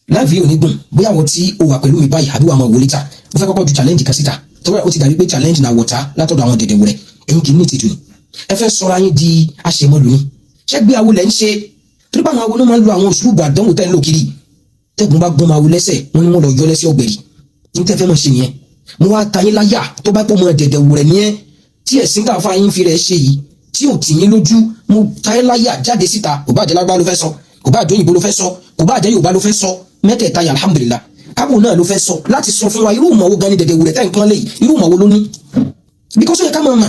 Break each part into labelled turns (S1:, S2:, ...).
S1: Live yìí ò ní gùn. Bóyá àwọn tí ó wà pẹ̀lú mi báyìí àbí wà máa wò later, mo fẹ́ kọ́kọ́ ju challenge kan síta torí ó ti dàbí pé challenge na wọ̀tá látọ̀dọ̀ àwọn dẹ̀dẹ̀ wúrẹ́. Ẹ̀yin kì í ní ìtìjú ni ẹ fẹ́ sọra yín di àṣemọ́lù ni. Ṣẹ́gbẹ́ awo lẹ́ ń ṣe? Torí báwọn awo náà máa ń lo àwọn òṣùlùbọ̀ àdánwò tẹ́ ń lò kiri. Tẹ́gùn bá gbọ́n máa wo lẹ́sẹ̀, wọ́n ní wọ́n lọ yọ lẹ́sẹ̀ ọ̀gbẹ̀rì. Ní tẹ́ fẹ́ mọ̀ ṣe nìyẹn. Mo wá ta yín láyà, tó bá pọ̀ mọ́ dẹ̀dẹ̀ wúrẹ́ ní ẹ́ tí ẹ̀sìn tá a fa yín fi rẹ̀ ṣe yìí tí ò tì yín lójú, mo ta yín láyà, jáde síta. Kò bá jẹ́ lágbá ló fẹ́ sọ, kò bá jẹ́ òyìnbó ló fẹ́ sọ, kò bá jẹ́ Yorùbá ló fẹ́ sọ, mẹ́tẹ̀ẹ̀ta yà, alhamdulillah, kábò náà ló fẹ́ sọ láti sọ fún wa irú ìmọ̀ wo gan ni dẹ̀dẹ̀ wúrẹ́ tẹ́ nǹkan lé yìí, irú ìmọ̀ wo ló ní? Because ó yẹ ká máa mà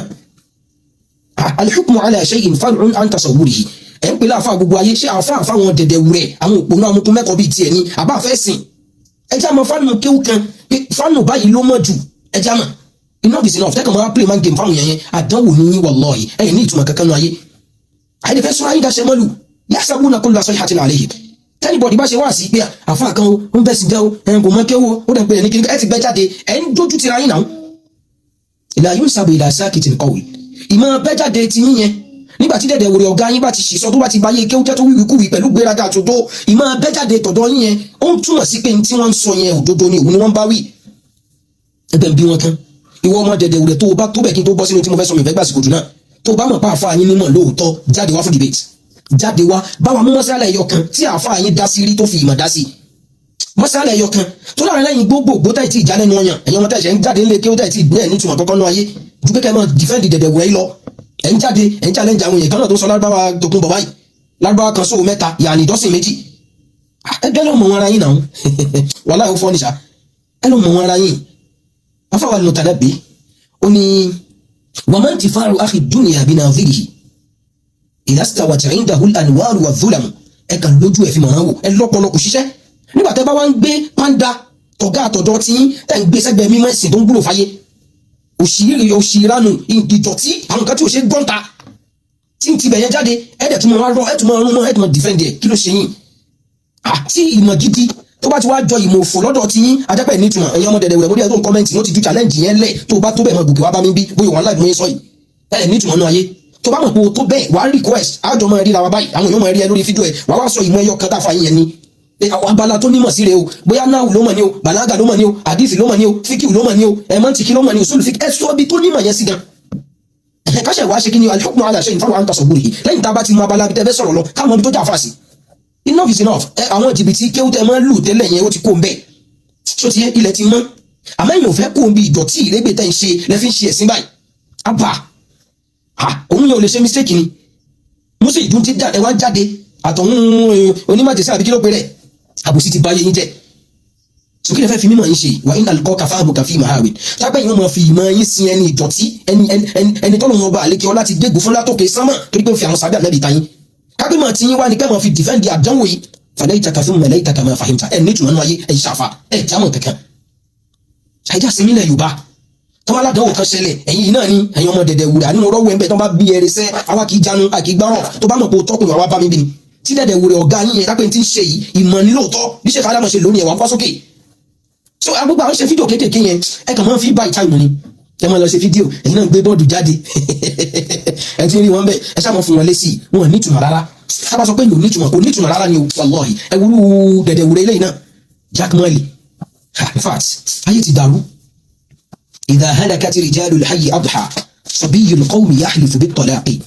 S1: al-hukmu ala shay'in far'un an tasawwurihi. Ẹ̀ ń pè láàfáà gbogbo ayé, ṣé àfáà fáwọn dẹ̀dẹ̀ wúrẹ́, àwọn òpònú amukun mẹ́kọ̀ọ́ bíi tiẹ̀ ni àbá fẹ́ sìn? Ẹ já mọ fánù kéwù kan pé fánù báyìí ló mọ̀ jù. Ẹ já mọ̀, enough is enough. Tẹ́kàn máa play mind game fáwọn yẹn yẹn, àdánwò ní yín, wallahi. Ẹ̀yìn ní ìtumọ̀ kankan nù ayé àyè fẹ́ sọ́ra yín daṣẹ́ mọ́lù. Yahsabuna kulla sayhatin alayhim. Tí anybody bá ṣe wá sí pé àfáà kan ó ń bẹ̀ sí jẹ́ o, ẹ̀ kò mọ kéwù ó dẹ̀ ń pè é ní kí ẹ ti gbẹ jáde, ẹ̀ ń dójú tira yín náà. La yunsabu ila sakitin qawl. Ìmọ̀ bẹ́ jáde ti yín yẹn, nígbà tí dẹ̀dẹ̀ wòrè ọ̀gá yín bá ti ṣìṣọ́, tó bá ti báyé kéwú jẹ́, tó wíwí kúwì pẹ̀lú gbéraga àtòdó, ìmọ̀ bẹ́ jáde tọ̀dọ̀ yín yẹn, ó ń túmọ̀ sí pé tí wọ́n ń sọ yẹn, òdodo ni, òun ni wọ́n bá wí. Ẹgbẹ́ ń bí wọn tán. Ìwọ ọmọ dẹ̀dẹ̀ wòrè, tó o bá tó bẹ̀, kí n tó bọ́ sínú tí mo fẹ́ sọ, mi fẹ́ gbàsìkò jù náà. Tó o bá mọ̀ pa àfa yín nímọ̀ lóòótọ́, jáde wá fún debate. Jáde wá báwa mú mọ́sálà ẹyọ kan tí àfa yín dá sí rí, tó fi ìmọ̀ dá sí, mọ́sálà ẹyọ kan tó láàrin lẹ́yìn gbogbo gbótà tí ìjà lẹ́nu ọyàn. Ẹ̀yin ọmọ tẹ̀sẹ̀ ń jáde ńlẹ̀ kí ó tẹ̀ tí ìgbẹ́ ẹ̀ nítumọ̀ kọ́kọ́ náà ayé ju pé kẹ́ mọ́ defend dẹ̀dẹ̀ wẹ̀ lọ. Ẹ̀ ń jáde, ẹ̀ ń challenge àwọn èèyàn kan náà tó sọ lárúbáwá tòkun bọ̀ báyìí, lárúbáwá kan sóò mẹ́ta yàní dọ́sìn 2. Ẹ bẹ́ẹ̀ lọ mọ̀ wọn ara yín náà. Wàhálà ó fọ́ nìṣá. Ẹ lọ mọ̀ wọn ara yín. Afáwa Al-Mutanabbi, ó ní wa man intifa'u akhi dunya binadhirihi idha stawat indahu al-anwaru wadh-dhulamu. Ẹ kàn lójú ẹ fi mọ̀ hàn wò, ẹ lọ́pọlọ kò ṣiṣẹ́. Nígbà tẹ́ bá wá ń gbé pàǹdà tọ̀gá àtọ̀dọ̀ tí tẹ́ ń gbé sẹ́gbẹ̀ẹ́ mímọ́ ẹ̀sìn tó ń gbúrò fáyé, òṣìírí, òṣìíránù, ìdọ̀tí, àwọn nǹkan tí ò ṣe gbọ́ǹta tí ń tibẹ̀ yẹn jáde, ẹ̀ dẹ̀ tún máa rọ, ẹ̀ tún máa rún mọ́, ẹ̀ tún máa defend ẹ̀. Kí ló ṣe yín? Àti ìmọ̀ gidi tó bá ti wá jọ ìmọ̀ òfò lọ́dọ̀ tí yín, ajẹ́pẹ̀ nítumọ̀. Ẹ̀yin ọmọ dẹ̀dẹ̀ rẹ̀, mo rí ẹ̀ tó ń comment, wọ́n ti ju challenge yẹn lẹ̀. Tó bá tó bẹ̀, mọ́ gòkè wá bá mi bí bóyá wọn láì mú yín sọ yìí. Ẹ̀ nítumọ̀ náà ayé. Tó bá mọ̀ pé o tó bẹ́ẹ̀, wàá request, àjọ máa ríra wa báyìí, àwọn èèyàn máa rí ẹ lórí fídíò ẹ, wàá wá sọ ìmọ̀ ẹyọ kan tá a fa yín yẹn ni abala tó nímọ̀ sí rẹ o. Bóyá náà ló mọ̀ ní o, bàlágà ló mọ̀ ní o, àdìsí ló mọ̀ ní o, fíkìú ló mọ̀ ní o, ẹ̀mọ́ntìkì ló mọ̀ ní o, sólù fíkì, ẹ sọ bí tó nímọ̀ yẹn sí gan. Káṣẹ̀ wá ṣe kí ni? Al-hukmu ala shay'in far'un an tasawwurihi. Lẹ́yìn tá a bá ti mọ abala bí tẹ́ fẹ́ sọ̀rọ̀ lọ, káwọn ibi tó jà fà sí. Enough is enough. Ẹ àwọn jìbìtì kéwú tẹ́ máa ń lù tẹ́lẹ̀ yẹn, ó ti kó ń bẹ̀. Ṣó ti yẹ? Ilẹ̀ ti mọ́, àmọ́ èèyàn ò fẹ́ kó ń bí ìdọ̀tí ìrégbè tẹ́ ń ṣe lẹ́ fi ń ṣe ẹ̀sìn báyìí. Abà òun yẹn ò lè ṣe mistake ni. Musa ìdún ti dà, ẹ wá jáde àtọ̀hún onímọ̀jẹ̀sí àbí kí ló pe rẹ̀. Àbòsí ti báyé yín jẹ́. Sókè lè fẹ́ fi mímọ̀ yín ṣe wà ní alukọ́ kàfáàbù kàfí mahawin tápẹ́ yìí, wọ́n máa fi ìmọ̀ yín sin ẹni ìdọ̀tí, ẹni tọ́lọ́ wọn bá àlékè ọlá ti gbégun fún látòkè sánmà, torí pé ó fi àwọn sábẹ́ ànábì ta yín. Kápẹ́ mọ̀ tí yín wá ní kẹ́ mọ̀ fi defend àdánwò yìí. Falaytaka thumma laytaka ma fahimta. Ẹ̀ ní ìtumọ̀ nínú ayé, ẹ̀ ṣàfà, ẹ̀ jámọ̀ kankan. Àìjá sinmi ilẹ̀ Yorùbá tọ́wọ́ aládánwò kan ṣẹlẹ̀, ẹ̀yin yìí náà ni ẹ̀yin ọmọ dẹ̀dẹ̀ wùrà nínú rọ́wọ́ ẹ̀ ń bẹ̀. Tọ́ bá bí ẹrẹ sẹ́, àwa kì í jánu, a kì í gbárọ̀. Tó bá mọ̀ pé o tọkùnrin, àwa bá mi bí ni tí dẹ̀dẹ̀ wùrẹ̀ ọ̀gá yín yẹn tápẹ́ tí ń ṣe yìí, ìmọ̀ ní lóòótọ́ bí ṣe kálámọ̀ ṣe lónìí, ẹ̀ wá ń fọ́ sókè. So agbègbè àwọn ṣe fídíò kéékèèké yẹn, ẹ kàn máa ń fi buy time ni. Ẹ máa lọ ṣe fídíò, ẹ̀yin náà gbé bọ́ọ̀dù jáde, ẹ ti rí wọn bẹ́ẹ̀, ẹ ṣáà máa fún wọn lésì. Wọn ní ìtumọ̀ rárá. Sábà sọ pé yóò ní ìtumọ̀, kò ní ìtumọ̀ rárá ni o. Wallahi, ẹ wúrú dẹ̀dẹ̀ wúrẹ́ eléyìí náà, Jack Marley. In fact, ayé ti dàrú. Idha halakati rijalul hayyi adha sabiyyul qawmi yahlifu bit talaqi.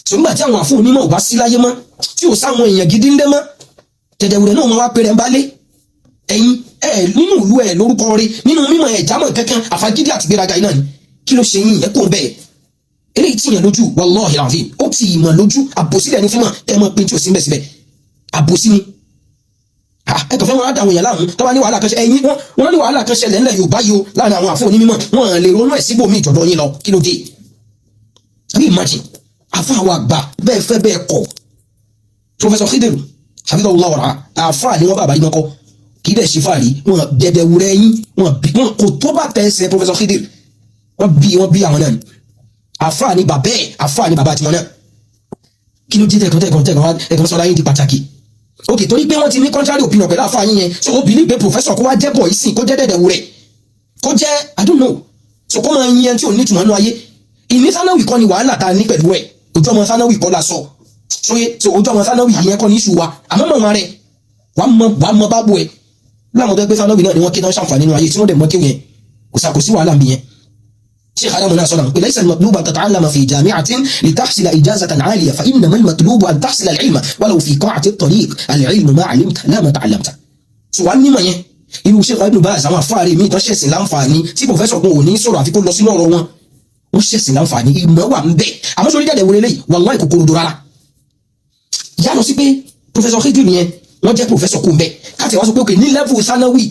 S1: So nígbà tí àwọn àfọ onímọ̀ ò bá sí láyé mọ́, tí ò sáwọn èèyàn gidi ńlẹ́ mọ́, dẹ̀dẹ̀ wúrẹ́ náà máa wá péré ń bá lé ẹ̀yin ẹ nínú ìlú ẹ lórúkọ rẹ nínú mímọ̀ ẹ jámọ́ kankan, àfagídí àti gbéraga iná ni. Kí ló ṣe yín? Ẹ kó bẹ́ẹ̀. Eléyìí tí yàn lójú, wallahi alazim, ó ti ìmọ̀ lójú. Àbòsílẹ̀ ní fímọ̀ ẹ mọ̀ pé tí ò sí mbẹ̀ síbẹ̀, àbòsí ni. Ẹ kàn fẹ́ wọn á dàwọn èèyàn láàmú. Tó bá ní wàhálà kan ṣe ẹ̀yin wọn ní wàhálà kan ṣẹlẹ̀ ńlẹ̀ Yorùbá yìí o láàrin àwọn àfọ onímọ̀, wọn lè ronú ẹ̀ síbòmí ìjọ̀dọ̀ yín lọ. Kí ló dé? Can you imagine? Àfọ àwọn àgbà bẹ́ẹ̀ fẹ́ bẹ́ẹ̀ kọ̀, Professor Khidiru hafidhahullah wàrà, àfáà ni wọ́n, bàbá yìí mọ́kọ́ kì í dẹ̀ ṣe fàárí. Wọn dẹ̀dẹ̀ wúrẹ́ yín, wọn bí wọn kò tó bá tẹ̀ ẹsẹ̀ Professor Khidir. Wọ́n bí àwọn náà ni. Àfáà ni bàbá ẹ̀, àfáà ni bàbá tiwọn náà. Kí ló dé tẹ̀kàn tẹ̀kàn tẹ̀kàn sọ̀rọ̀ ayé di pàtàkì? Ok, torí pé wọ́n ti ní contrary opinion pẹ̀lú àfáà yín yẹn, so ó believe pé professor kó wá jẹ́ bọ̀ ìsìn, kó jẹ́ dẹ̀dẹ̀ wúrẹ́, kó jẹ́, I don't know, so kó máa yin ẹni tí ò ní ìtumọ̀ nínú ayé. Ìní sanawi kọ́ ni wàhálà tá a ní pẹ̀lú ẹ̀. Ojú ọmọ sanawi kọ́ la sọ sóye. So ojú ọmọ sanawi yẹn kọ́ ní ìṣù wa, àmọ́ mọ̀ wọn rẹ̀ Wàá mọ báàbò ẹ láwọn tó gbé sanawi náà ni wọ́n ké náà ṣàǹfààní nínú ayé tí wọ́n dẹ̀ mọ́ kéwù yẹn. Kò sí wàhálà ń bí yẹn. Sheikh Adamu náà sọ̀rọ̀ pé ليس المطلوب أن تتعلم في جامعة لتحصل إجازة عالية، فإنما المطلوب أن تحصل العلم ولو في قاعة الطريق. العلم ما علمت لا ما تعلمت. So wàá nímọ̀ yẹn. Irú Sheikh Ibn Baz, àwọn afáàrí míì tán ṣẹ̀sìn láǹfààní tí professor kan ò ní sọ̀rọ̀ àfi kó lọ sínú ọ̀rọ̀ wọn, wọ́n ṣẹ̀sìn láǹfààní, ìmọ̀ wà ń bẹ̀. Àmọ́ sórí jáde wọlé lẹ́yìn, wallahi, kòkòrò dò rárá. Yálọ sí pé professor Khidir yẹn, wọ́n jẹ́ professor kò ń bẹ̀ káàtì wá sọ pé òkè ní level sanawi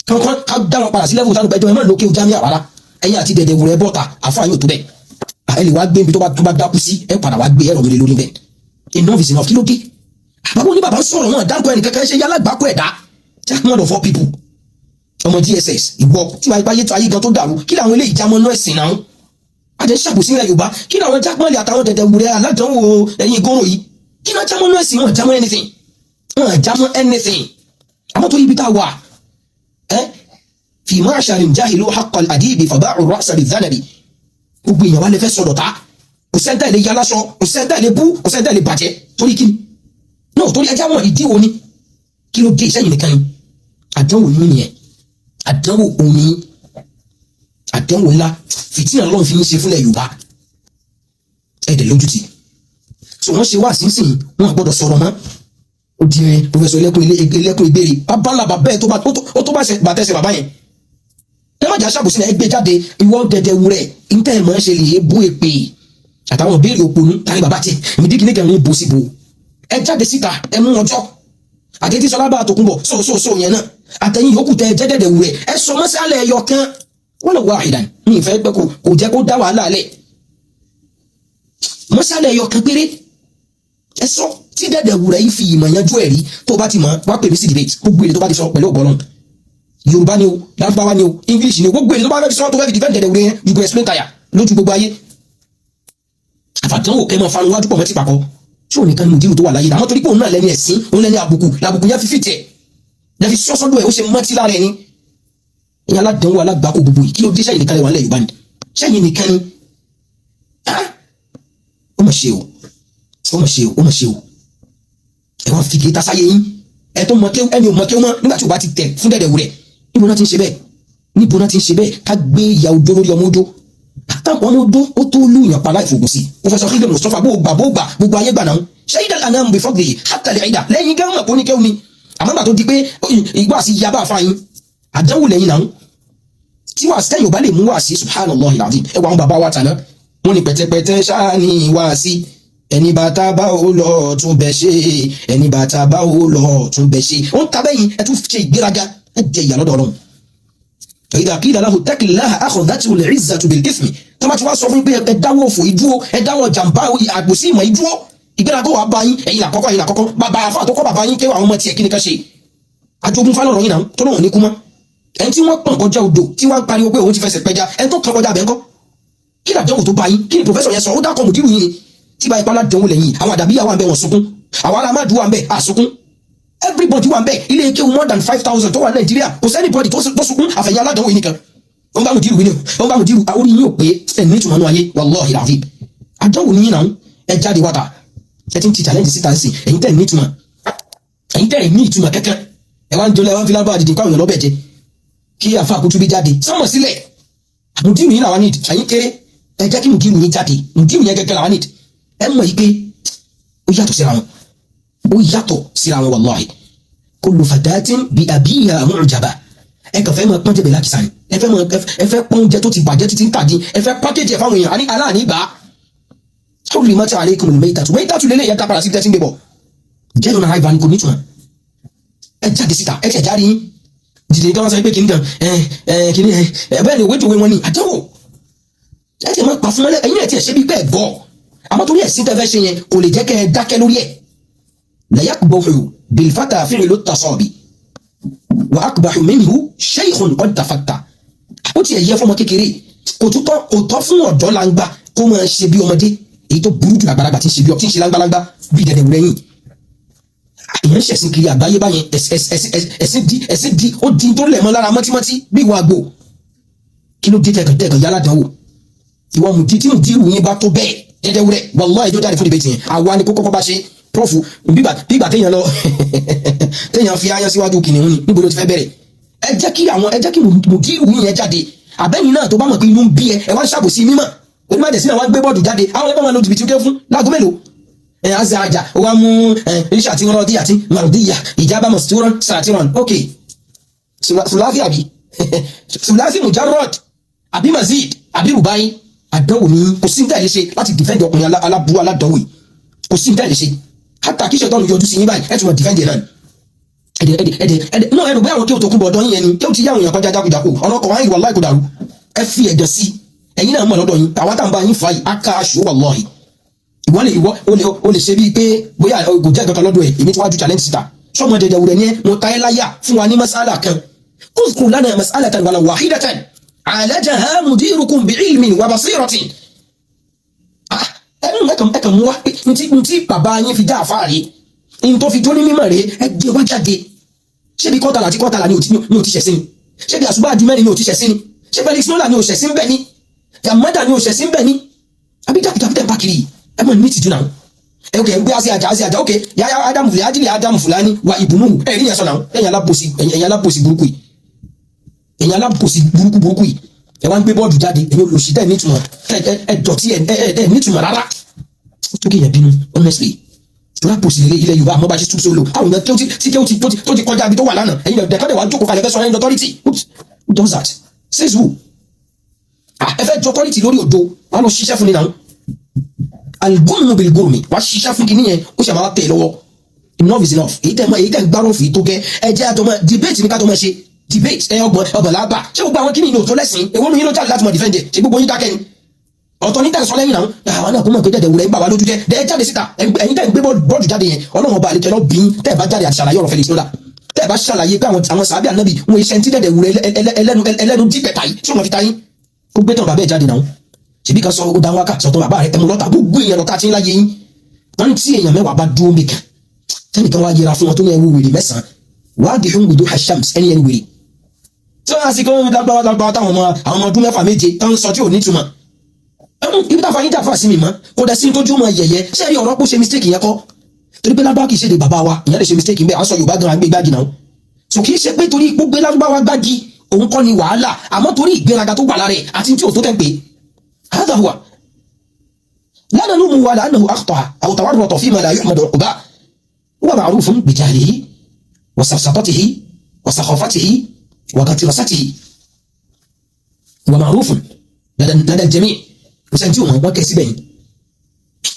S1: kankan, ká dá wọn padà sí level sanawi. Ẹjọ́ ẹ má lókè jamia rárá. Ẹ̀yin àti dẹ̀dẹ̀ wúrẹ́ bọ́ta, àfáà yóò tó bẹ́ẹ̀. Ẹ lè wá gbé ibi tó bá dákú sí, ẹ padà wá gbé ẹ̀rọ mi lé lórí bẹ́ẹ̀. Enough is enough. Kí ló dé? Bàbá oní bàbá ń sọ̀rọ̀, wọn dáńkọ ẹnì kankan ṣe yálà gbáko ẹ̀dá. Jackman of all people, ọmọ DSS, ìwọ tí wàá gbáyé tó ayé gan tó dàrú. Kí làwọn eléyìí jámọ́ náà ẹ̀sìn náà? Àjẹ́ ṣàbòsí ilẹ̀ Yorùbá. Kí làwọn Jackman àtàwọn dẹ̀dẹ̀ wúrẹ́ aládánwò ẹ̀yìn gòrò yìí, kí náà jámọ́ náà ẹ̀sìn? Wọn jámọ́ anything, wọn jámọ́ anything. Àmọ́ tó ibi tá a wà ẹ́ في معشر جهلوا حق الأديب فباعوا الرأس بالذنب. Gbogbo èèyàn wa lè fẹ́ sọ̀dọ̀ ta. Kò sẹ́ńtà lè yaláṣọ, kò sẹ́ńtà lè bú, kò sẹ́ńtà lè bàjẹ́. Torí kí ni náà? Torí ẹjá wọn ìdí wo ni? Kí ló dé? Ìṣẹ́yìn nìkan ni àdánwò ní nìyẹn. Àdánwò òun ni àdánwò ńlá, fìtínà lọ́n fi ń ṣe fúnlẹ̀ Yorùbá. Ẹ̀ẹ́dẹ̀ lójútì. So wọ́n ṣe wá sínsìn, wọn gbọ́dọ̀ sọ̀rọ̀ mọ́. Ó di professor ẹlẹ́kùn ìbéèrè bàbá ńlá bàbá ẹ̀ tó bá ó tó bá bàtẹ́sẹ̀ bàbá yẹn. Ẹ má jà ṣàbòsí náà. Ẹ gbé jáde. Ìwọ dẹdẹ wúrẹ ntẹ ẹ máa ń ṣe lè bú èpè àtàwọn béèrè òpònú tani bàbá tiẹ ìdí kìíní kẹrin bó síbo. Ẹ jáde síta, ẹ mú ọjọ́ àtẹ̀tí sọlá bá àtòkùnbọ̀ so yẹn náà, àtẹ̀yìn yòókù tẹ jẹ́ dẹ̀dẹ̀ wúrẹ, ẹ sọ mọ́sálẹ̀ ẹyọ kan wọ́n lọ wá àìdàn ní ìfẹ́ pé kò jẹ́ kó dá wàhálà lẹ̀. Mọ́sálẹ̀ ẹyọ kan péré ẹ sọ tí dẹ̀dẹ̀ wúrẹ yìí fi ìmọ̀ yanjú ẹ̀rí. Tó o bá ti mọ̀, wá pè mí sí debate. Gbogbo èdè tó bá ti sọ pẹ̀lú ọ̀gbọ́n, Yorùbá ni o, Lárúbáwá ni o, English ni o, gbogbo èdè tó bá fẹ́ fi sọ, tó fẹ́ fi defend dẹ̀dẹ̀ wúrẹ yẹn, you go explain tire lójú gbogbo ayé. Àfàdánwò kẹ́ máa fanu wájú pọ̀ mọ́tì pàkọ́. Tí òun nìkan ni mùdírù tó wà láyé? Àmọ́ torí pé òun náà lẹ́ni ẹ̀sìn, òun lẹ́ni àbùkù, làbùkù yẹn fífi tẹ̀ yẹn fi sọ́sọ́dọ̀ ẹ̀, ó ṣe mọ́tì lára ẹni. Ìyẹn aládánwò alágbàkó gbogbo yìí, kí ló dé? Sẹ́yìn nìkan lè wà nílẹ̀ Yorùbá ni? Sẹ́yìn nìkan ni? Ó mà ṣe o, ó mà ṣe o, ó mà ṣe o. Ẹ wá fi kéta sáyé yín. Ẹ tó mọ kéwú, ẹni ò mọ kéwú mọ́ nígbà tí o bá ti tẹ̀ fún dẹ̀dẹ̀ wúrẹ̀. Níbo náà ti ń ṣe bẹ́ẹ̀? Níbo náà ti ń ṣe bẹ́ẹ̀? Ká gbé ìyà odó lórí ọmọ odó, àtàwọn ọmọ odó, ó tó lùyàn pa láì fògùn sí. Professor Khidir Mustapha, bó gbà, bó gbà, gbogbo ayé gbà náà. شهد الأنام بفضله حتى العدا. Lẹ́yìn gẹ́gẹ́ mọ̀ kó ní kéwú ni. Àmọ́ gbà tó di pé ìgbà sí yaba àfáyín, àdánwò lẹ́yìn náà tí wàá sẹ́yìn ò bá lè mú wá sí. سبحان الله العظيم. Ẹ wà àwọn bàbá wa tàná, wọn ní pẹ̀tẹ́pẹ̀tẹ́ ṣáà ní wá sí ẹni bàtà bá ó lọ tún bẹ ṣe, ẹni bàtà bá ó lọ tún bẹ ṣe. Ó ń ta bẹ́yìn, ẹ tún ṣe ìgbéraga, ẹ jẹ ìyà lọ́dọ̀ Ọlọ́run. إذا قيل له اتق الله أخذته العزة بالإثم. Tó bá ti wá sọ fún pé ẹ dáwọ́ òfò ìdúró, ẹ dáwọ́ jàǹbá àgbòsí ìmọ̀ ìdúró, ìgbéraga wà bá yín. Ẹ̀yin làkọ́kọ́, ẹ̀yin làkọ́kọ́. Bàbá àfa àtọkọ́ bàbá yín kéwà, àwọn ọmọ tiẹ̀ kí ni ká ṣe? Ajogun fálọ̀rọ̀ yín náà tó náà ní kú mọ́. Ẹni tí wọ́n pọ̀n kọjá odò tí wọ́n ń pariwo pé òun ti fẹsẹ̀ pẹja, ẹni tó kàn kọjá abẹ́ ńkọ́? Kí làdánwò tó bá yín? Kí ni professor yẹn sọ? Ó dákọ̀ mùdírù yín ni tí bá ipá ládánwò lẹ́yìn. Àwọn àdàbíyà wà ń bẹ, wọ́n sunkún. Àwọn ará mádùú wà ń bẹ, àsunkún. Everybody wà ń bẹ. Ilé kéwú more than 5,000 tó wà ní Nàìjíríà, kò sí anybody tó sunkún àfẹ̀yìn aládánwò yìí nìkan. Ó ń bá mùdírù yìí ni, ó ń bá mùdírù. Orí yín ò pé. Ẹ̀ ní ìtumọ̀ nù ayé. والله العظيم, àdánwò ní yín náà. Ẹ jáde wáta, ẹ ti ń ti challenge síta sí. Ẹ̀yin tẹ̀ ní ìtumọ̀, ẹ̀yin tẹ̀ ní ìtumọ̀ kẹ́kẹ́, ẹ wá ń jọlẹ̀, ẹ wá ń fi lábọ́ àdìdì kó àwọn èèyàn lọ́bẹ̀ jẹ. Kí àfa àkútú bí jáde sánmọ̀ sílẹ̀. Mùdírù yín làwọn need. Ẹ̀yin kéré, ẹ jẹ́ kí mùdírù yín jáde. Mùdírù yẹn gẹ́gẹ́ làwọn need. Ẹ mọ̀ yìí pé ó yàtọ̀ síra wọn, ó yàtọ̀ síra wọn. والله كل فتاة بأبيها معجبة. Ẹ kàn fẹ́ máa pọ́n jẹ̀bẹ̀ lákìsà ni. Ẹ fẹ́ máa, ẹ fẹ́ pọ́n oúnjẹ tó ti bàjẹ́ títí ń tàdí, ẹ fẹ́ package ẹ̀ fáwọn èèyàn. Àní aláàní gbà á. حرمت عليكم الميتة. ميتة lélẹ̀ yẹn ká padà sí tẹ́sí ń gbé bọ̀. Jẹ́ ọ̀nà àìbá ni kò ní ìtumọ̀. Ẹ jáde síta, ẹ tẹ̀ jáde yín jìnnì kan sọ pé kìnnì kan ẹ ẹ kìnnì ẹ ẹ bẹ́ẹ̀ ni òwe tòwe wọn ni àdánwò. Ẹ tẹ̀ máa pa fún mọ́lẹ̀. Ẹ̀yin ẹ̀ tiẹ̀ ṣe bí bẹ́ẹ̀ gbọ́, àmọ́ torí ẹ̀sìn tẹ́ fẹ́ ṣe yẹn kò lè jẹ́ kẹ́ ẹ dákẹ́ lórí ẹ̀. ليقبح بالفتى فعل التصابي وأقبح منه شيخ قد تفتى. Ó tiẹ̀ yẹ fọmọ kékeré, kò tún tọ́, kò tọ́ fún ọ̀dọ́ langba kó máa ṣe bí ọmọdé. Èyí tó burú jù, àgbàlagbà tí ń ṣe bí tí ń ṣe langbalangba bí dẹ̀dẹ̀ wúrẹ́yìn. Èèyàn ń ṣẹ̀sìn kiri àgbáyé báyẹn. Ẹ̀sìn di ó di tó lẹ̀ mọ́ lára mọ́tímọ́tí bí ìwà àgbò. Kí ló dé tẹ̀kàn tẹ̀kàn yálà dánwò? Ìwọ mùdí tí mùdírù yín bá tó bẹ́ẹ̀, dẹ́dẹ́ wúrẹ́, والله, ẹjọ́ jáde fún debate yẹn. Àwa ni kó kọ́kọ́ bá ṣe. Prof, bígbà téèyàn lọ, téèyàn fi ayán síwájú kìnìún ni, níbo ló ti fẹ́ bẹ̀rẹ̀? Ẹ jẹ́ kí àwọn, ẹ jẹ́ kí mùdírù yín yẹn jáde. Àbẹ́yìn náà tó bá mọ̀ pé inú ń bí ẹ, ẹ wá ń ṣàbòsí mímọ̀ onímọ̀jẹ̀sí náà, wá ń gbé bọ́ọ̀dù jáde. Àwọn ẹgbẹ́ wọn lo jìbìtì ké fún láago mélòó? Ẹ azẹ àjà wa mú ẹ iṣẹ́ àti rọdí àti màrúdíyà ìjábá mọ̀sítúrọ̀ sàtìrán. Ok, sùláfì àbí sùláfì mujarrad àbí mazid àbí rubai, àdánwò ní. Kò sí ní tẹ̀lé ṣe láti defend ọkùnrin aláburú, aládánwò yìí. Kò sí ní tẹ̀lé ṣe. Hátà kí ṣètọ́nù yọjú sí yín báyìí, ẹ tún mọ̀ defend ẹ̀ náà. Ẹ̀dẹ̀ ẹ̀dẹ̀ ẹ̀dẹ̀ ẹ̀dẹ̀ náà, ẹ̀rù bóyá àwọn kí o tó kún bọ̀ ọ̀dọ́ yín yẹn ni kí o ti yá àwọn èèyàn kọjá jákujàku. Ọ̀rọ̀ kọ̀ wáyé, wàláì kò dàrú. Ẹ fi ẹ̀gàn sí. Ẹ̀yin náà mọ̀ lọ́dọ̀ yín, àwọn tá à ń bá yín fa yìí aka aṣọ. Wàláhì, ìwọ lè, ìwọ o lè ṣe bíi pé bóyá kò jẹ́ kankan lọ́dọ̀ ẹ̀. Èmi tí wàá ju challenge síta. Sọmọ dẹdẹ wúrẹ ní ẹ, mo ta ẹ láyà fún wa ní masala kan. Udhkur lana mas'alatan wala wahidatan alajaha mudirukum bi'ilmin wa basiratin. Ẹnu ẹkàn mú wá pé ntí bàbá yín fi dá àfáà rí, n tó fi jó ní mímọ̀ rèé, ẹ gbé wá jáde. Ṣé bí kọ́tàlá àti kọ́tàlá ni ò ti ṣẹ̀sìn ni? Ṣé bí àṣùbà di mẹ́rin ni ò ti ṣẹ̀sìn ni? Ṣé Felix Nola ni ò ṣẹ̀sìn bẹ́ẹ̀ ni? Yamada ni ò ṣẹ̀sìn bẹ́ẹ̀ ni? Àbí jákujàku tẹ̀ ń bá kiri, ẹ mọ̀ ní tìjú náà. Ẹ ok, gbé àṣẹ àjà, àṣẹ àjà. Ok, yàyà Ádámù Fúlẹ̀, ajílẹ̀ Ádámù Fúlàní wa ìbùnú. Ẹ rí yẹn sọ náà. Ẹ̀yin alábòsí, ẹ̀yin alábòsí burúkú yìí, ẹ̀yin alábòsí burúkú burúkú yìí, ẹ wá ń gbé bọ́ọ̀dù jáde. Ẹ̀yin olùsí tẹ̀ nítumọ̀, ẹ dọ̀tí, ẹ ẹ nítumọ̀ rárá. Ó tó kéèyàn bínú, honestly. Alábòsí ilé ilẹ̀ Yorùbá, àmọ́ bá ṣe tún sólò àwọn èèyàn tí kéwù ti tó ti kọjá ibi tó wà lánàá. Ẹ̀yin ẹ̀dẹ̀kọ́ dẹ̀ wá jókòó kalẹ̀, fẹ́ sọ ẹ̀yin authority. Who does that? Says who? Ah, ẹ fẹ́ jọ authority lórí òdo. Wàá lọ ṣiṣẹ́ fún ni náà. Alugóòmù bìlì góòmì, wàá ṣiṣẹ́ fún kinní yẹn, ó ṣe máa tẹ̀ lọ́wọ́. Enough is enough. Èyí tẹ̀ mọ́, èyí tẹ̀ ń gbárò fì tó gẹ́. Ẹ jẹ́ àjọmọ́ debate ní ká tó máa ṣe debate. Ẹ ọgbọ̀n ọgbọ̀n làbà. Ṣé gbogbo àwọn kíní ìlú tó lẹ́sìn, èwo ni yín ló jáde láti mọ̀ defend ẹ̀? Ṣé gbogbo yín dákẹ́ ni? Ọ̀tọ̀ ní tẹ̀sán lẹ́yìn náà, àwọn náà kó mọ̀ pé dẹ̀dẹ̀ wúrẹ́ ń bà wá lójú jẹ́. Dẹ̀ jáde síta. Ẹ̀yin tẹ̀ ń gbé bọ́ọ̀lù jáde yẹn, Ọlọ́run ọba àlejò bí tẹ́ ẹ̀ bá jáde àti ṣàlàyé ọ̀rọ̀ Felix Nola, tẹ́ ẹ̀ bá ṣàlàyé pé àwọn sàábì ànábì wọn iṣẹ́ tí dẹ̀dẹ̀ wúrẹ́ ẹlẹ́nu ẹlẹ́nu dípẹ̀tà yìí tí wọ́n fi ta yín, kó gbé tán bàbá ẹ̀ jáde náà. Ṣèbí kan sọ ó dáhùn wákà sọ̀tọ̀ bàbá rẹ̀ ẹmu lọ́ta, gbogbo èèyàn lọ́ta tí ń láyé yín. Wọ́n ní tí èèyàn 10 bá dúró mi kan, tẹ́nìkan wá yẹra fún wọn tó ní ẹwú wèrè mẹ́sàn-án wàá di fún gbòdó hashams ẹni ẹni wèrè tí wọ́n á sì kó lágbára lágbára táwọn ọmọ, àwọn ọmọ ọdún 6, 7 tó ń sọ tí ò ní túmọ̀. Ibi táfa yín dàfà sí mi mọ́, kò dẹ̀ sí tójú mọ́ yẹ̀yẹ́. Ṣé rí ọ̀rọ̀ kó ṣe mistake yẹn kọ́, torí pé lágbára kì í ṣe èdè bàbá wa, ìyẹn lè ṣe mistake ń bẹ́ẹ̀. À ń sọ Yorùbá gan, àgbé gbági náà, so kì í ṣe pé torí gbogbo lárúbáwá gbági òun kọ́ ni wàhálà, àmọ́ torí ìgbéraga tó wà lára ẹ̀ àti tí ò tó tẹ̀ ń pè هذا هو لا نلومه على أنه أخطأ أو تورط فيما لا يحمد عقباه. هو معروف بجهله وسفسطته وسخافته وغطرسته، هو معروف لدى الجميع. Kò sẹ́ni tí ò mọ̀ wọ́n kẹ́ síbẹ̀ yìí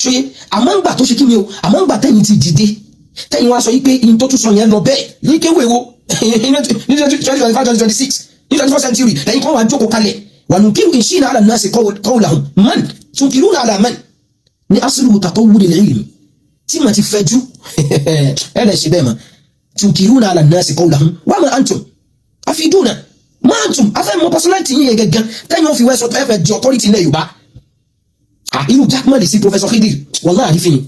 S1: ṣé. Àmọ́ ń gbà tó ṣe kí ni o, àmọ́ ń gbà tẹ́yìn ti dìde, tẹ́yìn wá sọ yìí pé in tó tún sọ yẹn lọ bẹ́ẹ̀ ní kéwé wo ní 2025, 2026, ní 24th century, lẹ́yìn kan wà jókòó kalẹ̀ wà nunkiru in shi'na ala nnasi qawlahum man tunkiruna ala man ní aslu tatawwur al-ilm tí mà ti fẹjú ẹ lẹ ṣe bẹ́ẹ̀ mọ́. Tunkiruna ala nnasi qawlahum wa ma antum afiduna ma antum afẹ́ mọ personality yín yẹn gẹ́gẹ́ tẹ́yìn wọn fi wẹ́ sọ ẹ fẹ́ di authority ilẹ̀ Yorùbá. Irú Jackman lè sí Professor Khidir, wallahi àrífín ni.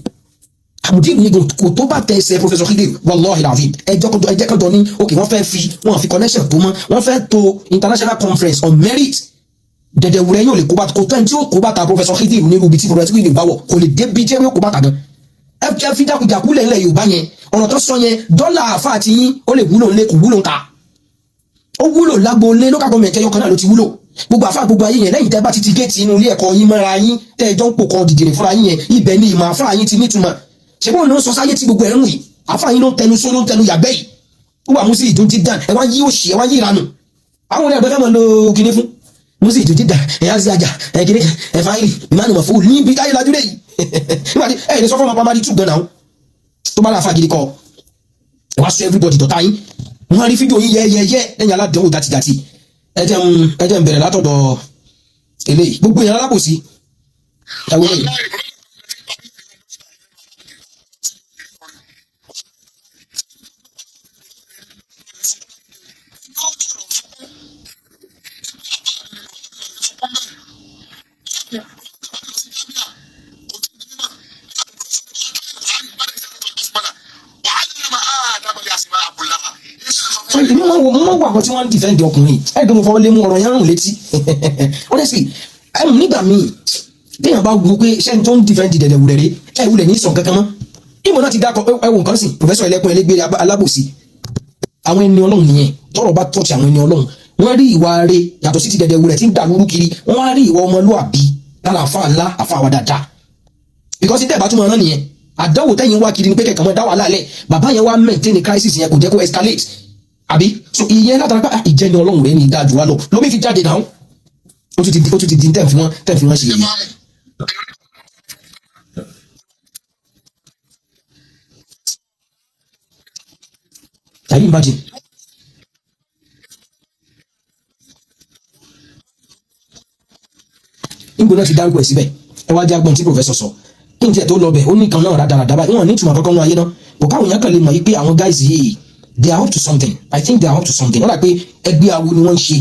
S1: Àmùdíìrù yìí kò tó bá tẹ ẹsẹ̀ Professor Khidir, wallahi alazim. Ẹjọ́ kan, ẹjẹ́ kan jọ ní ok, wọ́n fẹ́ fi wọ́n fi connection tó mọ́, wọ́n fẹ́ to international conference on merit. Dẹ̀dẹ̀wúrẹ́ yóò lè kó bá kò tó ẹni tí ó kó bàtà Professor Khidir ní ibi tí Professor Khidir bá wọ̀, kò lè débi jẹ́ yóò kó bàtà gan. Ẹ jẹ́ fi jákujàku lẹ̀ Yorùbá yẹn. Ọ̀rọ̀ tó sọ yẹn, dọ́là àfa àti yín, ó lè wúlò ńlẹ̀, kò wúlò ńta. Ó wúlò lágbo lé local government ẹyọ kan náà ló ti wúlò. Gbogbo àfa gbogbo ayé yẹn, lẹ́yìn tẹ́ bá ti ti géètì inú ilé ẹ̀kọ́ yín mọ́ra yín, tẹ́ ẹ jọ ń pò kan dìdìrì fúnra yín yẹn, ibẹ̀ ni ìmọ̀ àfa yín ti nítumọ̀. Ṣé bóun ló ń sọ sáyé tí gbogbo ẹ̀ ń rìn? Àfa yín ló ń tẹnu só, ló ń tẹnu yàgbẹ́ yìí. Ó wà músì ìdún dídàn, ẹ wá yí òṣì, ẹ wá yí ìranù. Àwọn olè àgbẹ̀ fẹ́ mọ̀ lo kinní fún músì ìdún dídàn, ẹ á sí àjà ẹ kinní ẹ fáìlì ìmánu mọ̀ fún níbi táyé lajú lé yìí. Nígbà tí ẹ lè sọ fún ọmọ primary two gan náà tó bá láfa gidi kọ, ẹ wá sọ everybody dọ̀tá yín. Wọ́n rí fídíò yín yẹ́yẹ́yẹ́ lẹ́yìn aládùn jàtijàti. Ẹ jẹ́ ń bẹ̀rẹ̀ látọ̀dọ̀ eléyìí. Gbogbo èèyàn alábòsí, ẹ wo eléyìí. Èmi máa ń wo, mo máa ń wo àwọn tí wọ́n ń defend ọkùnrin. Ẹ̀ gbé mo fọwọ́ lé mú ọ̀rọ̀ yẹn rùn létí. Honestly, ẹ̀mú nígbà míì téèyàn bá wo pé ṣẹ́ni tó ń defend dẹ̀dẹ̀ wùrẹ̀ rẹ̀, ẹ̀ wulẹ̀ ní sàn kankan mọ́. Ìmọ̀ náà ti dákọ̀. Ẹwọ nǹkan sìn, Professor Ẹlẹ́kùn Ẹlẹ́gbẹ̀rẹ̀ alábòsí. Àwọn ẹni Ọlọ́run nìyẹn. Tọ́rọ̀ bá tọ́ọ̀tì àwọn ẹni Ọlọ́run, wọ́n rí ìwà rẹ̀ yàtọ̀ sí ti dẹ̀dẹ̀ wúrẹ̀ tí ń dà lúrú kiri. Wọ́n á rí ìwà ọmọlúàbí lára àfa ńlá, àfa àwa dáadáa, because tẹ́ ẹ̀ bá túmọ̀ rán nìyẹn. Àdánwò tẹ́yìn wá kiri ni pé kẹ̀kẹ́ mọ́ dá wàhálà lẹ̀. Bàbá yẹn wá maintain crisis yẹn, kò jẹ́ kó escalate, àbí? So ìyẹn látara pé ìjẹni Ọlọ́run rẹ̀ ní dáa jù wá lọ lómi fi jáde náà. Ó tún ti di tẹ̀ fi wọ́n ṣe yìí. Can you imagine? Níbo náà ti dárúkọ ẹ̀ síbẹ̀? Ẹ wá jágbọ́n tí professor sọ kí n tiẹ̀ tó lọ bẹ̀. Ó ní kan náà rádaràdà báyìí, wọn ní ìtumọ̀ kankan nínú ayé náà kò káwọn èèyàn kan lè mọ̀ yìí pé àwọn guys yìí, they are up to something. I think they are up to something. Wọ́n dà pé ẹgbẹ́ awo ni wọ́n ń ṣe.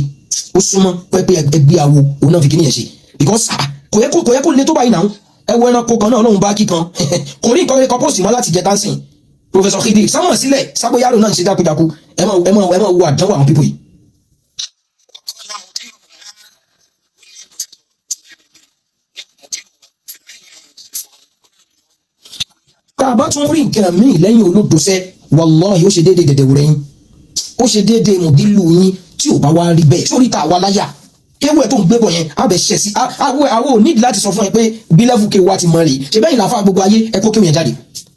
S1: Ó súnmọ́ pé ẹgbẹ́ awo òun náà fi kíní yẹn ṣe, because kò yẹ kó le tó báyìí náà. Ẹ wo ẹranko kan náà, Ọlọ́run bá kíkan kò rí nǹkan kan post mọ́ láti jẹ tánsìn. Professor Khidir sáwọn sílẹ̀ sábóyárò náà ń ṣe jákujáku. Ẹ mọ̀ wo àdánwò àwọn people yìí. Tá a bá tún rí nǹkan míì lẹ́yìn olódòṣẹ́, wàláhì, ó ṣe déédéé dẹ̀dẹ̀wùrẹ́ yín, ó ṣe déédéé mùdílù yín. Tí ò bá wá rí bẹ́ẹ̀ sórí tá a wá láyà kéwú ẹ̀ tó ń gbé bọ̀ yẹn abẹ ṣẹ̀ sí àwọ̀ ò nídìí láti sọ fún ẹ pé bí level kéwú wa ti mọ rèé. Ṣe bẹ́ẹ̀ ìlàfà gbogbo ayé ẹ kó kéwú yẹn jáde?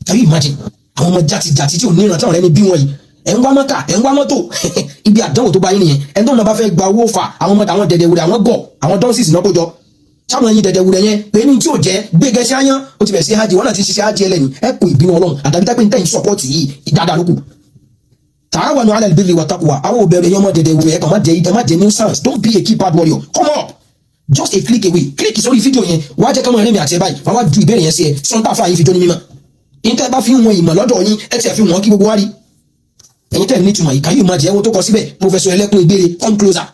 S1: Can you imagine? Àwọn ọmọ játijàti tí ò ní ìrántí àwọn ẹni bí wọn yìí, ẹ̀ ń wá mọ́kà, ẹ̀ ń wá mọ́tò. Ibi àdánwò tó bá yín nìyẹn. Ẹni tó ń bá fẹ́ gba owó fà àwọn ọmọ, àwọn dẹ̀dẹ̀wùrẹ̀, àwọn gọ̀, àwọn dọ́nsìsì náà kó jọ sáwọn ẹyin dẹ̀dẹ̀wùrẹ̀ yẹn pé ní tí ò jẹ́ gbégẹ sí áyán. Ó ti bẹ̀rẹ̀ sí hajj, wọn náà ti ṣiṣẹ́ hajj ẹlẹ́ni. Ẹ kò ìbínú Ọlọ́run àtàbí tápẹ́ ní tẹ́yìn support yìí dáadáa lókù. Ta'awanu 'ala al-birri wa taqwa. Àwọn òbẹ̀rẹ̀ yẹn ọmọ dẹ̀dẹ̀wùrẹ̀, ẹ kàn má jẹ́, ẹ má jẹ́ nuisance. Don't be a keypad warrior. Come up, just a click away. Click sórí fídíò yẹn, wàá jẹ́ kọ́mọ ẹ̀rẹ́mi àti ẹ̀ báyìí. Wàá wá ju ìbéèrè yẹn sí ẹ sọ́ńtà fún àyín fi jó ní mímọ́. Ìtẹ́ bá fi ń wọn ìmọ̀ lọ́dọ̀ yín, ẹ tiẹ̀ fi wọ́n kí gbogbo wa rí ẹ̀yin tẹ́ nítumọ̀ yìí. Can you imagine? Ẹ̀wọ̀n tó kọ síbẹ̀, Professor Ẹlẹ́kùn Ìgbére, come closer.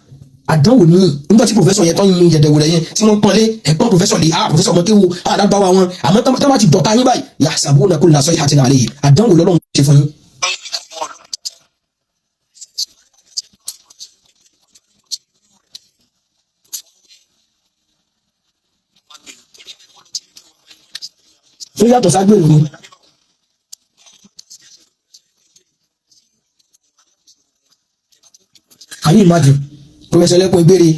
S1: Àdánwò ní nígbà tí professor yẹn tó ń yin dẹ̀dẹ̀wùrẹ̀ yẹn tí wọ́n pọ́nlé ẹ̀gbọ́n professor lè ah professor ọmọ kéwu àdágbáwa wọn. Àmọ́ tán bá ti dọ̀tá yín báyìí, yahsabuna kulla sayhatin alayhi. Àdánwò lọ́lọ́run ṣe fún yín. Ó yàtọ̀ ságbèrè ni. Can you imagine? Professor Ẹlẹ́kùn Ìgbére,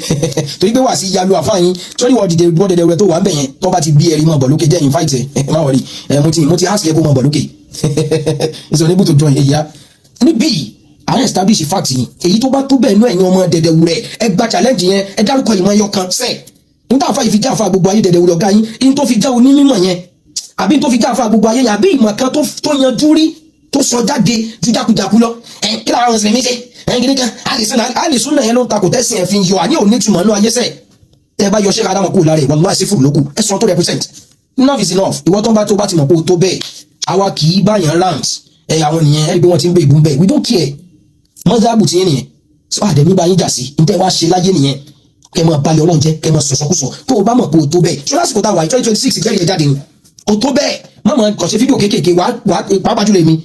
S1: torí pé wà sí yalu àfáàyín torí wọ́n dìde wọ́n dẹ̀dẹ̀ rẹ tó wà ń bẹ̀ yẹn. Tó bá ti bí ẹ̀rí mọ̀ bọ̀ lókè, jẹ́ invite ẹ̀, má wọrí ẹ̀. Mo ti ask ẹ kó mọ̀ bọ̀ lókè. Is unable to join. Èyí á níbí à ń establish fact yìí. Èyí tó bá tó bẹ́ẹ̀ nú ẹ̀yin ọmọ dẹ̀dẹ̀ wù rẹ̀, ẹ gba challenge yẹn. Ẹ dárúkọ ìmọ̀ ẹyọ kan sẹ́ẹ̀ níta àfa yìí fi já àfa gbogbo ayé. Dẹ̀dẹ̀ wù rẹ̀ ọ̀gá yín in tó fi já onímọ̀ yẹn, àbí tó fi já àfa gbogbo ayé yẹn, àbí ìmọ̀ kan tó yanjú rí tó sọ jáde ju jákujáku lọ. Ẹ kí làwọn mùsùlùmí ṣe ẹ kí ni kan àlìsúnà yẹn ló ń takò tẹ́sí ẹ̀ fi yọ àní òní túmọ̀ ní ayé sẹ̀. Tẹ́ bá yọ ṣé ká dáwọn kúrò lára ẹ̀, wàlúwà sí fúrù lókù. Ẹ sọ tó represent. Enough is enough. Ìwọ tó bá ti mọ̀ pé o tó bẹ́ẹ̀, àwa kì í báyàn rant ẹ. Àwọn nìyẹn ẹ rí pé wọ́n ti ń bẹ ìbú bẹ́ẹ̀. We don't care. Mọ́sáàbù ti yín nìyẹn sọ àdẹ̀mí bá yín jà sí ní tẹ́ wá ṣe láyé nìyẹn. Kẹ́ máa balẹ̀ Ọlọ́run jẹ́, kẹ́ máa sọ̀sọ́kùsọ. Tó o bá mọ̀ pé o tó bẹ́ẹ̀, ṣé lásìkò tá a wà 2026 jẹ́rìí ẹ jáde ni o tó bẹ́ẹ̀. Má máa kàn ṣe fídíò kéékèèké wá wá, pàápàá jùlọ èmi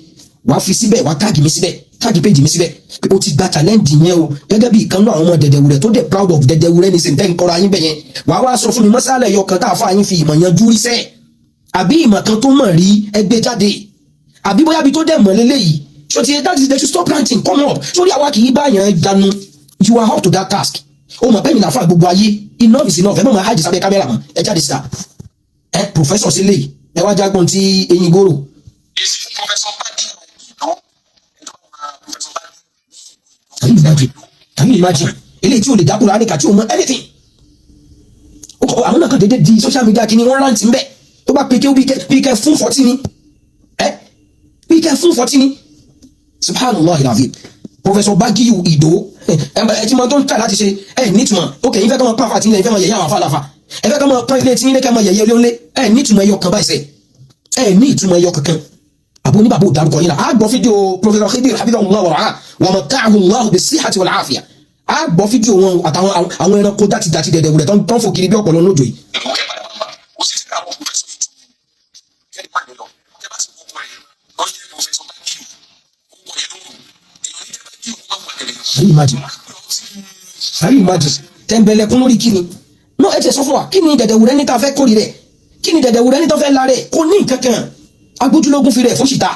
S1: wàá fi síbẹ̀, wàá tag mi síbẹ̀, tag page mi síbẹ̀ pé o ti gba challenge yẹn o, gẹ́gẹ́ bí ìkànnú àwọn ọmọ dẹ̀dẹ̀wùrẹ̀ tó dẹ̀ proud of dẹ̀dẹ̀wùrẹ̀ ní sèǹtẹ́ nkọ́ra yín bẹ̀ yẹn. Wàá wá sọ fún mi mọ́sálẹ̀ yọ kan tá a fà yín fi ìmọ̀ yanjú rí sẹ́ẹ̀, àbí ìmọ̀ kan tó mọ̀ rí ẹgbẹ́ jáde, àbí bóyá bí tó dẹ̀ mọ̀ lélẹ́yìí. So ti that is, they should stop ranting. Come up sórí. Àwa kì í bá yẹn dànù. You are up to that task. O mọ̀ bẹ́ẹ̀ ni àfa gbogbo ayé. Enough is enough. Ẹ má máa hide sábẹ́ kámẹ́rà mọ́, ẹ jáde síta. Ẹ professor sílẹ̀, ẹ wá jágbọ́n tí eyín gòrò.
S2: Èsì fún Professor Badi Ìdó, Professor Badi.
S1: Can you imagine? Can you imagine? Eléyìí tí o lè dákúrò àníkà tí o mọ anything. Àwọn náà kàn déédéé di social media kí ni wọ́n rántí ń bẹ̀. Tó bá pe kí ó bí kẹ́ fún fọ́tí ni ẹ bí kẹ́ fún fọ́tí ni. Subhanallah alazim. Professor Bagiyu Ìdó, ẹ ti mọ tó ń tà láti ṣe ẹ nítumọ̀. Ó kẹ́ yín fẹ́ kọ́ mọ pàfà tí ilẹ̀ ìfẹ́ mọ yẹ̀yẹ́ àwọn afáàláfà. Ẹ fẹ́ kọ́ mọ pọ́n ilé tí ilé kẹ́ mọ yẹ̀yẹ́ ilé ẹ nítumọ̀ ẹyọ kan báyìí sẹ́. Ẹ ní ìtumọ̀ ẹyọ kankan. Àbò ní bàbá ò dárúkọ yín la. A gbọ́ fídíò Professor Khidir hafidhahullah wa ra'ah wa mata'ahu Allahu bis-sihhati wal-'afiyah. A gbọ́ fídíò wọn àtàwọn àwọn ẹranko dátidàti dẹ̀dẹ̀wùrẹ̀ tó ń fò kiri bí ọ̀pọ̀lọ́ lójó yìí.
S2: Ìlú kẹ́ padà máa kò sí sí àwọn professor yìí ju kẹ́ni pàdé lọ. Tẹ́ bá sì wọ́pọ̀ rẹ̀ wọ́n jẹ́ Professor Badiu, orúkọ yẹn ló rùn èèyàn ní jẹ́ Badiu kó má wà tẹ̀lé.
S1: Can you imagine? Can you imagine? Tẹ̀m̀bẹ̀lẹ̀kún lórí kíni náà? Ẹ ti sọ fún wa, kí ni dẹ̀dẹ̀wùrẹ́ ní tá a fẹ́ kórè rẹ̀? Kí ni dẹ̀dẹ̀wùrẹ́ ní tó fẹ́ la rẹ̀? Kò ní nǹkan kan. Agbójúlógún fi rẹ̀ fún ṣìta.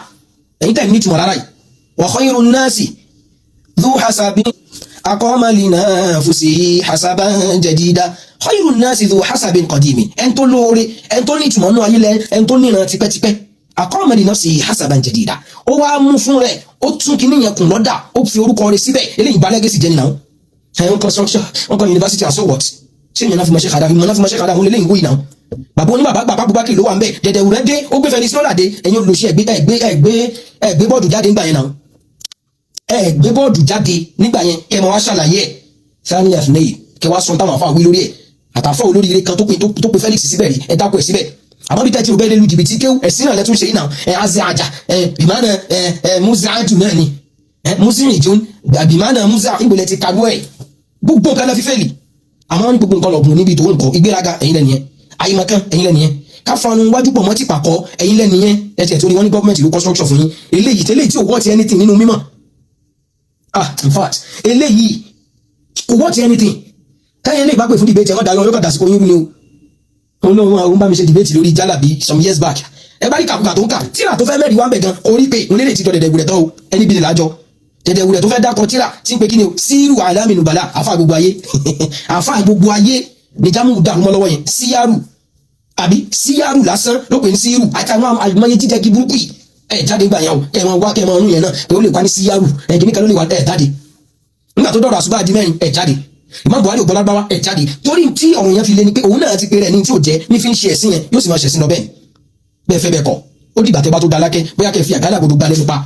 S1: Ẹ̀yin tẹ̀ ní ìtumọ̀ rárá yìí. Wa khayrun nasi dhu hasabin aqama li nafsihi hasaban jadida. Khayrun nasi dhu hasabin qadimin. Ẹn tó lóore, ẹn tó ní ìtumọ̀ nù ayé lẹ, ẹn tó níran tipẹ́tipẹ́. Aqama li nafsihi hasaban jadida. Ó wá mú fún rẹ̀, ó tún kíní yẹn kùn lọ́dà, ó fi orúkọ rẹ̀ síbẹ̀. Eléyìí balẹ̀ gẹ̀ẹ́sì jẹ́ nìyàwó. Ẹ̀ ń construction, wọ́n kọ́ university and so what? Ṣé ìyẹn náà fi mọ̀ ṣe kàdá? Ìmọ̀ náà fi mọ̀ ṣe kàdá, òun lè léyìn wòyìn náà. Bàbá oníbàbá gbà Abubakar ló wà ń bẹ̀. Dẹ̀dẹ̀wùrẹ́ dé, ó gbé Felix Lọ́ládé. Ẹ̀yin olùsí ẹ̀gbẹ́ ẹ̀gbẹ́ ẹ̀gbẹ́ ẹ̀gbẹ́ bọ́ọ̀dù jáde nígbà yẹn náà. Ẹ̀gbẹ́ bọ́ọ̀dù jáde nígbà yẹn, kẹ́ ẹ máa wá ṣàlàyé ẹ̀ sani àfúnẹ́yì, kẹ́ wá sọ táwọn afáwí lórí ẹ̀, àtàfọ́ olórí ire kan tó pe Felix síbẹ̀ rí, ẹ dákọ̀ ẹ̀ síbẹ̀. Àmọ́ bí tẹ́tí o bẹ́ẹ̀ lé lu jìbìtì kéwù ẹ̀sìn náà lẹ́tún ṣe yìí náà. Ẹ̀ azẹ́ àjà ẹ̀ bìmánà ẹ̀ ẹ̀ musa náà ni ẹ̀ musa ìjún bìmánà musa ìgbòlẹ̀ ti kagbó ẹ̀. Gbogbo nǹkan náà fi fẹ́ẹ̀lì. Àmọ́ ní gbogbo nǹkan lọ̀gùn níbi tó ń kọ ìgbéraga, ẹ̀yin lẹ́nu yẹn. Àyìnmọ̀kan, ẹ̀yin lẹ́nu yẹn. Káfọnù wájú pọ̀ mọ́ ti pàkọ́, ẹ̀yin lẹ́nu yẹn. Ẹ̀tẹ̀ torí wọ́n ní gọ́ọ̀mẹ̀ntì ló construction fún yín. Eléyìí tẹ́lẹ̀ tí ò worth anything nínú mímọ̀. Ah, in fact, eléyìí kò worth anything. Táyà eléyìí bá pè fún debate, ẹ̀wọ̀n dayọ̀ yóò kàn dàsìkò yín ni o. Òun náà òun bá mi ṣe debate lórí jálàbí some years back. Ẹ bá rí kàkúkà tó ń kà tíra tó fẹ́ mẹ́rin wá ń bẹ̀ gan orí pé òun lè ti jọ dẹ̀dẹ̀ wulẹ̀ tán o. Ẹni bí lè lájọ dẹ̀dẹ̀ wulẹ̀ tó fẹ́ dákọ̀ tíra tí ń pe kí ni o, síírù alámìnúbalà. Àfa gbogbo ayé, àfa gbogbo ayé ní jámù dàrú mọ́ lọ́wọ́ yẹn. Síyárù àbí síyárù lásán ló pè ní síírù àtàwọn àìmọye jíjẹ kí burúkú yìí. Ẹ jáde gbà yẹn o, kẹ ẹ máa wá, kẹ ẹ máa rún yẹn náà pé ó lè wá ní síyárù ẹ kìíní kan ló lè wá. Ẹ jáde nígbà tó dọ̀rọ̀ àṣùbà di mẹ́rin. Ẹ jáde. Imam Buhari ògbọ́lágbáwá. Ẹ jáde torí tí ọ̀run yẹn fi lé ni pé òun náà ti pe rẹ̀ ní tí ò jẹ́ ní fi ń ṣe ẹ̀sìn yẹn, yóò sì máa ṣẹ̀sìn lọ bẹ́ẹ̀ bẹ́ẹ̀ fẹ́ bẹ́ẹ̀ kọ́. Ó dìgbà tẹ́ bá tó da lákẹ́, bóyá kẹ́ fi àgálà gbọdọ̀ gba lẹ́nu pa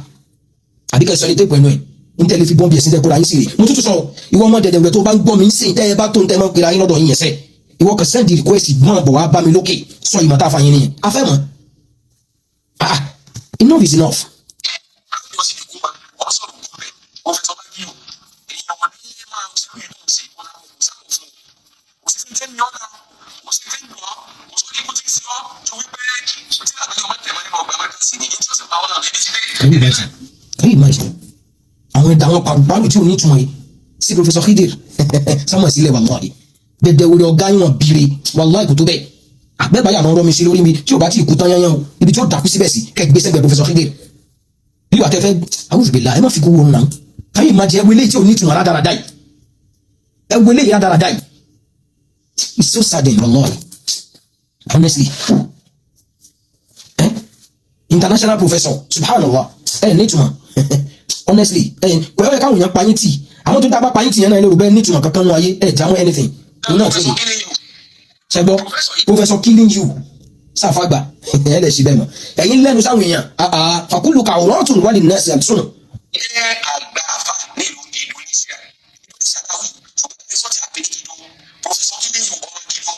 S1: àbí kẹ́ sọ ní téèpù ẹnu ẹ̀ ń tẹ́lẹ̀ fi bọ́ǹbì ẹ̀sìn tẹ́ kóra yín sí rè. Mo tútù sọ, ìwọ ọmọ dẹ̀dẹ̀ rẹ̀ tó bá ń gbọ́ mi ń sìn, tẹ́ ẹ bá tó ń tẹ́ mọ́ pera yín lọ́dọ̀ yín yẹn sẹ́, ìwọ kan send request, gbọ́n bọ̀ wá bá mi lókè, sọ ìmọ̀ tá a fa yín nìyẹn. A fẹ́ mọ̀. Ah, enough is enough.
S2: Wọ́n sì ní kú ma wọ́n sọ̀rọ̀ kú bẹ̀ wọ́n fi sọ bá yíò èèyàn wọn ní máa ṣe rí ìlú ṣe wọn làwọn kò sábò fún un. Kò sí tí ń yọ ọ́ kò sí tí ń dùn ọ́, kò sórí ikú tí ń sin ọ́ ju wípé tí làbẹ́ ọmọ tẹ̀mọ́ nínú ọgbà mẹ́ta sí ni tí ó sì pa ọ́ náà níbi tí dé.
S1: Can you imagine? Can you imagine? Àwọn ẹ̀dá àwọn pàrọ̀pàrọ̀ tí ò ní ìtumọ̀ yìí sí Professor Khidir samuel sílẹ̀. Wàláhì, dẹ̀dẹ̀ wòlé ọ̀gá yín wọn bìrè. Wàláhì, kò tó bẹ́ẹ̀. Àgbẹ̀báyà máa ń rọ́ mi sí lórí mi tí ò bá tí ì kú tán yányán o. Ibi tí ó dàkú síbẹ̀ sí kẹ́ gbé sẹ́gbẹ̀ẹ́ Professor Khidir bí wàá tẹ́fẹ́ àwùjọ ẹ má fi kú wọn náà. Can you imagine? Ẹwọ eléyìí tí ò ní ìtumọ̀ rádaràdá yìí, ẹwọ eléyìí rádaràdá yìí. It's so saddening, wallahi, honestly. Eh? International professor, subhanallah, ẹ ní ìtumọ̀, honestly. Ẹ kò yẹ káwọn èèyàn pa yín tì. Àwọn tó dábàá pa yín tì yẹn náà lérò bẹ́ẹ̀ ní ìtumọ̀ kankan nù ayé ẹ jámọ́ anything. Òun náà tún
S2: Professor killing you.
S1: Ṣẹgbọ́, professor killing you sáfàgbà ẹ lè ṣe bẹ́ẹ̀ mọ́. Ẹ̀yin lẹ́nu sáwọn èèyàn fàkúlù kàwọ́rọ́tún wà lè nẹ́ẹ̀sì àtúnù.
S2: Jẹ́ àgbà àfà nílùú Indonesia. Indonesia táwí, ṣùgbọ́n professor tí a pè ní Ido, Professor killing you, ọmọ Ido,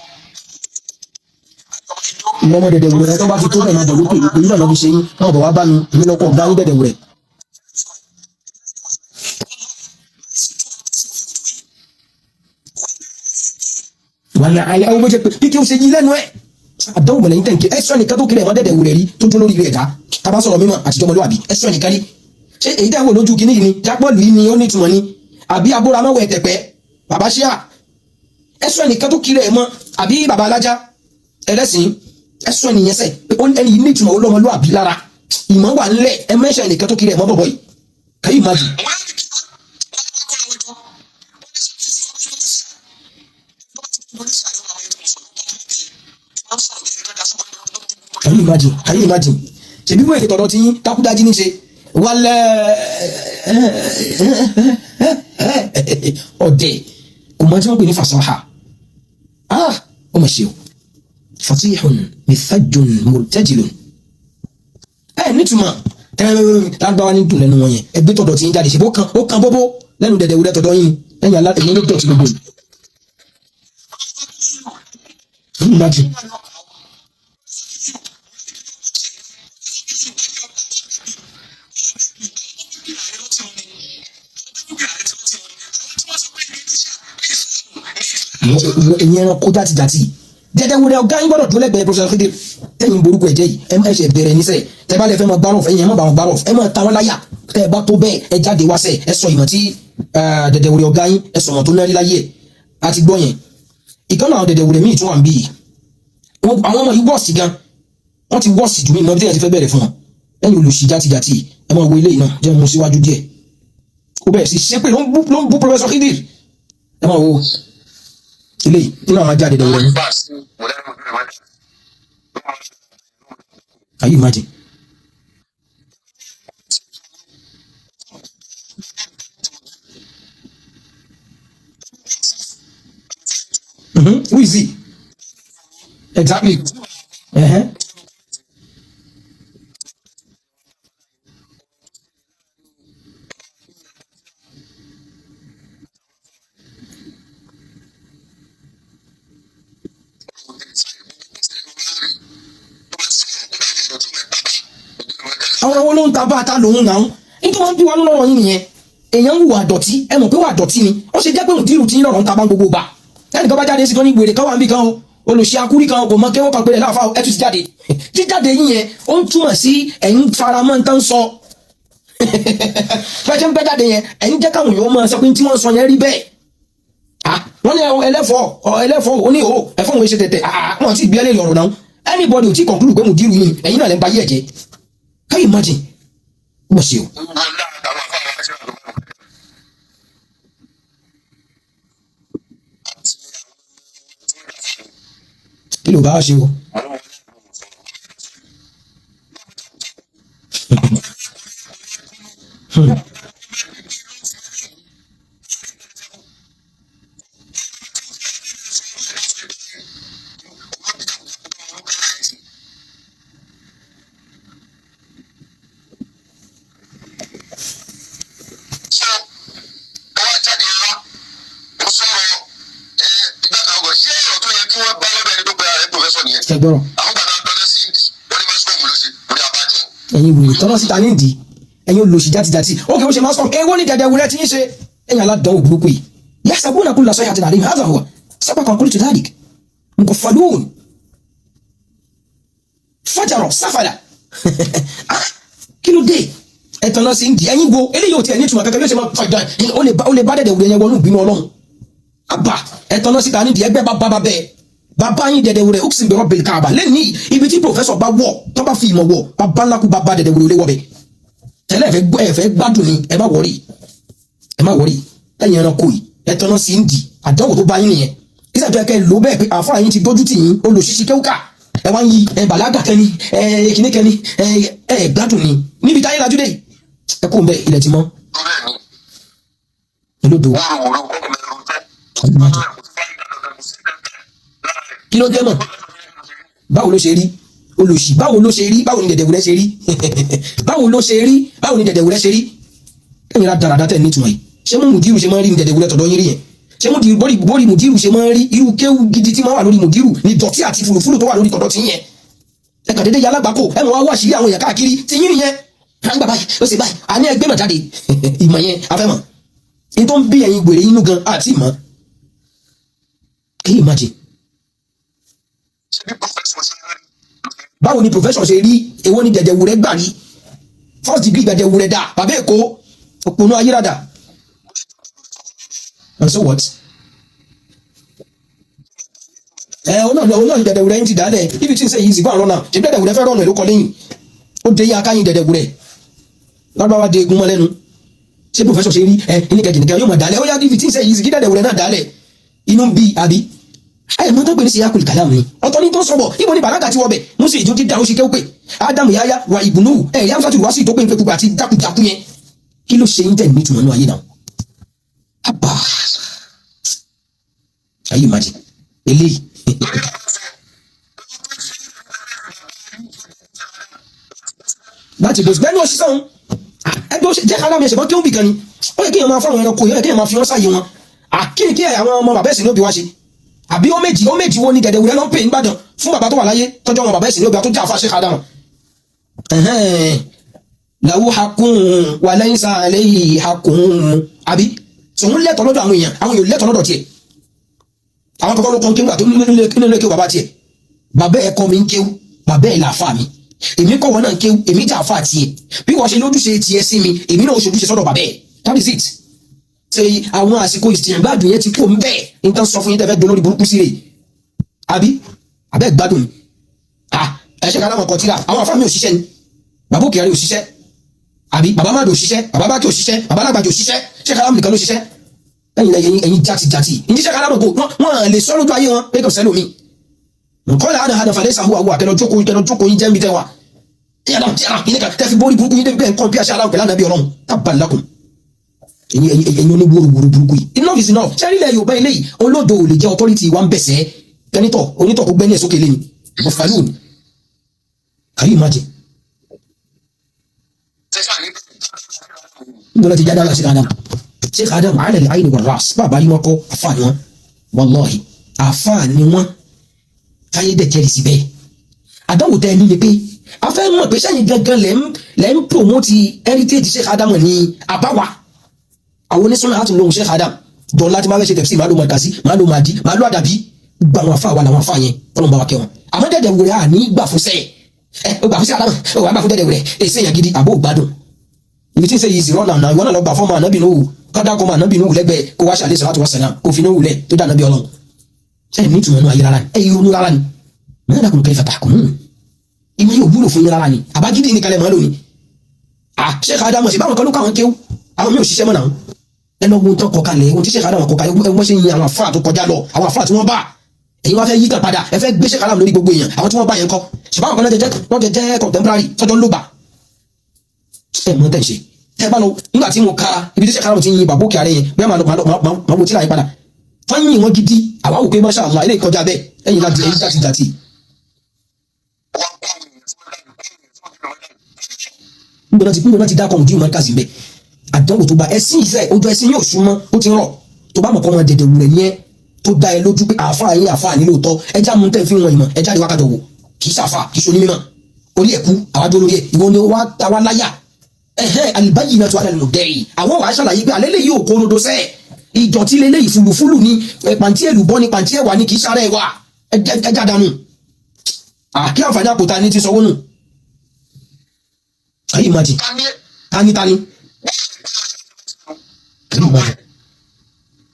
S2: ọmọ Ido.
S1: Ìwọ ọmọ dẹ̀dẹ̀ wúrẹ́ tó bá ti tó bẹ́ẹ̀ máa bọ̀ lókè ìpè yìí náà lọ́ fi ṣe yín náà bọ̀ wá bá mi. Èmi lọ́kọ̀ ọ̀gá yín dẹ̀dẹ̀ wúrẹ́. Wàlẹ̀ àlẹ́ àwọn bó ṣe pé bí kí o ṣe yí lẹ́nu ẹ̀ àdánwò mọ̀lẹ́yìn tẹ̀ǹkì. Ẹ sọ nìkan tó kiri ẹ̀ mọ́ dẹ̀dẹ̀ wúrẹ́ rí tó dún lórí rẹ̀ dá tábà sọ̀rọ̀ mímọ́ àtijọ́ ọmọlúwàbí. Ẹ sọ nìkan rí. Ṣé èyí tẹ́ ń wò lójú kínní yìí ni jápọ̀lù yìí ni ó ní ìtumọ̀ ni àbí abóramọ́wẹ̀ tẹ̀pẹ́ bàbá ṣíà? Ẹ sọ nìkan tó kiri ẹ̀ mọ́ àbí bàbá alájá ẹlẹ́sìn. Ẹ sọ nìyẹn sẹ́ pé ẹni yìí ní ìtumọ̀, olómọlúwàbí lára, ìmọ̀ wà ńlẹ̀. Ẹ mẹ́sẹ̀ nìkan tó kiri ẹ̀ mọ́ bọ̀bọ̀ yìí. Can you imagine?
S2: Wọ́n á ní kí wọ́n wá kó àwọn ẹjọ́ wọ́n ní sọ kí sí ọmọ Indonesia tó bá ti di Indonesia yóò máa yẹ tó ń sọ lọ́wọ́ tó ń dé ìmọ̀ ń sọ̀rọ̀ bí ẹni tó dá sọ́kọ́.
S1: Can you imagine? Can you imagine? Ṣèbí wọ́n ètò tọ̀dọ̀ tí yín tákúdájí ní ṣe wálẹ̀ ọ̀dẹ̀ kò mọ tí wọ́n pè ní fasaha. Ah, ó mọ̀ ṣe o. Fatihun mithajun murtajilun. Ẹ nítumọ̀ lágbára ní dùn lẹ́nu wọn yẹn. Ẹgbẹ́ tọ̀dọ̀ tí yín jáde ṣe bó kan ó kan bóbó lẹ́nu dẹ̀dẹ̀ wúlẹ̀ tọ̀dọ̀ yín lẹ́yìn alá èyí ló dọ̀tí gbogbo yìí. Can you imagine? Ẹ̀yin ẹranko játijàti dẹ́dẹ́ wúrẹ́ ọ̀gá yín gbọ́dọ̀ tó lẹ́gbẹ̀ẹ́ Professor Khidir tẹ́yìn borúkọ ẹ̀jẹ̀ yìí. Ẹ má ṣe bẹ̀rẹ̀ níṣẹ́ tẹ́ bá lè fẹ́ máa gbárùn fẹ́ yẹn, ẹ má bá wọn gbárùn, ẹ má ta wọn láyà. Tẹ́ ẹ bá tó bẹ́ẹ̀, ẹ jáde wá sẹ́, ẹ sọ ìmọ̀ tí dẹ́dẹ́ wúrẹ́ ọ̀gá yín, ẹ sọ̀mọ̀ tó nárí láyé ẹ̀ àti gbọ́ yẹn. Ìkànnì àwọn dẹ́dẹ́ wúrẹ́ míì tún wà ń bí yìí. Àwọn ọmọ yìí wọ́ọ̀sì gan. Wọ́n ti wọ́ọ̀sì jù mí mọ́ bí tẹ́yẹ̀ ti fẹ́ bẹ̀rẹ̀ fún wọn. Lẹ́yìn olùsí játijàti, ẹ máa wo eléyìí náà, jẹ́ mú síwájú díẹ̀. Ó bẹ̀rẹ̀ sí ṣépè, ló ń bú Professor Khidir. Ẹ máa wo eléyìí nínú àwọn ajá dẹ̀dẹ̀ rẹ̀ ní. Can you imagine? Who is he? Exactly. Àwọn wo ló ń ta bá a ta lòun náà? Nítorí wọn bí wa lọ́rọ̀ yín nìyẹn. Èèyàn ń hùwà dọ̀tí, ẹ mọ̀ pé wà dọ̀tí ni. Ó ṣe jẹ́ pé òdìrú tí ń lọ́rọ̀ ń ta bá gbogbo gbà. Ẹnìkan bá jáde sí kan ní wèrè kan wà níbì kan o. Olùṣe akúrí kan kò mọ kéwọ́ kan péré láàfáà, ẹ tún ti jáde. Jíjáde yín yẹn, ó ń túmọ̀ sí ẹ̀yin faramọ́ ń tán sọ. Bẹ́ẹ̀ ṣe ń bẹ́ jáde yẹn, ẹ̀yin jẹ́ káwọn èèyàn máa sọ pé tí wọ́n sọ yẹn rí bẹ́ẹ̀. Wọ́n ní ẹlẹ́fọ̀ọ́ ẹlẹ́fọ̀ọ́ ó ní o ẹ̀fọ́ òun ṣe tẹ̀tẹ̀. Wọ́n ti gbé ẹlẹ́rìí ọ̀rọ̀ náà. Anybody ò tí conclude pé mùdírù yìí, ẹ̀yin náà lẹ́ ń ba yí ẹ̀jẹ̀. Can you imagine? Ó mọ̀ sí o. Kí ló bá wá ṣe o?
S2: So ó wá jáde wá, ó sọ̀rọ̀ ẹ ìgbà kan ọgọ, ṣé ọ̀rọ̀ tó yẹ kí wọ́n bá lọ́dọ̀ ẹni tó gbéra rẹ̀ professor nìyẹn?
S1: Ṣe gbọ́rọ̀.
S2: Àwọn gbàgbà tọ́lá sí ìdí wọ́n ní mass comm ló ṣe orí abájọ.
S1: Ẹ̀yin wèrè tọ́lọ́ síta nídìí, ẹ̀yin olùsí játijàti. Ó kì í ṣe mass comm. Èwo ní dẹ̀dẹ̀ wúrẹ́ tí ń ṣe ẹ̀yin aládánwò burúkú yìí? Yahsabuna kulla sayhatin alayhim, hadha huwa sabaqa qultu dhalik mughaffalun fajara safala. Ah, kí ló dé? Ẹ̀tàn náà sì ń di ẹ̀yin wo eléyìí ò tiẹ̀ ní ìtumọ̀ kankan bí ó ṣe máa fàjà. Ó lè bá dẹ̀dẹ̀ wúrẹ́ yẹn wọnú ìbínú Ọlọ́run. Àbá ẹ̀tàn náà síta nídìí ẹgbẹ́ bá bá bẹ́ẹ̀ bàbá yín dẹ̀dẹ̀ wúrẹ́ ó sì bẹ̀rọ̀ bẹ̀rẹ̀ káàbà lẹ́ni ibi tí professor bá wọ̀ tó bá fi ìmọ̀ wọ̀, bàbá ńlá kú bàbá dẹ̀dẹ̀ wúrẹ́ olé wọ̀ bẹ̀ tẹ́lẹ̀. Ẹ fẹ́ gbọ́, ẹ fẹ́ gbádùn ni. Ẹ má worry, ẹ má worry. Ẹ̀yin ẹranko yìí, ẹ̀tàn náà sì ń di àdánwò tó bá yín nìyẹn. Ìsàtọ̀ tó yẹ kẹ́ ẹ lò bẹ́ẹ̀ pé àfáà yín ti dójú tì yín, olùṣíṣí kéwúkà, ẹ wá ń yí ẹ bàlágà kẹni, ẹ kìíní kẹni, ẹ ẹ gbádùn ni níbi táyé lajú dé yìí. Ẹ kó ń bẹ, ilẹ̀ ti mọ́.
S2: Tó bẹ́ẹ̀ ni.
S1: Olódo.
S2: Wóróworó kọ́kọ́ mẹ́rin jẹ́.
S1: Kí ló dé mọ̀? Báwo ló ṣe rí olùsí? Báwo ló ṣe rí? Báwo ni dẹ̀dẹ̀wúrẹ́ ṣe rí? Báwo ló ṣe rí? Báwo ni dẹ̀dẹ̀wúrẹ́ ṣe rí? Ẹ̀yin ra dáradá tẹ̀ nítumọ̀ yìí, ṣé mú mùdírù ṣe máa ń rí ni dẹ̀dẹ̀wúrẹ́ tọ̀dọ̀ yín rí yẹn? Ṣé mùdírù bórí mùdírù ṣe máa ń rí? Irú kéwù gidi tí máa wà lórí mùdírù ni dọ̀tí àti fùlùfùlù tó wà lórí tọ̀dọ̀ tí yẹn. Ẹ kàn déédéé yalágbákò, ẹ mọ̀ wá wá sí àwọn èèyàn káàkiri tí yín nìyẹn. À ń gbà báyìí, ó sì báyìí, àní ẹgbẹ́ mọ̀ jáde ìmọ̀ yẹn afẹ́mọ̀ ní tó ń bí ẹ̀yin gbèrè inú gan àti ìmọ̀. Can you imagine?
S2: Ṣé bí professor ṣe rí?
S1: Báwo ni professor ṣe rí? Èwo ni dẹ̀dẹ̀wúrẹ́ gbà rí? First degree dẹ̀dẹ̀wúrẹ́ dà, bàbá èkó òpònú ayérada. And so what? Ẹ òun náà ni dẹ̀dẹ̀wúrẹ́ yín ti dálẹ̀ ibi tí ń sẹ́ yìí sì gbọ́ àrọ́nà. Ṣe dẹ̀dẹ̀wúrẹ́ fẹ́ rọ̀nà ẹ̀ ló kọ lẹ́yìn ó dé yín akáyín dẹ̀dẹ̀wúrẹ́ lárúbáwá de egun mọ́ lẹ́nu. Ṣé professor ṣe rí ẹ ní kẹjì nìkan yóò mọ̀ dálẹ̀? Ó yá, ibi tí ń sẹ́ yìí sì kí dẹ̀dẹ̀wúrẹ́ náà dálẹ̀ inú ń bí àbí ẹ mọ tó pè ní síyákùlì kàlámù ni ọ̀tọ̀ ní tó sọ̀bọ̀. Ibo ni bàlágà tí wọ́n bẹ̀ musu ìjọ dídá ó ṣe kéwù pé ádámù yáyá wà ìbùnú ẹ yá fàtúrù wá sí ìtọ́pẹ́ nfẹ́ púpọ̀ àti jákujàku yẹn. Kí ló ṣe ń tẹ̀ ní ìtumọ̀ náà ayé náà? Àbá ayé imagine eléyìí. Láti bó bẹ́ẹ̀ ni ó ṣiṣẹ́ òun ẹgbẹ́ ó ṣe jẹ́ kálámù ẹ̀ṣẹ̀ bọ́ kéwù bì kan ni. Ó yẹ kéèyàn máa fáwọn ẹranko yẹ kéèyàn máa fi wọ́n sáyé wọn. Àkíní kí àwọn ọmọ bàbá ẹ̀sìn ní òbí wá ṣe àbí ó méjì wo ni dẹ̀dẹ̀wúrẹ́ ló ń pè nígbàdàn fún bàbá tó wà láyé tọ́jú ọmọ bàbá ẹ̀sìn ní òbí tó jẹ́ àfa ṣe kádàmù. Lahu hakun wa laysa alayhi hakun àbí tòun lẹ́tọ̀ lọ́dọ̀ àwọn èèyàn, àwọn èèyàn lẹ́tọ̀ lọ́dọ̀ tiẹ̀. Àwọn kọ́kọ́ ló kọ́ kéwù àti nílé kéwù bàbá tiẹ̀. Bàbá ẹ̀ kọ́ mi ń kéwù, bàbá ẹ̀ làáfà mi, èmi kọ́ wọn náà ń kéwù, èmi jẹ́ àfa tiẹ̀. Bí wọ́n ṣe lójúṣe tiẹ̀ sí mi, èmi náà ó ṣojúṣe sọ́dọ̀ bàbá ẹ̀. That is it. Ṣe àwọn àsìkò ìsìngbádùn yẹn ti kó ń bẹ́ẹ̀ ní tán sọ fún yín tẹ́fẹ́ dolórí burúkú sí rè àbí abẹ́ gbádùn. Ah, Ẹ Sheikh Adam kọ tíra, àwọn afá mi ò ṣiṣẹ́ ni, bàbá Òkè Àrẹ ò ṣiṣẹ́, àbí bàbá Mádò ò ṣiṣẹ́, bàbá Bákì ò ṣiṣẹ́, bàbá Alágbàjì ò ṣiṣẹ́, Sheikh Adam nìkan ló ṣiṣẹ́. Ẹ̀yin lẹ́yìn ẹ̀yin játijàti ìdí Sheikh Adam kò wọ́n lè sọ lójú ayé wọn pé kò sẹ́lómi. Nǹkan là hànà falẹ́ sàhùwà wà kẹlọ jókòó, kẹlọ jókòó yín jẹ́ mi tẹ́ wa yàrá yàrá yìí nìkan tẹ́ fi borí burúkú yín débi bẹ́ẹ̀ nǹkan bí aṣọ aláwọ̀ pẹ̀lú ànábì Ọlọ́run tábàlákùn. Ẹ̀yin ẹ̀yin ẹ̀yin oníwòrò burúkú yìí, enough is enough. Sẹ́rí ilẹ̀ Yorùbá eléyìí, olódo ò lè jẹ́ authority wa ń bẹ̀sẹ̀ kẹ́nitọ̀ onítọ̀ kó gbẹ́ni ẹ̀ sókè lé ni ọ̀fàlù. Can you imagine? Níbo ló ti jáde? Sheikh Adam, Sheikh Adam ala al-ayn war-ras, bàbá yìí wọn kọ́ àfáà ni wọn, wallahi àfáà ni wọn, táyé dẹ̀ jẹ́rìí sí bẹ́ẹ̀. Àdánwò tẹ́ ẹ ní ni pé a fẹ́ mọ̀ pé sẹ́yìn gangan lẹ́ ń promote heritage Sheikh Adam ní àbáwá. Àwọn onísúnà àti lóhun Sheikh Adam dọ̀la tí máa fẹ́ ṣe tẹ̀sí, máa lo mọ̀kàsí, máa lo màdí, máa lo àdàbí, gbogbo àwọn afá wa làwọn afá yẹn, kọ́nà bá wa kẹ́ wọn. Àmọ́ dẹ̀dẹ̀ wúrẹ́ à ní gbà fún sẹ́yẹ̀ ẹ ó gbà fún sí Adam, ó wà gbà fún dẹ̀dẹ̀ wúrẹ́ èsì èèyàn gidi àbó gbádùn ibi tí ń ṣe yìí zìrọ̀ náà. Ìwọ náà lọ gbà fọ́ọ̀mù ànábì Nuhu, kọ́dà kọ́ mọ ànábì Nuhu lẹ́gbẹ̀ẹ́ kó wá ṣàlẹ́ sọ́láàtù wàsálàm, kó fi Nuhu lẹ̀ tó dà ànábì Ọlọ́run. Ẹ ní ìtumọ̀ nù ayé rárá ni, ẹ yìí ronú rárá ni. Mẹ́rin dàkùn kayfa tahkumun, ìmọ̀ yóò wúlò fún yín rárá ni. Àbájídé ní kalẹ̀ mọ́ lónìí. À Sheikh Adam ṣe báwọn kan ló kọ́ àwọn kéwú, àwọn mi ò ṣiṣẹ́ mọ́ náà. Ẹ lọ wo ohun tó kọ kalẹ̀, ohun tí Sheikh Adam kọ kalẹ̀, ẹ wọ́n ṣe yin àwọn àfáà tó kọjá lọ, àwọn àfáà tí wọ́n bá. Ẹ̀yin wá fẹ́ yí kan padà, ẹ fẹ́ gbé Sheikh Adam lórí gbogbo èèyàn. Àwọn tí wọ́n bá yẹn kọ́ ṣe báwọn kan lọ́jọ́ jẹ́ contemporary tọ́jọ́ ń lò gbà. Ẹ mọ̀ tẹ̀ ṣe tẹ́ bá lọ nígbà tí mo ka ibi tí Sheikh Adam ti yin bàbá Òkè Àrẹ yẹn, bóyá màá wo tíra yẹn padà, wọ́n yìn wọ́n gidi. Àwa wò pé masha Allah, ilé ìkọjá bẹ́ẹ̀. Ẹ̀yin láti ẹ̀yin jàtì jàtì. Níbo náà ti dákọ̀ ojú ìmọ̀ kásì bẹ́ẹ̀? Àdánwò tó bá ẹ̀sìn ìfẹ́ ojú ẹ̀sìn yóò súnmọ́, ó ti rọ̀ tó bá mọ̀ kọ́ wọn dẹ̀dẹ̀ wulẹ̀ ní ẹ́ tó dá ẹ lójú pé àáfàá yín àáfàá nílò tọ́. Ẹjá mú tẹ́ fi wọn ìmọ̀ ẹjá rí wákàtí wò, kì í ṣàfà, kì í ṣe onímọ̀ orí ẹ̀kú àwa dúró lórí ẹ̀. Ìwọ ni wá ta wá láyà ẹ̀hẹ́ al-bayyinatu ala al-mudda'i. Àwọn wàá ṣàlàyé pé alẹ́ lè yóò kó rodo sẹ́ẹ̀, ìdọ̀tí lélẹ́yìí, fùlùfùlù ni, pàǹtí èlùbọ́ ni, pàǹtí ẹ̀wà ni, kì í ṣàrẹ̀ ẹ̀wà ẹja dànù. Kí àǹfààní àpòta ní ti sọ wónù ayé imagine tani tani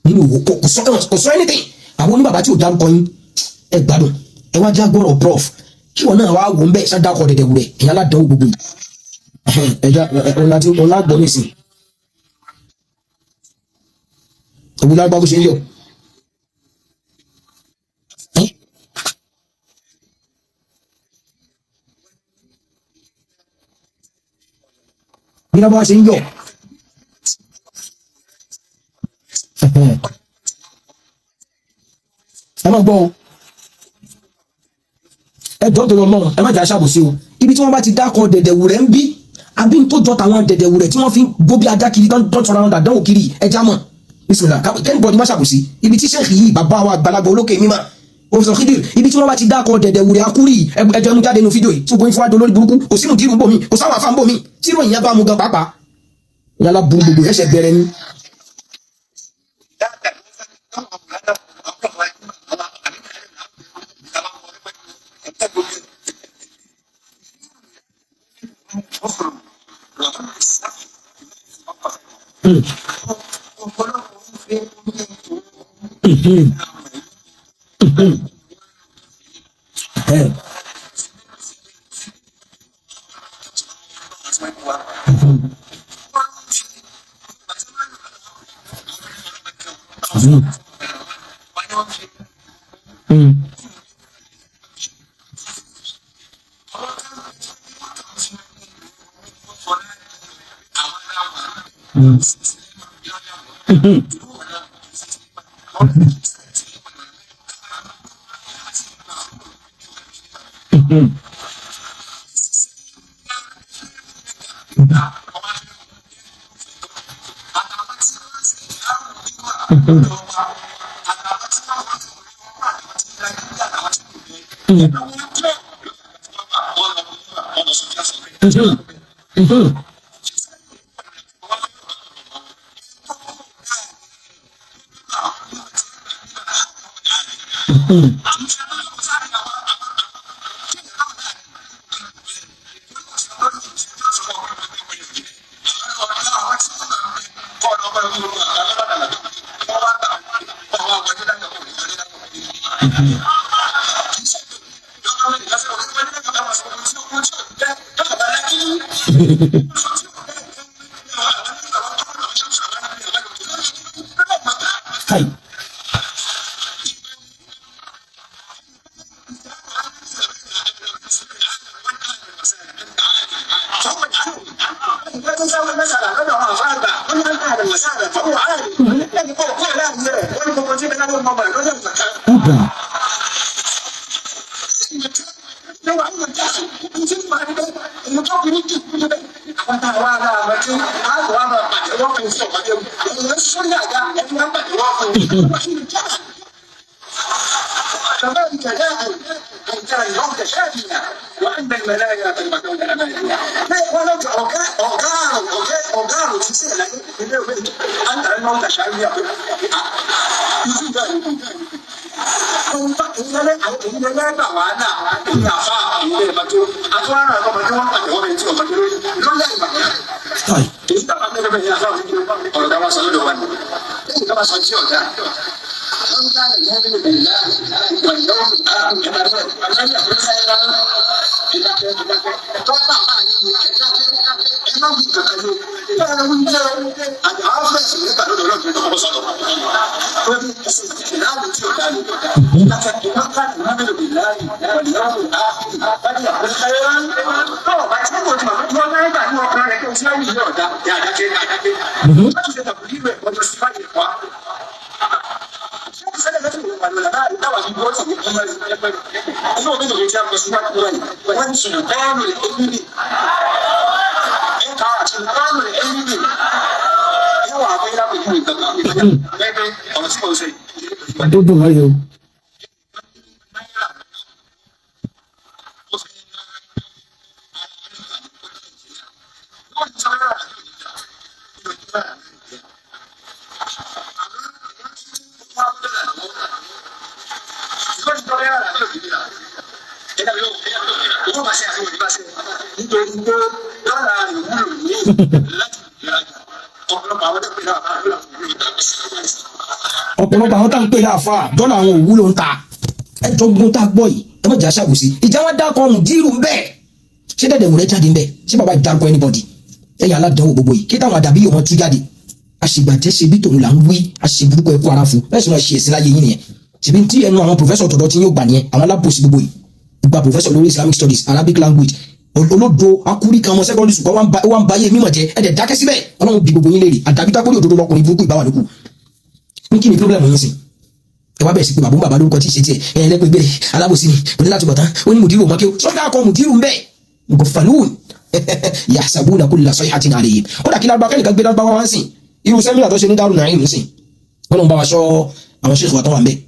S1: nínú òwò kò sọ anything. Àwọn oníbàbá tí ò dárúkọ yín, ẹ gbádùn, ẹ wá já gbọ́rọ̀ prof kí wọn náà wá wò ń bẹ́ẹ̀ ṣáda kọ dẹ̀dẹ̀ wúrẹ̀ ẹ̀yìn aládàáwò gbogbo yìí ẹja ọ̀la gbọ́ nísìn òwú lágbá bó ṣe ń yọ. Bí lábá ṣe ń yọ, ẹ má gbọ́ o, ẹ jọ̀ọ́ torí Ọlọ́run, ẹ má jà ṣàbòsí o. Ibi tí wọ́n bá ti dákọ̀ dẹ̀dẹ̀wù rẹ̀ ń bí àbí tó jọ tàwọn dẹ̀dẹ̀wù rẹ̀ tí wọ́n fi ń gbó bí ajá kiri tán sọ̀rọ̀ àwọn dàdánwò kiri, ẹja mọ̀ bisimilá kẹ́nìbọ̀dì má ṣàbòsí. Ibi tí sẹ́ẹ̀kì yìí, bàbá wa àgbàlagbà olókè mímọ́ Professor Khidir, ibi tí wọ́n bá ti dákọ̀ dẹ̀dẹ̀wù rẹ̀ akúrì, ẹjọ́ ẹmu jáde nínú fídíò yìí tí gbogbo ifá dolórí burúkú. Kò sínú dírú bòmí, kò sáwọn afá ń bòmí tí ìròyìn yẹn bá mu gan pàápàá yálà burú gbogbo ẹsẹ̀ bẹ̀rẹ̀ ni. Kai. Uba. Kai. Tó dùn mọ́ yìí o. Ọ̀pọ̀lọpọ̀ àwọn tá ń pè láàfáà dọ́là àwọn òwúlò ń ta. Ẹjọ́ gbogbo tá a gbọ́ yìí, ẹ má jẹ́ aṣàbòsí. Ìjà wọn dákọ̀ mùdírù ń bẹ́ẹ̀. Ṣé dẹ̀dẹ̀ wùrẹ́ jáde ń bẹ́ẹ̀? Ṣé bàbá ìdárúkọ anybody? Ẹ̀yà aládánwò gbogbo yìí kí táwọn àdàbí yóò wọn tú jáde. Àṣìgbàjẹ́ ṣe bí tòun là ń wí, àṣìburúkọ ẹ̀kú ara fún bẹ́ẹ̀ sì máa ṣe ẹ̀sìn láyé yín nìyẹn. Ṣèbí tí ẹnu àwọn professor tọ̀dọ̀ tí yóò gbà nìyẹn, àwọn alábòsí gbogbo yìí. Gba professor lórí Islamic studies, Arabic language, olódo akúrí kan ọmọ secondary school kan wá ń ba ayé mímọ̀ jẹ́. Ẹ̀dẹ̀ dákẹ́ síbẹ̀, Ọlọ́run bí gbogbo yín léèrè. Àdàbí tákórí òdodo lọkùnrin burúkú ìbáwà lókù. Ní kí ni problem yín sìn? Ẹ wá bẹ̀rẹ̀ sí pé bàbá bàbá lórúkọ tí ì ṣe tiẹ̀. Ẹ lẹ́pẹ́ gbére alábòsí ni kò ní láti bọ̀ tán. Ó ní mùdírù mọ́kí ó sọ́dà kọ mùdírù ń bẹ̀. Gọ̀fàlùn yahsabuna kulla sayhatin alayhim. Ó dà kí lárúbá kẹ́nìkan gbé lárúbá wá ń sìn. Irú sẹ́mínà tó ṣe ní Darul Naim ń sìn, wọ́n ló ń bá wa sọ àwọn ṣèkù àtọ́wà ń bẹ̀.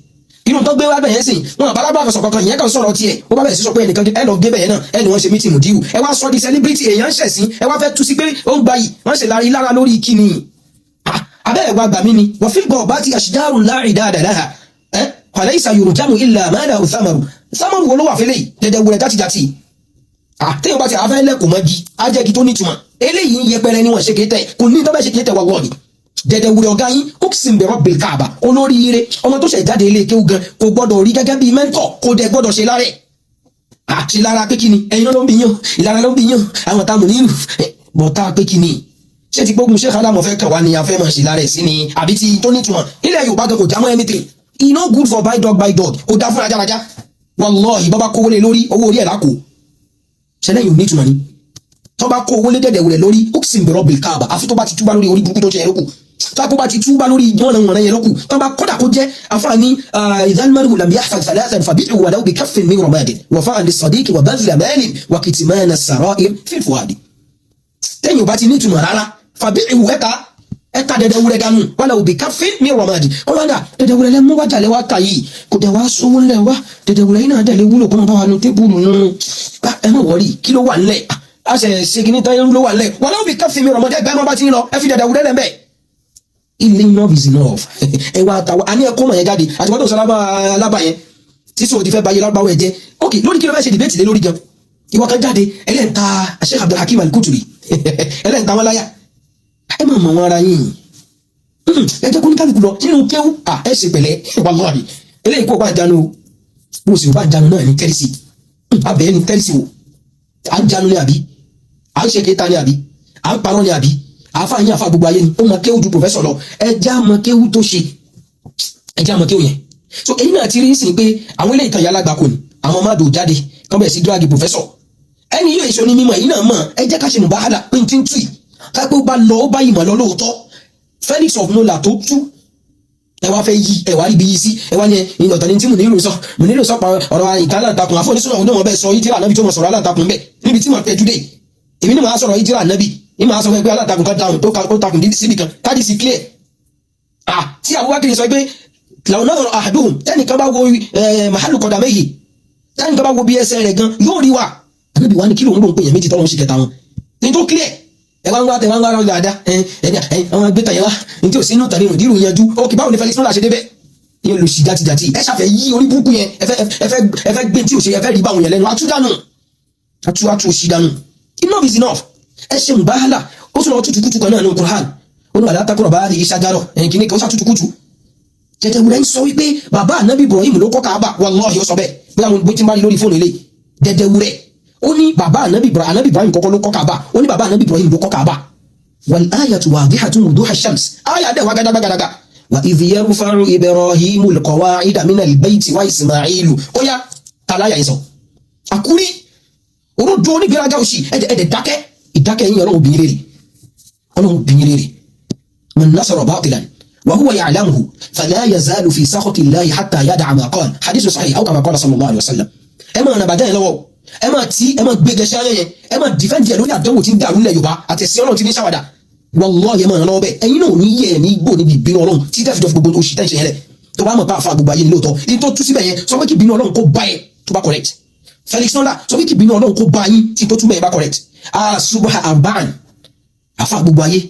S1: Irú tó gbé wá bẹ̀ yẹn sìn, wọn àbá lárúbá sọ kankan, ìyẹn kan sọ̀rọ̀ tiẹ̀. Ó bá bẹ̀rẹ̀ sí sọ pé ẹnìkan ẹ lọ gé bẹ̀ yẹn náà, ẹni wọ́n ṣe mítì mùdírù. Ẹ wá sọ di celebrity, èèyàn ń ṣẹ̀sín, ẹ wá fẹ́ tú sí pé ó ń gbayì, wọ́n ṣe lára lórí kíni. Abẹ́ ẹ̀wà gbà mí ni wọ́n fi gbọ́ ọba ti àṣìdáàrú láàrin dáadáa láha ẹ́ kọ̀lẹ́ ìsà yorùjáàmù ilà àmàlà òsàmàrù sàmàrù wo ló wà fẹ́lẹ̀ yìí dẹ̀dẹ̀ wúrẹ̀ játijàti. Téèyàn bá ti àfẹ́ lẹ́kùn mọ́gi á jẹ́ kí tó nítumọ̀. Eléyìí ń yẹpẹrẹ ni wọ́n ṣe kéétẹ̀ kò ní tọ́bẹ̀ ṣe kéétẹ̀ wà wọ́ọ̀dì. Dẹ̀dẹ̀ wúrẹ̀ ọ̀gá yín ó sì ń bẹ̀rọ̀ bèè káàbà olóríire ọmọ tó ṣẹ̀ jáde ilé kéwú gan kò gbọ́dọ̀ rí gẹ́gẹ́ bíi mẹ́ńtọ̀, kò dẹ̀ gbọ́dọ̀ ṣe lára ẹ̀. Àti lára pé kíni ẹ̀yin ló ń bí yàn, ìlara ló ń bí yàn àwọn táwọn nínú bọ̀tá pé kíni ṣé ti gbógun ṣé kádàmọ̀ fẹ́ kàn wá ni a fẹ́ mọ̀ sí lára ẹ̀ sí ni àbí ti tó nítumọ̀ nílẹ̀ Yorùbá gan kò já mọ́ anything. E no good for buy dog buy dog, kò dá fún rajaraja. Wallahi bọ́ bá kówó lé lórí owó orí ẹ̀ lákò ṣẹlẹ̀ yóò nítumọ̀ ni tó bá kó owó lé dẹ̀dẹ̀ wulẹ̀ lórí ó sì ń bẹ̀rọ̀ bìl káàbà. Àfi tó bá ti túbá lórí orí burúkú tó ṣe yẹn lókù, tó bá ti túbá lórí wọ̀nà yẹn lókù, tó bá kọ́dà kó jẹ́ àfààní idhal-mar'u lam yahfaz thalathan fabi'hu walau bikaffin min ramadin wafa'an lis-sadiqi wa badhla malin wa kitmana as-sara'ir fil fuadi. Tẹ́yìn ò bá ti nítumọ̀ rárá, fabi'hu ẹ̀ta ẹ̀ta dẹ̀dẹ̀ wúrẹ́ dànù walau bikaffin min ramadi. Kọ́mọ́dà dẹ̀dẹ̀ wúrẹ́ lẹ́mú wájà lẹ́wà kà yìí kò dẹ̀ wá sówó ńlẹ̀ wá dẹ̀dẹ̀ wúrẹ́ yìí náà dẹ̀ lè wúlò kó máa bá wa nu tébùlù nù. Ẹ má wọrí kí ló wà ńlẹ̀, a ṣe ṣe kí ní tán irú ló wà ńlẹ̀ walau bikaffin min ramadi. Ẹgbẹ́ máa bá ti ń lọ ẹ fi dẹ̀dẹ̀ wúrẹ́ lẹ́ bẹ́ẹ̀. Enough is enough. Ẹ wá ta a ní ẹkọ́ mọ̀ yẹn jáde àti wọ́n tó sọ alábà yẹn tí sọ ti fẹ́ báyé lárúbáwọ̀ ẹ̀ jẹ́. Ok, lórí kí ló fẹ́ ṣe dìbẹ́tì lé lórí gan? Ìwọ kan jáde ẹlẹ́ǹta Sheikh Abdul Hakim Al-Kutubi ẹlẹ́ǹta wọn láyà. Ẹ máa mọ̀ wọn ara yín, ẹ jẹ́ kó ní kálukú lọ nínú kéwú. Ẹ ṣe pẹ̀lẹ́ wàláhì eléyìí kó bá ń jánu o, bó sì bá ń jánu náà ní tẹ́rìsì abẹ́ ní tẹ́rìsì o, à ń jánu ní àbí À ń ṣe kéta ni àbí à ń parọ́ ni àbí àáfà yín, àáfà gbogbo ayé ni, ó mọ kéwú ju professor lọ. Ẹ já mọ kéwú tó ṣe, ẹ já mọ kéwú yẹn. So èyí náà ti rí sí pé àwọn ilé ìtàn yàrá gbàkó ni àwọn máa dò jáde kán bẹ̀rẹ̀ sí drag professor. Ẹni yóò èso ní mímọ̀, èyí náà mọ̀. Ẹ jẹ́ ká ṣe mùbáhálà pé n ti ń tù yìí, ká pé ó bá lọ, ó bá ìmọ̀ lọ lóòótọ́. Felix of Nola tó tú, ẹ wá fẹ́ yí, ẹ wá rí ibi yí sí. Ẹ wá ní ẹ ọ̀tọ̀ ní tí Mùnírù sọ pa ọ̀rọ̀ ìtàn aláǹtakùn. Àfọ̀ oníṣòwò àwọn onímọ̀ bẹ́ẹ̀ sọ ìjìrà ànábì tó mọ̀ sọ̀rọ̀ aláǹtakùn bẹ́ẹ̀ níbi tí mo fẹ́ júdé. Èmi ni màá sọ̀rọ̀ ìjìrà ànábì ní màá sọ fún ẹ pé aláǹtakùn kan dáhùn tó takùn síbi kan káàdì sí clear. Ah, tí Abubakar sọ pé làwọn náà àdóhùn, tẹnìkan bá wo màhálù kọ̀dà méjì, tẹnìkan bá wo bí ẹsẹ̀ rẹ̀ gan yóò rí wa. Ànábì wa ní kí lóun lóun pè yẹn méjì tọ́lọ́run sì kẹta wọn ní tó clear. Ẹ wá ń wá tẹ wá ń wá rọ dáadáa. Ẹ ẹ ẹ àwọn agbẹ́ta yẹn wá ní tí ò sínú tàbí ìrùdírù yanjú. Ókè, báwo ni Felix Nola ṣe débẹ̀? Yẹn lò sí játijàti. Ẹ ṣàfẹ́ yí orí burúkú yẹn, ẹ fẹ́ gbé tí ò ṣe, ẹ fẹ́ rí báwọn yẹn lẹ́nu atúdànù, atú atú òṣì dànù. Enough is enough. Ẹ ṣe mùbáhálà. Ó tún lọ tútù kútù kan náà ní Qur'an. Ó ní wàlá takùrọ̀ bá rí iṣẹ́ ẹ̀yìn kìíní kan, ó ṣàtútù kútù. Jẹjẹrẹ ń sọ wípé bàbá ànábì Ibrahim ló kọ́ Kaaba. Wallahi, ó sọ bẹ́ẹ̀. Bóyá mo ti ń bá rí lórí fóònù ilé jẹjẹrẹ, ó ní bàbá ànábì Ibrahim, ànábì Ibrahim kọ́kọ́ ló kọ́ Kaaba. Ó ní bàbá ànábì Ibrahim ló kọ́ Kaaba. Wal ayatu wadihatun wuduha shams. Aya dẹ̀ wá gàdàgbàgàdàgà. Wa idh yarfa'u Ibrahimu al-qawa'ida minal bayti wa Ismailu. Ó yá, tàláyà yìí sọ àkúrí olódo onígbéraga òsì. Ẹ̀dẹ̀ dákẹ́ ìdákẹ́ yín. Ọlọ́run bìyín rere, Ọlọ́run bìyín rere. Man nasara batilan wa huwa ya'lamuhu fala yazalu fi sakhati Allahi hatta yada'a ma qala. Hadithu sahih aw kama qala sallallahu alayhi wa sallam. Ẹ máa nà bàjẹ́ yẹn lọ́wọ́, ẹ máa tí ẹ máa gbẹgẹ ṣáyẹ yẹn, ẹ máa defend ẹ lórí àdánwò tí ń dàrú nílẹ̀ Yorùbá àti ẹ̀sìn Ọlọ́run tí ní ṣàwàdà. Wallahi, ẹ máa ràn lọ́wọ́ bẹ́ẹ̀. Ẹ̀yin náà ò ní yẹ ẹ̀ ní gbò níbi ìbínú Ọlọ́run tí tẹ́fì tó fi gbogbo oṣù tẹ́ ń ṣe yẹn lẹ̀. Tó bá mọ̀ bá àfa gbogbo ayé ní lóòótọ́ ní tó tú síbẹ̀ yẹn, sọ pé kí ìbínú Ọlọ́run kó bá ẹ tó bá correct. Felix Nola, sọ pé kí ìbínú Ọlọ́run kó bá yín tí tó túbẹ̀ yẹn bá correct. Ah, subha arba'an, àfa gbogbo ayé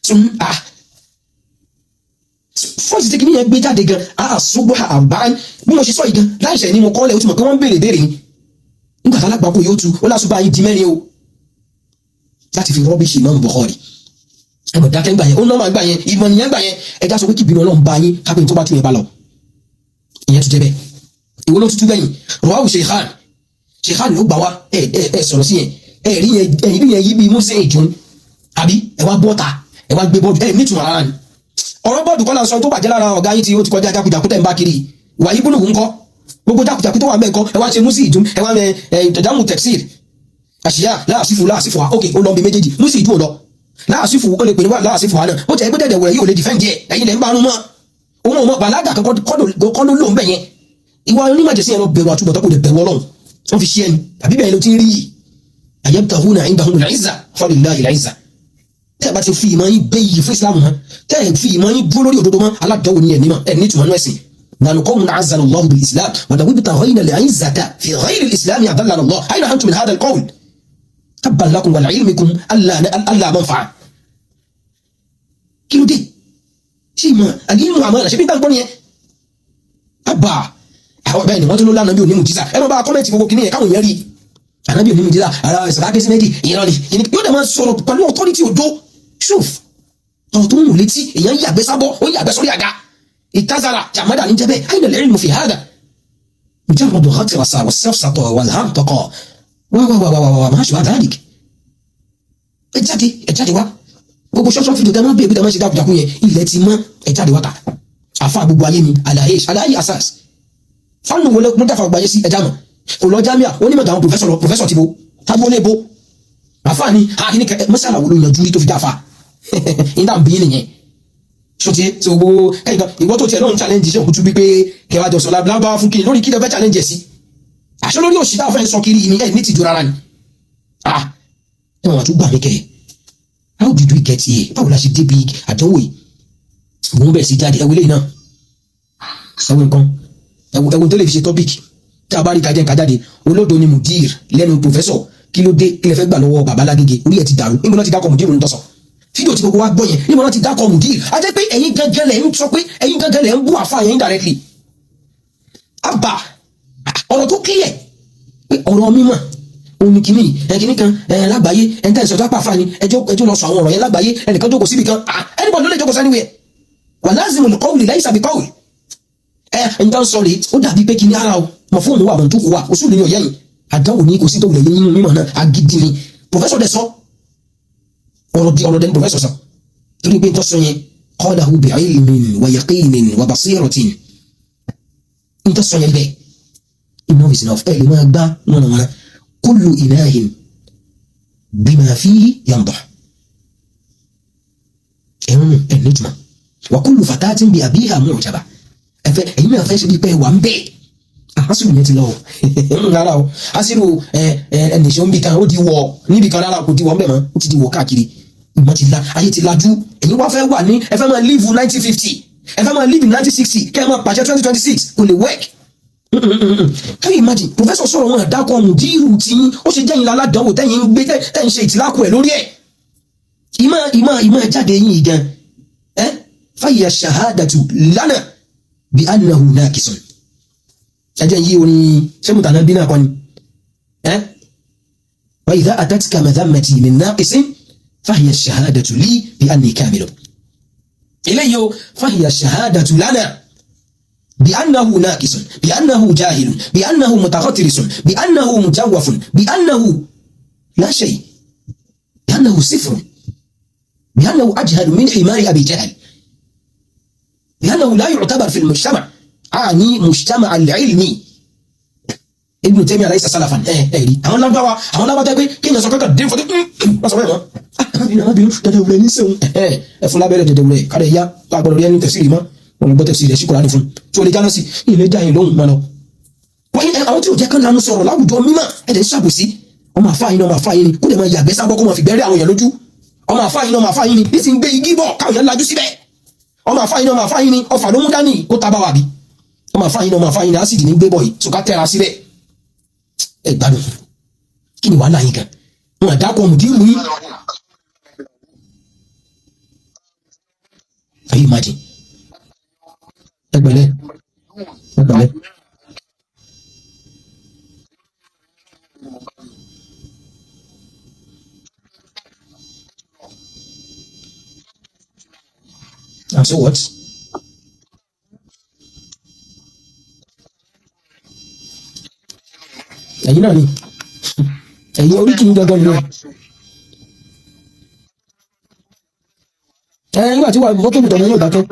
S1: tún. Ah, fọ́ọ̀sì tí kìíní yẹn gbé jáde gan. Ah, subha arba'an, bí mo ṣe sọ yìí gan láìsẹ̀ ni mo kọ́ lẹ̀. Ó ti mọ̀ pé wọ́n ń béèrè béèrè ni. Nígbà tá alágbàkó yóò tu, ó lásùbà yín di mẹ́rin o láti fi rubbish Imam Bukhari. Ẹ mọ̀ dákẹ́ gbà yẹn, ó nọ́ọ̀mà gbà yẹn, ìmọ̀ nìyẹn gbà yẹn. Ẹja sọ pé kí ìbínú Ọlọ́run bá yín kápẹ́ tó bá tún yẹn bá lọ. Ìyẹn tún jẹ́ bẹ́ẹ̀. Ìwọ ló tutù gbẹ̀yìn. Rọ́wọ́ Sheikhan, Sheikhan ló gbà wá. Ẹ ẹ ẹ sọ̀rọ̀ sí yẹn. Ẹ rí yẹn, ẹ rí yẹn yí bí Musa ìjún àbí ẹ wá bọ́ta, ẹ wá gbé bọ́ọ̀dù. Ẹ nítumọ̀ rárá ni ọ̀rọ̀ bọ́ọ̀dù kọ́ la sọ tó bàjẹ́ lára ọ̀gá yín tí ó ti kọjá. Jákujàku tẹ̀ ń bá kiri wàyí búlù ńkọ́, gbogbo jákujàku tó wà mẹ́ ńkọ́. Ẹ wá ṣe Musa ìjún, ẹ wá ẹ ìtẹ̀jámù tafsir àṣìyá láàṣìfù láàṣìfù. Ok, ó lọ bí méjèèjì. Musa ìjún ò lọ láàṣìfù, ó lè pè ní wà láàṣìfù àná. Ó jẹ́ pé dẹ̀dẹ̀ wẹ̀rẹ̀ yóò lè defend ẹ̀. Ẹ̀yin lẹ̀ ń bá arún mọ́ òun ò mọ bàlágà kan kọ́ ló lò ń bẹ̀ yẹn. Ìwà onímọ̀jẹ̀sí yẹn lọ bẹ̀rù àtúbọ̀tán, kò lè bẹ̀rù Ọlọ́run. Wọ́n fi ṣí ẹni àbí bẹ́ẹ̀ ló ti ń rí yìí. Ayabtaghuna indahumul izza, falillahi al-izza. Tẹ́ ẹ bá ti fi ìmọ̀ yín gbé yìí fún Islam hàn, tẹ́ ẹ fi ìmọ̀ yín dúró lórí òdodo mọ́, aládàáwò ni ẹ̀ ní mọ̀ ẹ̀ ní ìtumọ̀ náà ẹ̀sìn. نحن قوم أعزنا الله بالإسلام ولو ابتغينا العزة في غير الإسلام أذلنا الله. أين أنتم من هذا القول؟ تبا لكم ولعلمكم ألا ألا منفعة. Kí ló dé? Ṣé ìmọ̀ àlímù àmọ́ ṣe bí gbàgbọ́ nìyẹn? Àbà àwọn bẹ́ẹ̀ ni wọ́n tún ló lánàá bí òní mùjísà. Ẹ máa bá comment gbogbo kìnìyẹn káwọn èèyàn rí ànábì òní mùjísà. Ara ìsọ̀rọ̀ sí méjì ìran ni yóò dẹ̀ máa sọ̀rọ̀ pẹ̀lú authority òdo ṣùf. Ọ̀rọ̀ tó ń rùn létí, èèyàn yàgbẹ́ sábọ́, ó yàgbẹ́ sórí àga. Ìtazara jàmádà ní jẹ́bẹ́. أين العلم في هذا؟ مجرد غطرسة والسفسطة والهرطقة و و و و و ما أشبه ذلك. Ẹ jáde, ẹ jáde wá. Gbogbo ṣọ́ṣọ́ fídíò tẹ́ máa ń bèèrè tẹ́ máa ń ṣe jákujàku yẹn, ilẹ̀ ti mọ́. Ẹ jáde wá ta àfa gbogbo ayé ni. Àlàyé àlàyé asas fáànù wo ló dáfà gbogbo ayé sí? Ẹja mọ̀ kò lọ jámíà, onímọ̀ àwọn professor lọ. Professor ti bo tábó lé bo àfa ni àkíní kẹ mọ́sálà wo ló yanjú rí tó fi dáfà nígbà bí nìyẹn? Sọtí tí gbogbo kẹ́yìn ìwọ tó tiẹ̀ náà ń challenge iṣẹ́ òkútu bí pé kẹwàá jọ sọ lábáwá fún kiri lórí kí lè fẹ́ challenge ẹ̀ sí àṣọ lórí òṣì táwọn fẹ́ sọ kiri ni. Ẹ̀ ní tìjú rárá ni. Ah, ẹ wọ́n tún gbà mí kẹ́. How did we get here? Báwo la ṣe débi àdánwò yìí? Òun bẹ̀rẹ̀ sí jáde. Ẹwọ eléyìí náà, ẹwọ nǹkan, ẹwọ ẹwọ tó lè fi ṣe topic tí a bá rí kájẹ́ nǹkan jáde. Olódo ni mudir lẹ́nu professor. Kí ló dé? Kí lè fẹ́ gbà lọ́wọ́ bàbá lágége? Orí ẹ̀ ti dàrú. Níbo náà ti dákọ̀ mudir? Ń tọ́sọ̀ fídíò tí gbogbo wa gbọ́ yẹn, níbo náà ti dákọ̀ mudir? A jẹ́ pé ẹ̀yin gangan lẹ̀ ń sọ pé ẹ̀yin gangan lẹ̀ ń bú àfa yẹn indirectly. Àbà ọ̀rọ̀ tó clear pé ọ̀rọ̀ mímọ̀ òun ni kìíní ẹ kìíní kan ẹ lágbàáyé. Ẹ ń tẹ́ ìsọjọ́ pàfà ni ẹjọ́ ẹjọ́ lọ sọ àwọn ọ̀rọ̀ yẹn lágbàáyé. Ẹnìkan jókòó síbi kan, anybody ló lè jókòó sẹ́niwẹ̀. Wà lazimul qawli laysa bi qawl. Ẹ ń tán sọ rèé, ó dàbí pé kìíní ara o mọ̀ fóònù wà mọ̀ tó kù wà oṣù ní ọ̀yẹ́ yìí. Àdánwò ní kò sí tó wulẹ̀ yín nínú mímọ̀ náà. Agídí ni. Professor dẹ̀ sọ ọ̀rọ̀ di ọ̀rọ̀ dẹ̀ ní professor sọ, torí pé n tó sọ yẹn, qalahu bi'ilmin wa yaqinin wa basiratin, n tó sọ yẹn bẹ́ẹ̀. Enough is enough. Ẹ lè máa gbá wọnàwọnà. Kullu inahin bima fihi yandah, ẹ̀rùn ẹ̀ níjùmọ̀. Wa kullu fatatin bi abiha mu'jaba. Ẹ̀fẹ́ ẹ̀yin náà fẹ́ ṣe bí pé wà ń bẹ́ẹ̀. Asiru yẹn ti lọ o, rárá o. Asiru ẹ ẹ ẹnìṣẹ́ ń bì kan, ó di wọ̀ níbi kan, rárá, kò di wọ̀ ń bẹ̀ mọ́, ó ti di wọ̀ káàkiri. Ìmọ̀ ti la, ayé ti lajú. Ẹ̀yin wá fẹ́ wà ní, ẹ fẹ́ máa live 1950, ẹ fẹ́ máa live in 1960, kẹ́ ẹ máa pàṣẹ 2026, kò lè work. Can you imagine? Professor sọ̀rọ̀, wọn àdákọ̀ mùdírù tí ó ṣe jẹ́yìn láládánwò tẹ́yìn ń gbé tẹ́ ń ṣe ìtìlákù ẹ̀ lórí ẹ̀. Ìmọ̀ jáde yín yìí gan ẹ́. Fahiya shahadatu lana bi annahu naqisun. Ẹ jẹ́ yí orin ṣé mùtànà bí náà kọ́ ni ẹ́. Wa idha atatka madhammati min naqisin fahiya shahadatu li bi anni kamilun. Eléyìí o, fahiya shahadatu lana bi annahu naqisun, bi annahu jahilun, bi annahu mutaghatirisun, bi annahu mujawwafun, bi annahu la shay, bi annahu sifrun, bi annahu ajhalu min himari abi jahl, bi annahu la yu'tabar fi al-mujtama', àní mujtama' al-ilmi. Ibn Taymiyyah alaysa salafan. Ẹ ẹ rí àwọn lágbàwá tẹ́ pé kéèyàn sọ kankan dín fọdí, wọ́n sọ bẹ́ẹ̀ mọ́. Amábìnrin, amábìnrin dẹdẹ wúlẹ̀ ní sẹ́wọ̀n. Ẹ ẹ fún lábẹ́rẹ́ dẹdẹ wúlẹ̀ kárẹ̀ yá tó àgbọ̀dọ̀ rí ẹni tẹ̀sí rí mọ́. Wọn gbọ́ tẹ̀sí rẹ̀ sí Kùránì fún tí o lè jáná sí ilé dá yín lóhùn mọ́ lọ. Wọ́n yín àwọn tí ò jẹ́ kán lanu sọ̀rọ̀ láwùjọ mímọ́. Ẹ̀ dẹ̀ ń ṣàbòsí. Ọmọ àfáà yín, ọmọ àfáà yín ni kó lè máa yàgbẹ́ sábọ́, kó máa fi gbẹ́rẹ́ àwọn èèyàn lójú. Ọmọ àfáà yín, ọmọ àfáà yín ni bí ti ń gbé igi bọ̀ káwọn èèyàn lajú síbẹ̀. Ọmọ àfáà yín, ọmọ àfáà yín ni ọfà ló mú dání kó tábà wà bí. Ọmọ àfáà yín, ọmọ àfáà yín ni ásìdì ní gbé bọ̀ yìí sùkà tẹ́ra síbẹ̀. Ẹ gbádùn, kí ni wàhálà yín gan? Wọn àdákọ̀ mùdírù yín. Can you imagine? Ẹ pẹ̀lẹ́, ẹ pẹ̀lẹ́. And so what? Ẹ̀yin náà ni, ẹ̀yin oríkì yín gangan ni ẹ nígbà tí wà fọ́tò ìtọ̀nà yóò dákẹ́.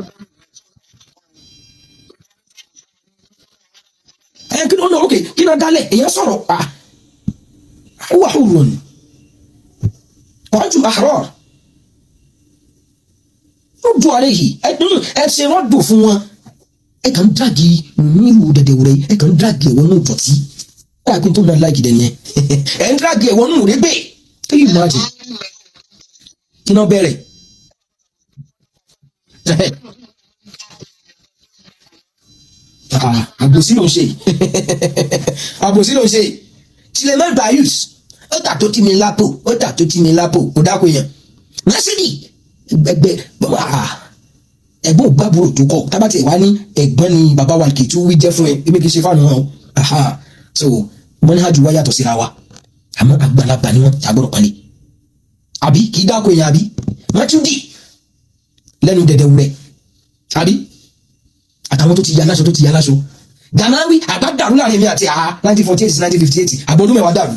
S1: Ẹ kí ló ń lọ òkè, kí ló dálẹ̀? Èèyàn sọ̀rọ̀ à huwa hurrun wa antum ahrar, ruddu alayhi. Ẹ ṣe rọ́dù fún wọn. Ẹ kàn ń dàgì nílùú dẹ̀dẹ̀wúrẹ́, ẹ kàn ń dàgì ẹ̀wọ̀n náà dọ̀tí káàkiri tó náà láìkì dẹ̀ nìyẹn. Ẹ ń dàgì ẹ̀wọ̀n náà rẹ́gbẹ̀. Can you imagine? Kí náà bẹ̀rẹ̀? Àbòsí ló ń ṣe, àbòsí ló ń ṣe. Suleiman Bayus, ó tà tó tí mi lápò, ó tà tó tí mi lápò, kò dáko yẹn násìrì ẹgbẹ ẹ̀gbọ́n ògbàbúrò tó kọ tábàtì wá ní ẹ̀gbọ́n ni bàbá wa kì í tún wí jẹ́ fún ẹ. Èmi kì í ṣe fáànù wọn o. So mọ́níhàjú wa yàtọ̀ síra wa, àmọ́ àgbàlagbà ni wọ́n ṣàgbọ́dọ̀ pọ́nlé àbí kì í dáko yẹn àbí mọ́túndì lẹ́nu dẹ̀dẹ̀ wúrẹ́ àbí àtàwọn tó ti ya aláṣọ, tó ti ya aláṣọ Gànáwí àgbà dàrú láàrin mi àti àá 1948 sí 1958, àgbọ̀dún mẹ́wàá dàrú.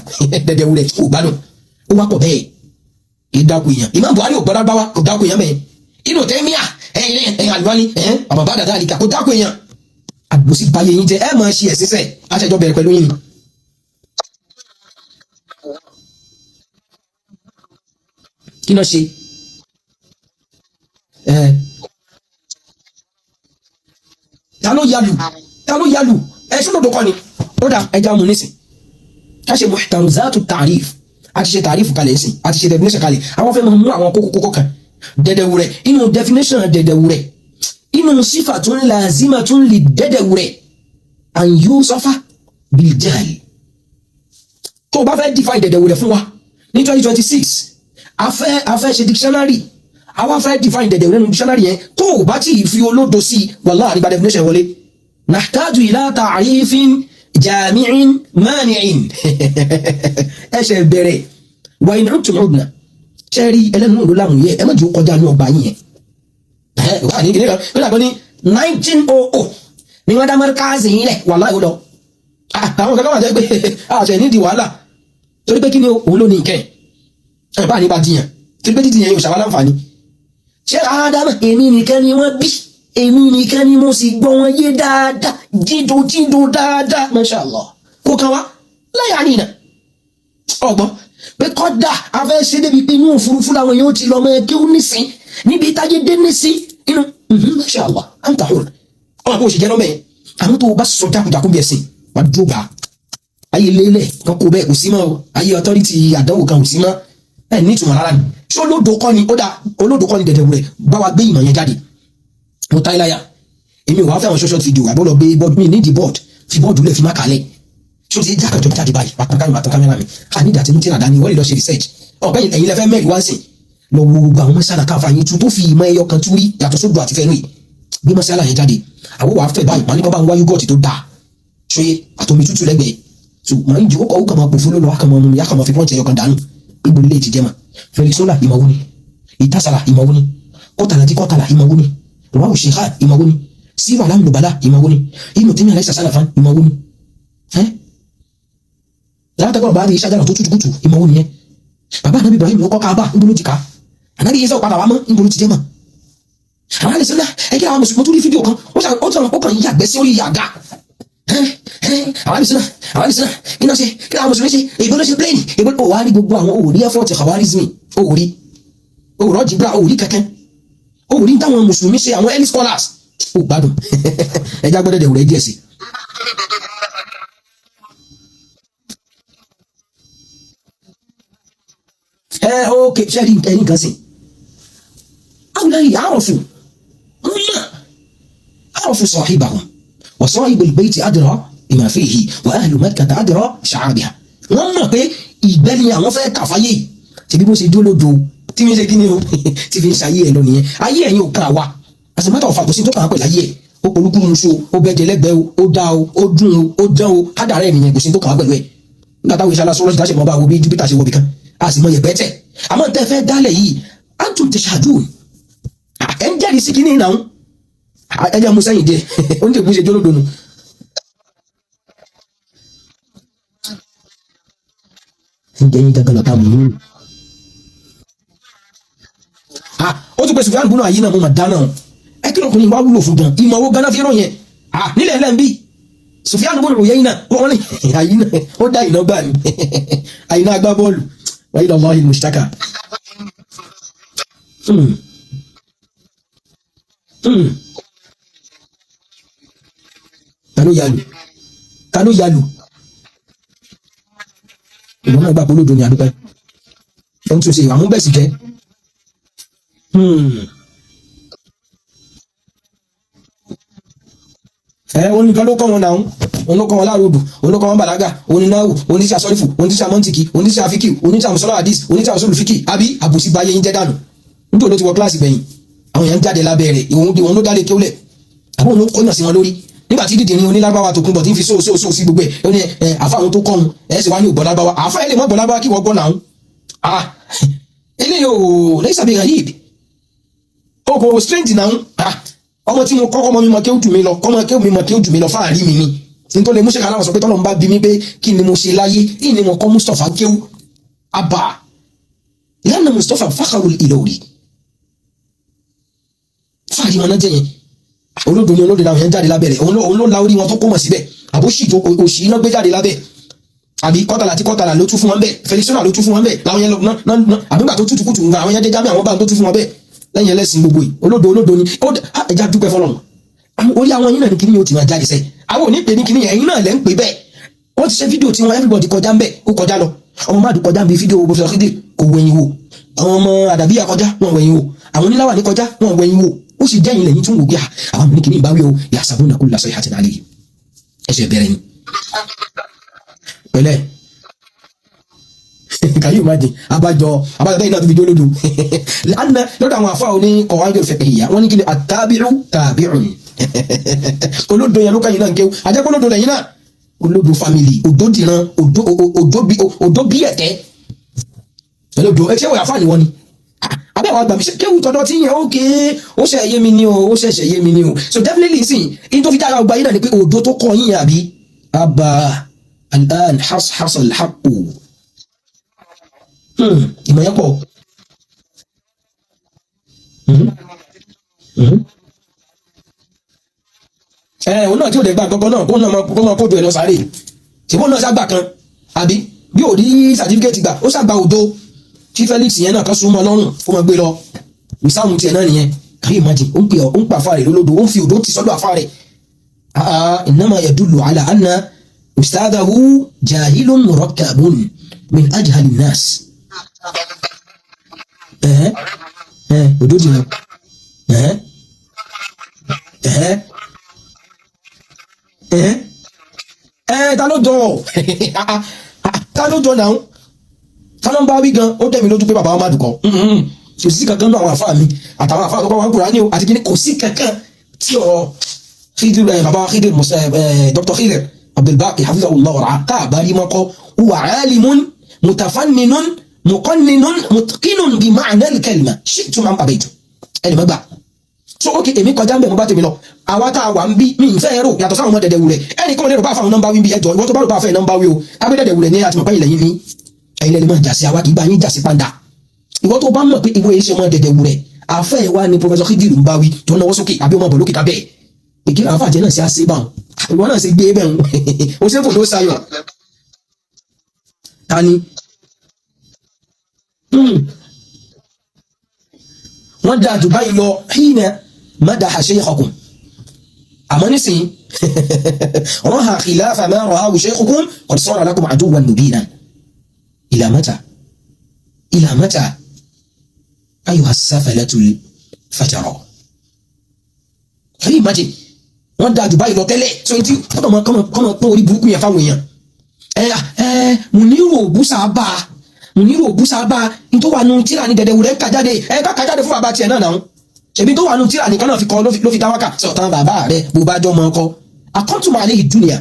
S1: Dẹ̀dẹ̀ wúrẹ́ kò gbádùn, ó wá pọ̀ bẹ́ẹ̀. Kì í dáko èèyàn. Imam Buhari ò gbọ́dọ̀ gbáwá, kò dáko èèyàn bẹ́ẹ̀. Inú tẹ́míà ẹ̀yìn ẹ̀yìn àlùbáni ẹ̀yìn àbàbà dàda àlìkà kò dáko èèyàn. Àgbòsí bayé yín jẹ. Ẹ máa ṣe ẹ̀sìn sẹ̀ àṣẹjọ bẹ̀rẹ̀ pẹ̀lú yín ni. Kí ló ṣe ẹ? Ta ló yalù? Ta ló yalù? Ẹ sọ́dọ̀ kọ́ ni ó dà. Ẹja mú nísìn ká ṣe muhtarizatu ta'rif. A ti ṣe ta'rif kalẹ̀ nísìn, a ti ṣe definition kalẹ̀. Àwọn fẹ́ máa mú àwọn kókó kókó kan. Dẹ̀dẹ̀wúrẹ̀, inú definition dẹ̀dẹ̀wúrẹ̀, inú sifatun lazimatun li dẹ̀dẹ̀wúrẹ̀ an yusafa bil jahl. Tó o bá fẹ́ define dẹ̀dẹ̀wúrẹ̀ fún wa ní 2026, a fẹ́ ṣe dictionary, àwa fẹ́ define dẹ̀dẹ̀wúrẹ̀ nínú dictionary yẹn, tó o bá ti fi olódo sí, wallahi àrígbà definition wọlé. Nahtaju ila ta'rifin jami'in mani'in. Ẹsẹ̀ bẹ̀rẹ̀ wà in udtum udna. Ṣẹ́rí ẹlẹ́nu ló láwọn yẹ, ẹ má jẹ́ ó kọjá ní ọgbà yín yẹn. Ẹ wà ní kìnìkan ó dàgbọ́ ní 1900 ní wọ́n dá mọ́ríkàzì yín lẹ̀, wallahi ó lọ. Àwọn kankan wà jẹ́ pé àṣẹ nídìí wàhálà, torí pé kí ni òun ló ní nǹkan. Ẹ̀ bá ní bá jiyàn torí pé jíjiyàn yóò ṣàwọn láǹfààní. Ṣé Ádámà, èmi nìkan ni wọ́n bí, èmi nìkan ni mo sì gbọ́ wọn yé dáadáa, jíndò jíndò dáadáa, masha Allah, kó kan wá láyà nìyà. Ọgbọ́n pé kọ́dà afẹ́ ṣe débi pé inú òfurufú làwọn yóò ti lọ mọ kí ó nísìn níbi táyé dé nísìn inú, masha Allah, anta hur. Ọmọ kò sì jẹ́ lọ́mọ yẹn. Àwọn tó o bá sọ jákujàku bí ẹ̀sìn wà dúró gbà ayé lélẹ̀ kan kó bẹ́ẹ̀ kò sí mọ́ o. Ayé authority àdánwò kan kò sí mọ́ ẹ̀ ní ìtumọ̀ rárá ni. Ṣé olódo kọ́ ni? Ó dà, olódo kọ́ ni dẹ̀dẹ̀ rẹ̀ bá wa gbé ìmọ̀ yẹn jáde. Mo tá iláyà, èmi ò wá fẹ́ àwọn social video àbọ̀ lọ gbé board mi nídìí board, fi board lẹ̀, fi má kalẹ̀. Ṣé o ti jákàjọ jáde báyìí? Wà á tàn kámẹ́rà, tàn kámẹ́rà mi. A ní ìdàtí mú tíra dání, wọ́n lè lọ ṣe research. Ọ̀pẹ́ ẹ̀yin lẹ́fẹ́ mẹ́rin wá sí lọ wo gbogbo àwọn mọ́sálà káfa yín tún tó fi ìmọ̀ ẹyọ kan tún rí yàtọ̀ sódò àti fẹ́nu yìí. Gbé mọ́sálà yẹn jáde, àwọn wàá fẹ́ báyìí, màá ní kọ́ bá ń wá yúgọ̀tì tó dáa ṣóyé àtomi tútù lẹ́gbẹ̀ẹ́. So màá ń jẹ́ ó kàn máa pòfó lọ́lọ́, àkàmọ́ mi, àkàmọ́ fi pọ́ǹtì ẹyọ kan dànù. Gbogbo ilé ti jẹ́ mà Felisola ìmọ̀wó ni, ìtàsàlà ìmọ̀wó ni, kọ́tàlá tí kọ́tàlá ìmọ̀wó ni, rọ́wọ́ ṣèkà ìmọ̀wó ni, sífà lámùlùbálà ìmọ̀wó ni, inú tèmi àlẹ́ sàṣàlà fan ìmọ̀wó ni, ẹ́ látàkọ̀ bá rí iṣẹ́ àjàrà tó tútù kùtù ìmọ̀wó nìyẹn. Bàbá anabi Ibrahim ló kọ́ Kaaba, níbo ló ti ká? Anabi Isa ò padà wá mọ́, níbo ló ti jẹ́ mọ́? Àwọn àlẹ́ sẹ́lá ẹgbẹ́ àwọn mùsùlùmí tó rí fídíò kan, ó kàn yàgbẹ́ sí orí yàgá. Àwọn àlẹ́ sẹ́lá, àwọn àlẹ́ sẹ́lá, kí náà ṣe? Kí náà àwọn mùsùlùmí ṣe? Èyí ló ṣe plane, èyí ó wá rí gbogbo àwọn òrí effort Khawarizmi, òrí òrọ̀ jìbìrà, òrí kankan, òrí táwọn mùsùlùmí ṣe, àwọn early scholars ó gbádùn. Ẹja gbọ́dọ̀ dẹ̀ wúrẹ́ díẹ̀ sí. Ẹ ok, ṣe rí ẹni kan sìn awùláyì àròfù mọ́ àròfù sahibahum wa sahibul bayti adra bima fihi wa ahlu Makkata adra sha'abiha. Wọ́n mọ̀ pé ìgbẹ́ ni àwọn fẹ́ kà fáyé ṣe bí bó ṣe dúró lójo tí fi ń ṣe kí ni o tí fi ń ṣayé ẹ lọ nìyẹn. Ayé ẹ̀yin ò kàn wá, as a matter of fact, kò sí tó kàn án pẹ̀lú ayé ẹ̀. Ó polúkú musu o, ó bẹ́jẹ lẹ́gbẹ̀ẹ́ o, ó dá o, ó dùn o, ó dán o, kádàrá ẹ̀ nìyẹn. Kò sí tó kàn án pẹ̀lú ẹ̀. Nígbà táwọn iṣẹ́ aláṣọ lọ́sí dáṣẹ̀ mọ́ bá wo bí Júpítà ṣe wọ bìkan, a sì mọ yẹ̀pẹ̀ tẹ̀. Àmọ́ tẹ́ fẹ́ dálẹ̀ yìí, antum tashhadun, ẹ̀ ń jẹ́rìí sí kínní náà. Ẹ jẹ́ mú sẹ́yìn díẹ̀, ó ń tẹ̀kú ṣe jólódò nù. Ǹjẹ́ yín gangan lọ́ta mú un? Ó tún pè Sùfìyàn bùnú àyè náà, mo mà dáná o. Ẹ kí lọkùnrin wá wúlò fún gan, ìmọ̀ owó ganan fi ràn yẹn nílẹ̀ ẹlẹ́n bí Sùfìyàn bùnú òye yín náà wọ́n ní àyè náà ó dá ìná gbà ní àyìnà agbá bọ́ọ̀lù wáyé lọ́wọ́ ìlú mùsítàkà. Ta ló yalù? Ta ló yalù? Ìwọ náà gbà pé olódo ni àdúpẹ́. Ó ń tún ṣe àmúbẹ̀sì jẹ́. Ẹ òun nìkan ló kọ́ wọn náà, òun ló kọ́ wọn láàrúdù, òun ló kọ́ wọn bàlágà, òun ní náwù, òun ní tíṣà sọ́rífù, òun ní tíṣà mọ́ntìkì, òun ní tíṣà fíkì, òun ní tíṣà mùsọ́lá àdìs, òun ní tíṣà òṣèlú fíkì, àbí àbòsí báyé yín jẹ́ dànù. Nítorí ló ti wọ kíláàsì gbẹ̀yìn, àwọn èèyàn ń jáde lábẹ́ rẹ̀, òun ló dálé kéwlẹ̀, àbó òun ló kọ́yàn sí wọn lórí. Nígbà tí dídìrín onílágbáwa tó kún bọ̀ tí ń fi sóò sóò sóò sí gbogbo ẹ̀, ó ní ẹ àfa àwọn tó kọ́ òun, ẹ sì wá ní ògbọ́ lágbáwa, àfa ẹ lè mọ́ gbọ́ lágbáwa kí wọ́n gbọ́ náà. Ah, eléyìí ò lẹ́yìn sàbí gharib, o kò strange náà. Ah, ọmọ tí mo kọ́kọ́ mọ mi mọ kéwù jù mí lọ, kọ́mọ kéwù mi mọ kéwù jù mí lọ, fáàrí mi ni. Nítorí mú ṣèkà láwọn sọ pé tọ́lọ́ ń bá bí mi pé kí ni mo ṣe láyé, kí ni mo kọ́ Mustapha kéwù abà lẹ́nu Mustapha Fakharul Ilori, fáàrí wọn náà jẹ́ yẹn. Olódo ni olódo làwọn yẹn jáde lábẹ́ rẹ̀, òun ló la orí wọn tó kó mọ̀ síbẹ̀, àbóṣì tó òṣì iná gbé jáde lábẹ́, àbí kọ́tàlá tí kọ́tàlá ló tú fún wọn bẹ́ẹ̀, Felisona ló tú fún wọn bẹ́ẹ̀, làwọn yẹn lọ ná ná àbígbà tó tútù kùtù nǹkan àwọn yẹn dé jámẹ́ àwọn bá ń tó tú fún wọn bẹ́ẹ̀ lẹ́yìn ẹlẹ́sìn gbogbo yìí. Olódo olódo ni ó ẹja dúpẹ́ fọlọ́run. Orí àwọn yín náà ní kíní yóò ti máa jáde sẹ́yìn, àwọn ò ní pè ní kíní yẹn, ẹ̀yin náà lẹ́ ń pè bẹ́ẹ̀. Wọ́n ti ṣe fídíò tí wọn everybody kọjá ń bẹ̀, ó kọjá lọ, ọmọ máàdù kọjá ń bí fídíò bó fi sọ kéde kò wẹ̀yìn wò, àwọn ọmọ àdàbíyà kọjá wọn wẹ̀yìn wò, àwọn oníláwà ní kọjá wọn wẹ̀yìn wò, ó sì jẹ́yìn lẹ́yìn tún wò pé àwọn ọmọ ní kíní ìbáwí o, yasabuna kulla sayhatin alayhi, ẹsẹ̀ bẹ̀rẹ̀ ni pẹ̀lẹ́. Can you imagine? Abájọ abájọ tẹ́yìn náà tó fi jó lódò lánàá lọ́dọ̀ àwọn àfáà oní kọ̀wáńgẹ̀ fiqhiyya, wọ́n ní kí ni àtàbíù tàbíùn. Olódo yẹn ló kẹ́yìn náà ń kéwú, àjẹkọ́ olódo lẹ́yìn náà, olódo family, òdòdìran, òdò bí ẹ̀tẹ́ olódo ẹ ṣé wọ́n àfáà ni wọ́n ni abẹ́ àwọn àgbàmí kéwú tọ́dọ̀ tí yẹn ókè, ó ṣe yé mi ní o, ó ṣẹ̀ṣẹ̀ yé mi ní o. So definitely sìn in tó fi dára ọgbà yìí náà ni pé òdo tó kọ yín àbí abba al'an hasal haqqu. Ìmọ̀ yẹn pọ̀. Ẹ òun náà tí ò dẹ̀ gba kankan náà, kó máa kójú ẹ̀ lọ sáré. Ṣèbó náà ṣàgbà kan, àbí bí ò rí sàtífíkẹ́tì gbà, ó ṣàgbà òdo tí Felix yẹn náà kan súnmọ́ lọ́rùn kó máa gbé lọ. Ìsáhùn tiẹ̀ náà nìyẹn. Can you imagine? Ó ń pè ọ́, ó ń pa àfa rẹ̀ lólódo, ó ń fi òdo ti sọ́dọ̀ àfa rẹ̀. Innama yadullu ala anna ustadahu jahilun murakkabun min ajhali nas. Ẹ̀hẹ́ ẹ̀ òdo ti lọ. Ẹ̀hẹ́ ẹ̀hẹ́ ẹ̀hẹ́ ẹ̀ ta ló jọ? Ta ló jọ náà? Ta ló ń bá wí gan? Ó tẹ̀ mí lójú pé bàbá wa má dùn kọ́. Kò sí kankan náà àwọn àfáà mi àtàwọn àfáà tó kọ́ wọn Kùránì o àti kíní, kò sí kankan tí ọ̀rọ̀ Khidir ẹ̀ bàbá Khidir Musa ẹ̀ Dr. Khidir Abdulbaqi hafizahullah wa ra'ah káàbárí mọ́kọ́ huwa alimun mutafanninun muqanninun mutqinun bi ma'na al-kalima shi'tum am abaytum ẹni mọ́gbà. So ok, èmi kọjá ń bẹ̀, mo bá tèmi lọ. Àwa tá a wà ń bí mi ń fẹ́ rò yàtọ̀ sáwọn ọmọ dẹ̀dẹ̀ wulẹ̀ ẹnì kan lè rò bá fáwọn nọ́mbà wí bí ẹjọ́ ìwọ tó bá rò bá fẹ́ nọ́mbà wí o kábẹ́ dẹ̀dẹ̀ wulẹ̀ ní àtìmọ̀pẹ́ ilẹ̀ yín ní ẹ̀yin lẹ́ni máa jà sí àwa kì í bá yín jà sí pàǹdà. Ìwọ tó bá mọ̀ pé ìwọ yìí ṣe ọmọ dẹ̀dẹ̀ wulẹ̀ àfẹ́ wa ni Professor Khidir ń bá wí tó náwó sókè àbí ọmọ bọ̀ lókè kábẹ́ pé kí làwọn fàjẹ́ náà ṣe àṣẹ báwọn ìwọ náà ṣe gbé bẹ́ẹ̀ ń o ṣe kò tó sayọ̀ ta ni wọ́n dáa jù báyìí lọ hina madaha shaykhakum àmọ́ nísìnyí raha khilafa ma ra'ahu shaykhukum qad sara lakum aduwwan mubina. Ila mata, ila mata ayuha safalatul fajara. Can you imagine? Wọ́n dáa jù báyìí lọ tẹ́lẹ̀ so etí kọ́mọ kọ́mọ kọ́mọ pọ́n orí burúkú yẹn fáwọn èèyàn. Ẹ ẹ Muniru Òbúsàbà, Muniru Òbúsàbà ní tó wà nù tíra ní dẹ̀dẹ̀ wùrẹ́ ń kà jáde. Ẹ ká kà jáde fún bàbá tiẹ̀ náà náà ṣèbí tó wà nù tíra nìkan náà fi kọ ló fi dá wákà sọ̀tàn bàbá rẹ̀ bó bá jọ mọ ọkọ akọ́ntùmọ̀ alẹ́ ìdúnìyà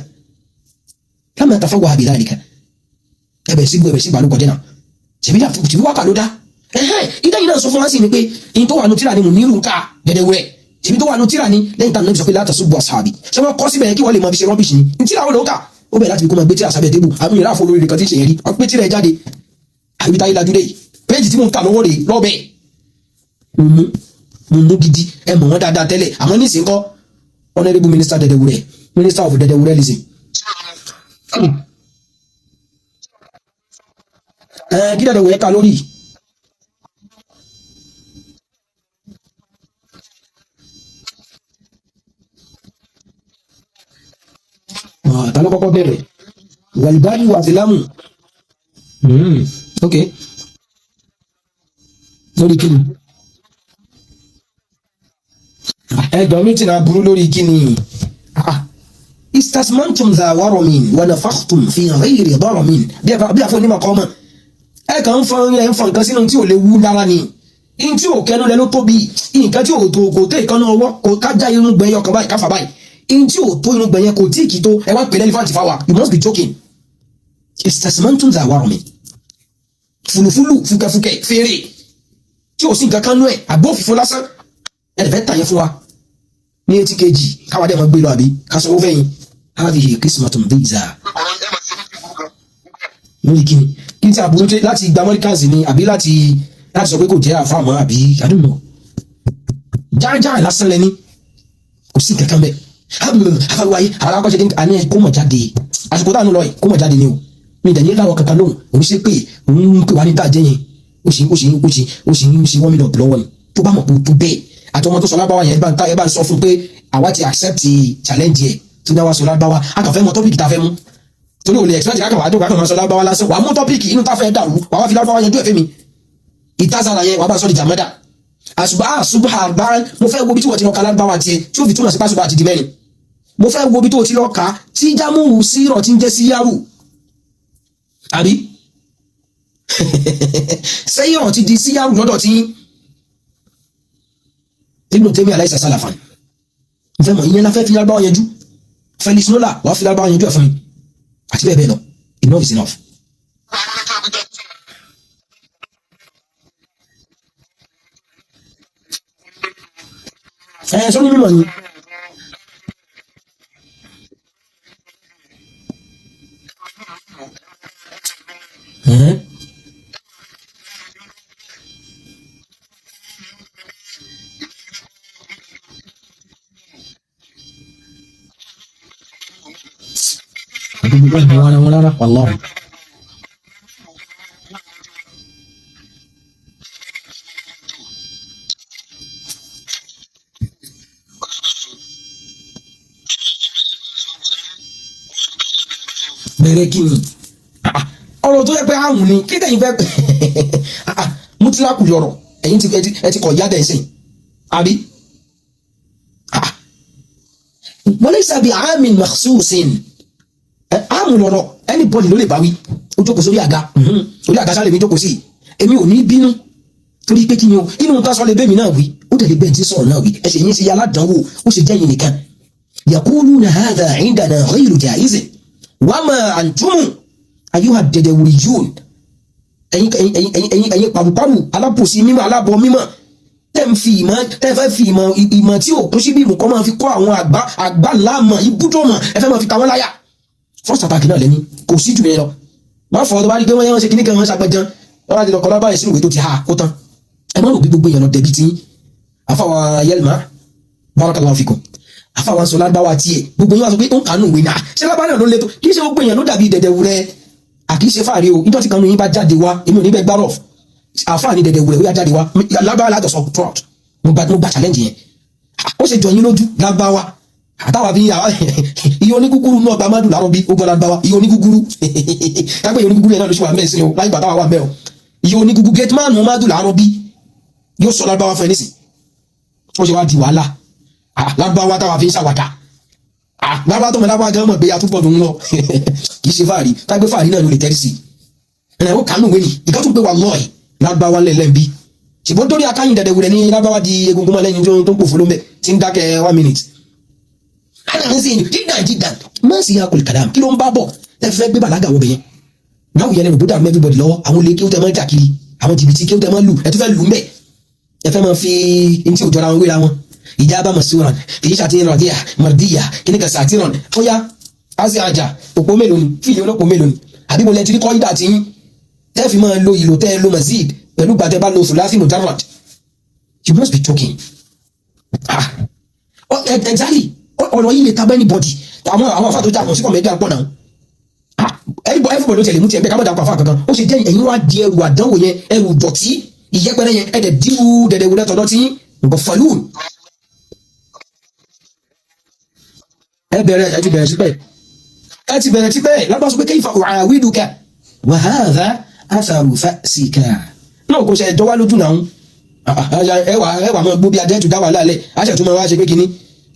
S1: lámà tafawwaha bidhalika. Ẹbẹ̀ sí gbọ́ ẹbẹ̀ sí ìbálòpọ̀ jẹ́ náà ṣèbí dà ṣèbí wákà ló dá. Ẹ̀hẹ́n ìdáyìí náà sọ fún wa sí ni pé in tó wà nù tíra ni Muniru ń ká dẹ̀dẹ̀ wùrẹ́ ṣèbí tó wà nù tíra ni lẹ́yìn tá nàbì sọ pé la tasubbu ashabi ṣé wọ́n kọ́ síbẹ̀ kí wọ́n lè mọ fi ṣe rubbish ni ní tíra wọn ló ń kà ó bẹ̀rẹ̀ láti fi kó máa gbé tíra sábẹ́ tébù àmì ìrà àfọ olórí kan tí ń ṣe yẹn rí wọ́n gbé tíra ẹ̀ jáde àbí táyé lajú dé yìí péjì tí mò ń kà lọ́wọ́ rè lọ́bẹ̀ mo mú gidi ẹ mọ̀ wọ́n dáadáa tẹ́lẹ̀ àmọ́ nísìnyí kọ́ honourable minister Dẹ̀dẹ̀wúrẹ́, minister of Dẹ̀dẹ̀wúrẹ́lism. Ẹ kí Dẹ̀dẹ̀wúrẹ́ ká lórí. Ta ló kọ́kọ́ bẹ̀rẹ̀ wàlúbáyé wàsílámù? Ok, lórí kíni ẹgbẹ́ mi ti na burú lórí kíni? Istasmantum dha waramin wa nafakhtum fi ghayri daramin bí a fún onímọ̀ kọ́ mọ̀ ẹ kàn ń fọn ẹ ń fọn nǹkan sínú tí ò lè wú lára ni in tí ò kẹnu lẹ ló tóbi nǹkan tí ò tó kò tó ìkànnì ọwọ́ kò kájà irun gbẹ̀yẹ ọkàn báyìí káfà báyìí in tí ò tó irun gbẹ̀yẹ kò tí kì í tó ẹ wá pèlè elephant fáwa. You must be joking. Istasmantum dha waramin fùlùfùlù fúkẹ́fúkẹ́ fèrè tí ò sí nǹkan kan nú ẹ̀ àgbó òfìfo lásán ẹ lè fẹ́ tà yẹn fún wa ní etí kejì káwa dẹ̀ mọ́ gbé lọ àbí ká sanwó fẹ́yìn. Hadhihi qismatun dhiza. Lórí kíni kí tí àbúrú láti gba Americans ni àbí láti sọ pé kò jẹ́ àfàmọ́ àbí I don't know. Jájára lásán lẹni kò sí nǹkan kan bẹ́ẹ̀ àfàlùwáyé àwọn akọ́ṣe kí àní kó mọ̀ jáde àsìkò táwọn lọ yìí kó mọ̀ jáde ni o mi ìdẹ̀ ní láwọn kankan lóhùn òun ṣe pé òun ń pè wá ní tàjẹ́ yẹn ó sì ń ṣe wọ́n mi lọ lọ́wọ́ ni tó bá mọ̀ pé tó bẹ́ẹ̀ àti ọmọ tó sọ lábáwá yẹn ẹ bá ń sọ fún pé àwa ti accept challenge yẹ tó ní àwa sọ lábáwá a kàn fẹ́ mọ topic tá a fẹ́ mú torí ò lè expect kákan wàá dùn kákan máa sọ lábáwá lásán wàá mú topic inú tá a fẹ́ dàrú wàá wá fi lábáwá yanjú ẹ̀fẹ́ mi ìtazara yẹn wàá bá sọ di jàmọ́dà àṣùbà àṣùbà àbá mo fẹ́ wo bí tí wọ́n ti lọ ka lábáwá tiẹ̀ tí ó fi túmọ̀ sí pásùbà àti di mẹ́rin mo fẹ́ wo bí tó ti lọ ka tí jámù sírọ̀ ti ń jẹ́ síyárù àbí sẹ́yìnrán ti di síyárù lọ́dọ̀ tí Ibn Taymiyyah aláìsà sálàfàn nfẹ́ mọ̀ ìyẹn la fẹ́ fi lárúbáwá yanjú Felix Nola wàá fi lárúbáwá yanjú ẹ̀ fún mi àti bẹ́ẹ̀ bẹ́ẹ̀ lọ. Enough is enough. Ẹ sọ ní mímọ̀ ni. Àbí wọn ara wọn rárá, wallahi. Bẹ̀rẹ̀ kí ni? Ah, ah, ọ̀rọ̀ tó yẹ pé àrùn ni kí tẹ̀yin fẹ́. Ah, ah, mutilaku yọrọ̀ ẹ̀yin ti ẹ ti kọ̀ yá dẹ̀ sìn àbí. Ah, walaysa bi amin makhsusin. Ẹ àmù lọ̀rọ̀, anybody ló lè bá wí. Ó jókòó sórí àga, orí àga sálẹ̀ mi jókòó sí, èmi ò ní bínú torí pé kí ni o, inú nǹkan sọ lè bẹ́ẹ̀ mi náà wí, ó tẹ̀lé bẹ́ẹ̀ tí sọ̀rọ̀ náà wí. Ẹ̀sẹ̀ yín ṣe yà aládàánwò, ó ṣe jẹ́yìn nìkan. Yaquluna hadha indana ghayru jaizin wa ma antum ayyuha dẹdẹwùrìyún. Ẹ̀yin ẹ̀yin ẹ̀yin ẹ̀yin ẹ̀yin paruparu alábòsí mímọ́, alábọ̀ mímọ́, tẹ́ ń fi ìmọ̀, tẹ́ fẹ́ fi ìmọ̀, ìmọ̀ tí ò kún síbí ìmùkọ́ máa fi kọ́ àwọn àgbà àgbà láàmọ̀ ibùdó mọ̀, ẹ fẹ́ máa fi ta wọ́n láyà. First attack náà lẹ́ni kò sí jù yẹn lọ. Má fọ tó bá rí pé wọ́n yẹn wọ́n ṣe kíní kan, wọ́n ṣàgbẹ́ján, wọ́n bá ti lọ kọ́ lábàá ìsínú ìwé tó ti ha kó tán. Ẹ má rò bí gbogbo èèyàn lọ dẹ̀bi tí àfàwà yẹlma. Barakallahu fikum. Àfàwà sọ lágbáwá tiẹ̀, gbogbo yín wá sọ pé ó ń kànú ìwé náà. Ṣé lábàá náà ló le tó? Kì í ṣe gbogbo èèyàn ló dàbí dẹ̀dẹ̀wúrẹ́, àkì í ṣe fáàrí o. Ìjọ tí kanú yín bá jáde wá, èmi ò ní bẹ́ẹ̀ gbárọ̀. Àfáà ní dẹ̀dẹ̀wúrẹ́, ó yá jáde wá, lágbáwá látọ̀sọ throughout. Mo gba challenge yẹn. Ó ṣe jọ yín lójú lágbáwá àtàwà bí iye onígúgúrú náà gba mádùn láàrọ̀ bí ó gbọ́ lágbáwá. Iye onígúgúrú kápẹ́, iye onígúgúrú yẹn náà ló ṣe wà mẹ́sìn o láyé gbàtàwà wà mẹ́ o. Iye onígúgú gateman mádùn láàrọ̀ bí yóò sọ lágbáwá fún ẹ nísìn. Ó ṣe wá di wàhálà lágbáwá táwa fi ń ṣàwàdà lágbáwá tó mọ lágbáwá gan mọ̀ pé atúbọ̀ tó ń lọ kì í ṣe fáàrí. Tágbé fáàrí náà ló lè tẹ́rí sí ẹ̀, ó kánú wé ni ìkan tún pé wà lọ́ọ̀ì lágbáwá lẹ́lẹ́mbí, ṣùgbọ́n torí akáyìn dẹ̀dẹ̀ wulẹ̀ ní lágbáwá di egungun mọ́ lẹ́yìn tó ń pòfo lóńbẹ̀ tí ń dákẹ́ one minute. Ana ń sìn dídàn dídàn má sì yà kul kalam. Kí ló ń bá bọ̀ ẹ fẹ́ gbé bàlágà wọ bẹ̀yẹn báwo yẹn lẹ́nu bó dàrú everybody lọ́wọ́? Àwọn olè kí ó tẹ máa ń jà kiri, àwọn jìbìtì kí ó tẹ máa ń lù, ẹ tún fẹ́ lù ń bẹ̀, ẹ fẹ́ máa fi ntí òjọra wọn wéra wọn. Ìjábá masuran kì í ṣàtìyàn rọdíà mọ̀díyà kíní kan sàtìràn ó yá á sì àjà òpó mélòó ni fíìlì olópó mélòó ni àbí mo lẹ ti rí kọ́ ìdá tí yín tẹ́ fi máa lo ìlò tẹ́ ẹ lo mazid pẹ̀lú gbàtẹ́ bá lo thulathi mujarrad. You must be joking. Ah oh, exactly. Ọ̀rọ̀ yìí lè ta anybody. Àwọn afa tó jà kàn sí kọ̀mẹ́dì àpọ̀ náà. Ah, everybody ló tẹ̀lé mú tiẹ̀ bẹ́ẹ̀ ká má dàpọ̀ afa kankan. Ó ṣe jẹ́ ẹ̀yin wá di ẹrù àdánwò yẹn, ẹrù dọ̀tí ìyẹ́pẹ̀rẹ́ yẹn, ẹ̀dẹ̀ díwú dẹ̀dẹ̀ wúlẹ̀ tọ̀dọ̀ tí nǹkan falún. Ẹ bẹ̀rẹ̀, ẹ ti bẹ̀rẹ̀ sípẹ̀, ẹ ti bẹ̀rẹ̀ sípẹ̀ lábàá sọ pé kayfa u'awiduka wa hadha atharu fa'sika náà kò ṣe ẹjọ́ wá lójú náà. Ẹ wà máa gbó bí adẹ́tù dá wà lálẹ́ àṣẹ tó máa wá ṣe pé kinní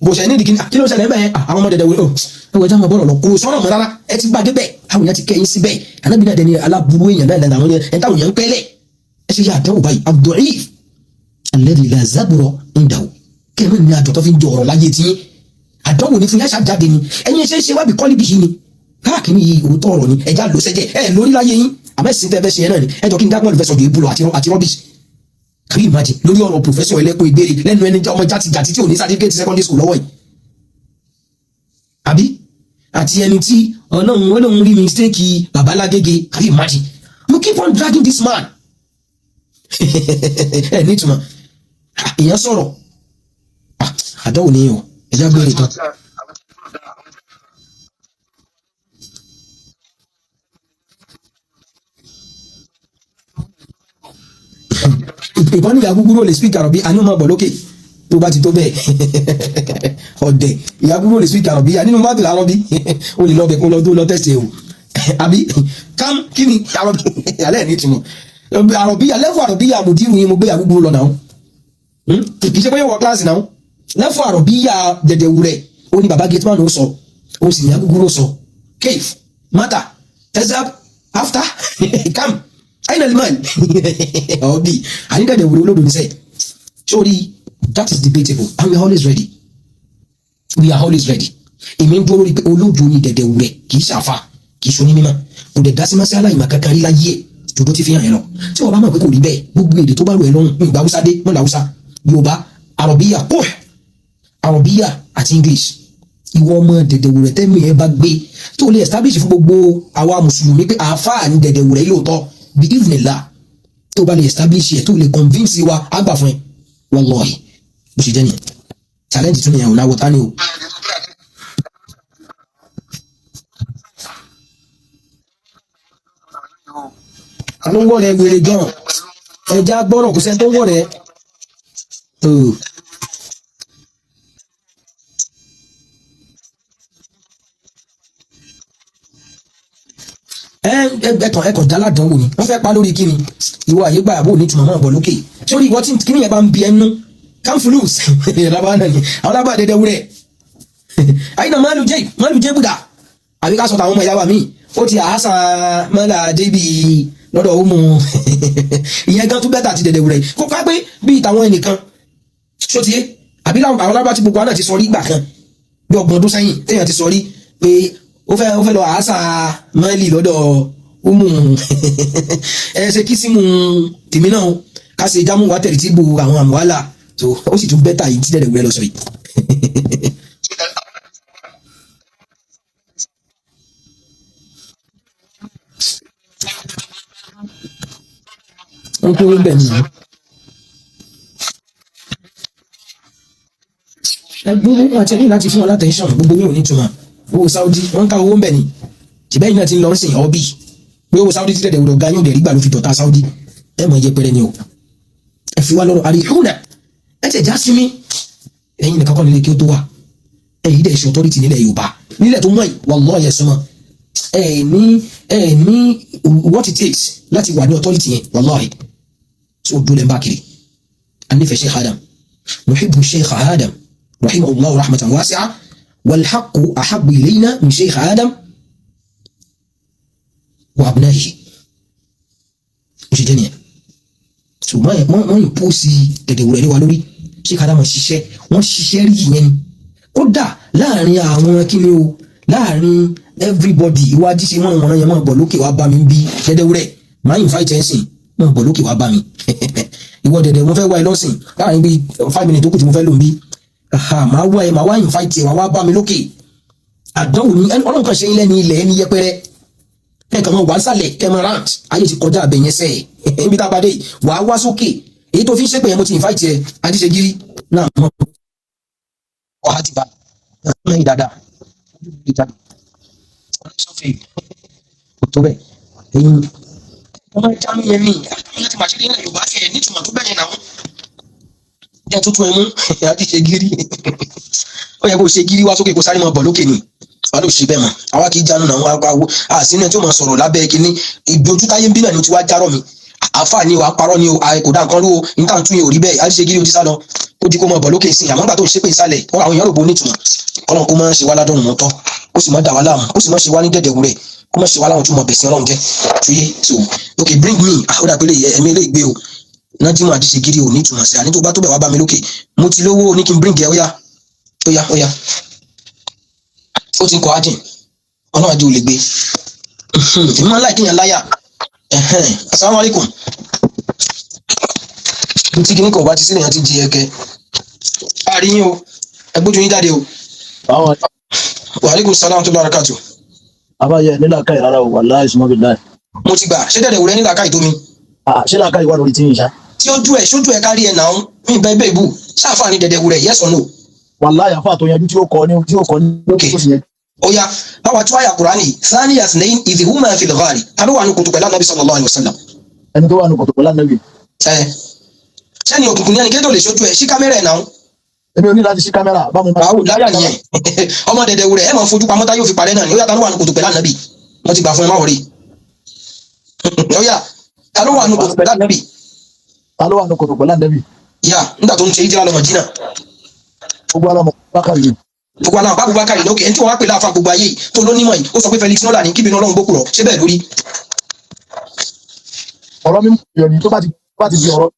S1: kò ṣe nídìí kinní. Kí ló ṣẹlẹ̀ bẹ́ẹ̀? Àwọn ọmọ dẹ̀dẹ̀ wò ó, ẹ wọ ẹja máa bọ̀rọ̀ lọ, kò sọ̀rọ̀ mọ́ rárá. Ẹ ti gbàdé bẹ́ẹ̀, àwọn èèyàn ti kẹ́yìn síbẹ̀. Anábì náà dẹni aláburú èèyàn náà lẹ́nu àwọn yẹn ẹ̀ táwọn èèyàn ń pẹ́lẹ̀. Ẹ ṣe yà àdánwò báyìí, ad-da'if alladhi la zabra indahu, kí ẹ má ní àjọ tó fi ń jọ ọ̀rọ̀ láyé tí àdánwò ní fún yàtọ̀ jáde ni. Ẹ̀yin ṣe é ṣe wábì kọ́lí bìí ni káàkiri yìí, òótọ́ ọ̀rọ̀ ni ẹja ló sẹ́jẹ̀ ẹ lórí láyé yín. Àmẹ́sìn tẹ́ fẹ́ ṣe yẹn náà ni ẹ jọ kí n dágbọ́n lè fẹ́ sọ̀dọ̀ ìbúlọ̀ àti rubbish. Can you imagine lórí ọ̀rọ̀ professor ẹlẹ́kùn ìgbére lẹ́nu ẹni ọmọ játijàti tí ò ní certificate secondary school lọ́wọ́ yìí, àbí àti ẹni tí ọlọ́run rí mistake babalágége? Can you imagine? You keep on dragging this man. Ẹ ní ìtumọ̀ èèyàn sọ̀rọ̀. Àdánwò ni o, ẹ̀já gbére tán. Ìbọn ní ìyá gúgúrú ò lè speak àrọ̀bí, àní ó máa bọ̀ lókè tó bá ti tó bẹ́ẹ̀. Ọ̀dẹ̀ ìyá gúgúrú ò lè speak àrọ̀bí, àní mo bá tẹ̀lé àrọ̀bí, ó lè lọ bẹ̀ kó lọ tó lọ tẹ̀sí o. Àbí kam kí ni àrọ̀bí alẹ́ ní ìtumọ̀ àrọ̀bí lẹ́fọ̀ àrọ̀bí àmùdírù yín, mo gbé ìyá gúgúrú lọ náà. Kì í ṣe pé yóò wọ kíláàsì náà lẹ́fọ̀ àrọ̀bí yà dẹ̀dẹ̀wúrẹ̀. Ó ní baba gateman ó sọ, ó sì ní ìyá gúgúrú sọ cave mata tezab after kam aina liman ọbí àní dẹ̀dẹ̀wúrẹ̀ olódò ní sẹ́ sórí. That is debatable and we are always ready, we are always ready. Èmi ń dúró lórí pé olódò ní dẹ̀dẹ̀wúrẹ̀, kì í ṣàfà, kì í ṣoní mímọ́, kò dẹ̀ dá sí mọ́sálà ìmọ̀ kankan rí láyé ẹ̀ jòdó ti fi hàn yẹn lọ. Tí wọ́n bá mọ̀ pé kò rí bẹ́ẹ̀, gbogbo èdè tó bá rò ẹ́ lọ́rùn, ìgbà Haúsá dé mọ́ làwùsá, Yorùbá, àrọ̀bíyà kó àrọ̀bíyà àti English. Ìwọ ọmọ dẹ̀dẹ̀wùrẹ̀ tẹ́mi ẹ bá gbé tó lè establish fún gbogbo àwa mùsùlùmí pé àáfàá ní dẹ̀dẹ̀wùrẹ̀ lóòótọ́ bí evening la, tó bá lè establish ẹ̀, tó lè convince wa, á gbà fún ẹ. Wallahi, bó ṣe jẹ́ nìyẹn. Challenge tún nìyẹn ò náwó tání o. Ta ló ń wọ̀ rẹ wèrè gan? Ẹja gbọ́rọ̀, kò sẹ́ni tó ń wọ̀ rẹ. Oh. Ẹ ẹ kàn, ẹ kàn jáládánwò ni wọ́n fẹ́ pa lórí kíni. Ìwọ àyè gbà àbò nítumọ̀ mọ́ ọ̀bọ̀ lókè sórí ìwọ tí kíni yẹn bá ń bi ẹnu káńfùlùs lábá náà ni àwọn lábá dẹdẹ wúrẹ àyìnà máàlù jẹ bùdà àbí ká sọ tàwọn ọmọ ìyá wa míì ó ti àásà mọ́là débi lọ́dọ̀ ó mú ìyẹn gan tún bẹ́tà ti dẹdẹ wúrẹ kó ká pé bíi tàwọn ẹnìkan sótìyé àbí àwọn lábá tí gbogbo wa náà ti sọ rí gbà kan bí 30 ọdún sẹ́yìn téèyàn ti sọ rí pé ó fẹ́ lọ àásà mọ́lì lọ́dọ̀ umu. Ẹ ṣe kí símù tèmi náà o, ká ṣe jámù wá tẹ̀lé tí bu àwọn àmúhálà tó ó sì tún bẹ́tà yìí tí dẹ̀dẹ̀ wúrẹ́ lọ sọ yìí. Wọ́n kéré ń bẹ̀ nìyẹn. Ẹ gbogbo wọn àti ẹni láti fún wọn látẹ̀ńṣọ̀n gbogbo yóò ní ìtumọ̀. Owó Saudi wọ́n ń ká owó ń bẹ̀ ni, ṣùgbọ́n ẹ̀yin náà ti ń lọ sìn ọ́ bì pé owó Saudi ti dẹ̀dẹ̀ wúrọ̀ ga yóò dẹ̀ rí gbà ló fi dọ̀tá Saudi. Ẹ mọ̀ yẹpẹrẹ ni o, ẹ fi wá lọ́rọ̀ àríhùnà ẹ tẹ̀ já sí mi. Ẹ̀yin nìkan kọ́ nílé kí ó tó wà, ẹ̀yin dẹ̀ ṣe authority nílẹ̀ Yorùbá nílẹ̀ tó mọ̀ yìí, wallahi ẹ̀ súnmọ́ ẹ ní what it takes láti wà ní authority yẹn, wallahi tí ó dúró lẹ́ ń bá kiri. A nífẹ̀ẹ́ Sheikh Adam, nuhibbu Sheikh Adam rahimahullahu rahmatan wasi'a, wal haqqu ahabbu ilayna min Sheikh Adam wa abna'ihi. Ó ṣe jẹ́ nìyẹn. So wọ́n impose dẹ̀dẹ̀ wúrẹ́ lé wa lórí. Sheikh Adam ṣiṣẹ́, wọ́n ṣiṣẹ́ rí ìyẹn ni. Kódà láàrin àwọn kíni o, láàrin everybody ìwádìí ṣe wọ́n wọ́n yẹn máa bọ̀ lókè wá bá mi bí dẹ̀dẹ̀ wúrẹ́ máa invite ẹ̀ sìn máa bọ̀ lókè wá bá mi. Ìwọ dẹ̀dẹ̀ mo fẹ́ wá ẹ lọ́sìn láàrin bíi 5 minutes tó kù tí mo fẹ́ lò ń bí máa wá ẹ, máa wá invite ẹ wá wá bá mi lókè. Àdánwò ni Ọlọ́run kan ṣe ń lẹ́ni ilẹ̀ ẹni yẹpẹrẹ kẹ́kàn máa wà ń sàlẹ̀ kẹ́ máa rant. Ayé ti kọjá abẹ yẹn sẹ́ẹ̀ níbi tá a bá dé yìí, wàá wá sókè. Èyí tó fi ń ṣépè yẹn mo ti invite ẹ adíṣegírí náà mọ ọ̀há ti bá mẹ́rin dáadáa kò tó bẹ́ẹ̀. Ẹ̀yin wọ́n máa ń jánu yẹn ní àtàwọn láti màṣírí ilẹ̀ Yorùbá ẹ̀ nítumọ̀ tó bẹ́ẹ̀ yẹn náà jẹ́ tuntun ẹ̀ mú adíṣegírí. Ó yẹ kó ṣe gírí wá sókè kó sáré máa bọ̀ lókè ni wà ló ṣe bẹ́ẹ̀ mọ̀. Àwa kì í jánu náà, wọ́n á wo àsínú ẹ̀ tí ó máa sọ̀rọ̀ lábẹ́ kínní ìdojú táyé ń bí náà ni ó ti wá járọ̀ mi. Àáfà ni wàá parọ́ ni o, kò dá nǹkan rú o, níta tún yẹn ò rí bẹ́ẹ̀. Adíṣegírí o ti sá lọ, ó di kó máa bọ̀ lókè sí i. Àmọ́ nígbà tó ń ṣépè ìsàlẹ̀ wọn àwọn èèyàn rò bó nítumọ̀. Ọlọ́run kó máa ṣe wá ládùn mọ́tọ́, kó sì máa dà wá láàmú, kó sì máa ṣe wá ní dẹ̀dẹ̀ wúrẹ̀, kó máa ṣe wá láwọn tó mọ̀ bẹ̀sìn Ọlọ́run jẹ́ tuye. So okay, bring me. Ah, ó dà pé ẹ̀mí lè gbé o nájímọ̀. Adíṣegírí ò ní ìtumọ̀ sí àní tó bá tó bẹ̀ wá bá mi lókè. Mo ti lówó ní kí n bring ẹ. Ó yá, ó yá, ó yá. Ó ti ń kọ ájìn, Ọlọ́run àjò lè gbé èmi máa ń láì kéèyàn láyà. Asalaamu alaykum. Tí kìíní kan ò bá ti sílẹ̀ yẹn ti di ẹ̀kẹ́ àríyìn o, ẹgbójú yín jáde o.
S3: Àwọn
S1: Wa aleykum salaam tó barakatu.
S3: Àbáyẹ nílà káyì rárá o, wàláhì sùmọ́ bí láì.
S1: Mo ti gbà ṣé dẹ̀dẹ̀ wúrẹ́ nílà káyì tó mi.
S3: Ṣé làákàyè wà lórí tí yín ṣá?
S1: Tí ó jú ẹ̀ sójú ẹ̀ kárí ẹ̀ náà mi bẹ́ẹ̀ bẹ́ẹ̀ bù sáfà ní dẹ̀dẹ̀ wúrẹ́, yes or no?
S3: Wàláhì àfà tó yanjú tí ó kọ ní tí ó kọ ní
S1: Okay.
S3: ó sì yẹn.
S1: Ó yá, báwa tó àyà Kùránì thaniya ithnain idh huma fil ghari, ta ló wà ní kòtò pẹ̀lú Ànábì sallallahu alaihi wasallam?
S3: Ẹni tó wà ní kòtò pẹ̀lú Ànábì.
S1: Ẹ sẹ́ni òkùnkùn ní ẹni kéde ò lè sójú ẹ̀ sí kámẹ́rà ẹ̀ náà.
S3: Èmi ò ní láti ṣí kámẹ́rà báwo máa.
S1: Báwo láyà nìyẹn, ọmọ dẹ̀dẹ̀ wúrẹ́ ẹ̀ máa fojú pamọ́ tá yóò fi parẹ́ náà ni. Ó yá, ta ló wà ní kòtò pẹ̀lú Ànábì? Mo ti gbà fún ẹ, má wọrí. Ó yá, ta ló wà ní kòtò pẹ̀lú Ànábì?
S3: Ta ló wà ní kòtò pẹ̀lú Ànábì?
S1: Yá, nígbà tó ń ṣe ìjìlá lọ Mádínà.
S3: Gbogbo alọmọ bákàrí yìí.
S1: Gbogbo aláwọ̀ bá Abubakar lókè ẹni tí wọ́n wá pè láàfà gbogbo ayé yìí tó ló nímọ̀ yìí, ó sọ pé Felix Nola ní kíbi Ọlọ́run gbókù rọ̀ ṣé bẹ́ẹ̀ lórí?
S3: Ọ̀rọ̀ mímú ìyọ̀nì tó bá ti di ọ̀rọ̀.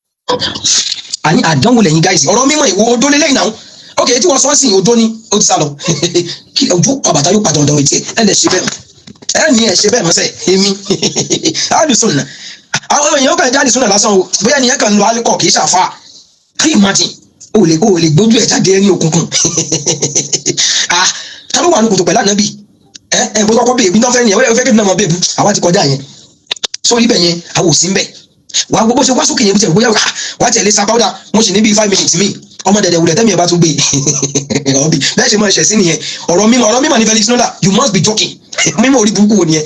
S1: Àní àdánwò lẹ́yìn gáìsì ọ̀rọ̀ mímọ̀ ìwò odó lélẹ́yìn náà. Ok, tí wọ́n sọ sí odó ni ó ti sá lọ kí ojú àbàtà yóò padà ọ̀dọ̀ etí ẹ̀ ẹ̀ lẹ̀ ṣe bẹ́ẹ̀ mọ́ ẹ ní ẹ̀ ṣe bẹ́ẹ̀ mọ́sẹ̀. Èmi alùsùnà, àwọn èèyàn kan jẹ́ alùsùnà lásán o, bóyá nìyẹn kan ń lo alikọ kì í ṣàfà. Can you imagine? O lè gbójú ẹ̀ jáde ní òkùnkùn. Ah, ta ló wà ní kòtò pẹ̀lú Ànábì? Ẹ ẹ bó kọ́kọ́ bèèbí náà fẹ́ nìyẹn, ó fẹ́ kí n náà mọ bèèbù. Àwa ti kọjá yẹn sórí ibẹ̀ yẹn, àwọn ò sí ń bẹ̀. Wà á bó ṣe wá sókè yẹn, bó ṣe bóyá wà á tẹ̀lé sapáwọ́dà. Mo sì ní bíi 5 minutes mi. Ọmọ dẹ̀dẹ̀ wulẹ̀ tẹ́mi ẹ̀ bá tún gbé ọbí bẹ́ẹ̀ ṣe máa ṣẹ̀ sí nìyẹn. Ọ̀rọ̀ mímọ̀, ọ̀rọ̀ mímọ̀ ní Felix Nola, you must be joking. Mímọ̀ orí burúkú wo nìyẹn?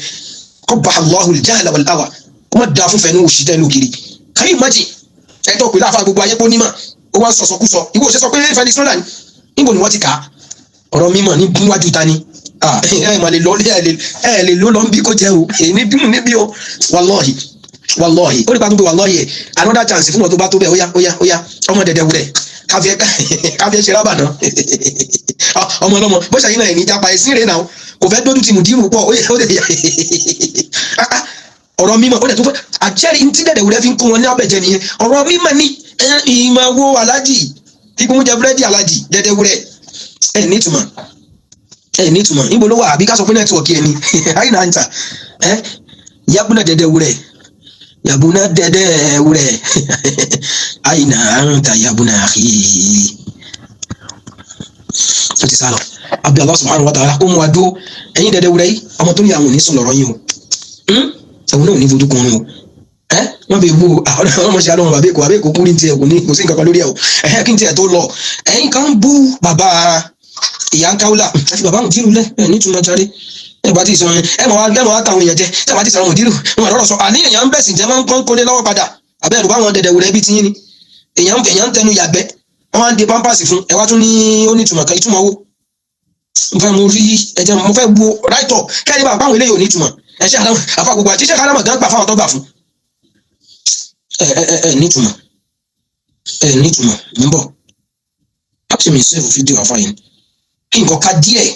S1: Kọ́ bá Allahu al-jahla wal-hawa. Kó Kó má da fún fẹnu òṣì tẹ́ ló kiri. Can you imagine? Ẹ tó pè láàfáà gbogbo ayé pé ó nímọ̀, ó wá ń sọ̀sọ̀kúsọ. Ìwọ ò ṣe sọ pé Felix Nolan níbo ni wọ́n ti kà á? Ọ̀rọ̀ mímọ̀ ní níwájú ta ni? Ẹ mà lè lọ, ẹ lè lọ ń bí kó jẹ o. Èmi bí níbí o, wàlọ́ọ̀hì wàlọ́ọ̀hì, ó ní pàtó pé wàlọ́ọ̀hì ẹ̀ another chance fún wọn tó bá tó bẹ́ẹ̀. Óyá óyá óyá, ọmọ dẹ̀dẹ̀ wulẹ̀ káfíẹ́ káfíẹ́ ṣe rábà náà, ọmọ ọlọ́mọ bó ṣàyìn náà ẹ̀ ní jápa ẹ̀sìn rẹ̀ náà kò fẹ́ dójú ti mùdírù pọ̀. Ó yẹ ó lè ọ̀rọ̀ mímọ̀, ó lè tó fẹ́ àjẹrí ntí dẹ̀dẹ̀ wulẹ̀ fi ń kó wọn ní abẹ́jẹ nìyẹn. Ọ̀rọ̀ mímọ̀ ní ìmọ̀ wo alájì fíkún jẹ búrẹ́dì alájì dẹ̀dẹ̀ wulẹ̀. Ẹ̀ nítumọ̀, ẹ̀ nítumọ̀. Níbo ló wà? Àbí ká sọ pé network ẹ̀ ni àyìnà ń ta ẹ̀ yabuna dẹ̀dẹ̀ wulẹ̀, yabuna dẹ̀dẹ̀ wulẹ̀, àyìnà ń ta yabuna àkì. Ó ti sá lọ. Abi Allah subhanahu wa ta'ala kó mu wa dúró. Ẹ̀yin dẹ̀dẹ̀ wulẹ̀ yìí, ọmọ tó ní àwọn ò ní sùn lọ́rọ̀ yín o, ẹ̀wọ̀n náà ò ní fojú kan o. Ẹ wọn bẹ bú àwọn ọmọ ṣe alọ́mọ bàbá èkó, bàbá èkó kúrin tiẹ̀, kò ní kò sí nǹkan kan lórí ẹ̀ o. Ẹ̀hẹ́, kí n tiẹ̀ tó lọ, ẹ̀yin kan bú bàbá ìyá ń káwùlà, ẹ fi bàbá mùdírù lẹ̀. Ẹ nítumọ̀ jáde. Ẹ bá ti sọ ẹ mọ̀ wá, ẹ mọ̀ wá táwọn èèyàn jẹ. Tí a bá ti sọ̀rọ̀ mùdírù wọn àrọ́rọ̀ sọ àní èèyàn ń bẹ̀sìn jẹ́, máa ń kọ́ kólé lọ́wọ́ padà. Àbẹ́ ẹ̀rù báwọn dẹ̀dẹ̀ wùrẹ́ bí tiyín ni èèyàn ń tẹnu yàgbẹ́, wọ́n wá ń de pampers fún ẹ, wá tún ní ó ní ìtumọ̀ kan. Ìtumọ̀ wo? Mo fẹ́ mo rí ẹ̀jẹ̀, mo fẹ́ wo right up kẹ́ni bá báwọn eléyìí ò ní ìtumọ̀. Ẹ ṣe àfa gbogbo àti iṣẹ́ kálámọ̀ gan gbà fáwọn tó gbà fún ẹ ẹ ẹ ẹ nítumọ̀, ẹ nítumọ̀. Ń bọ̀ láti mi save fídíò àfa yìí kí nǹkan ká díẹ̀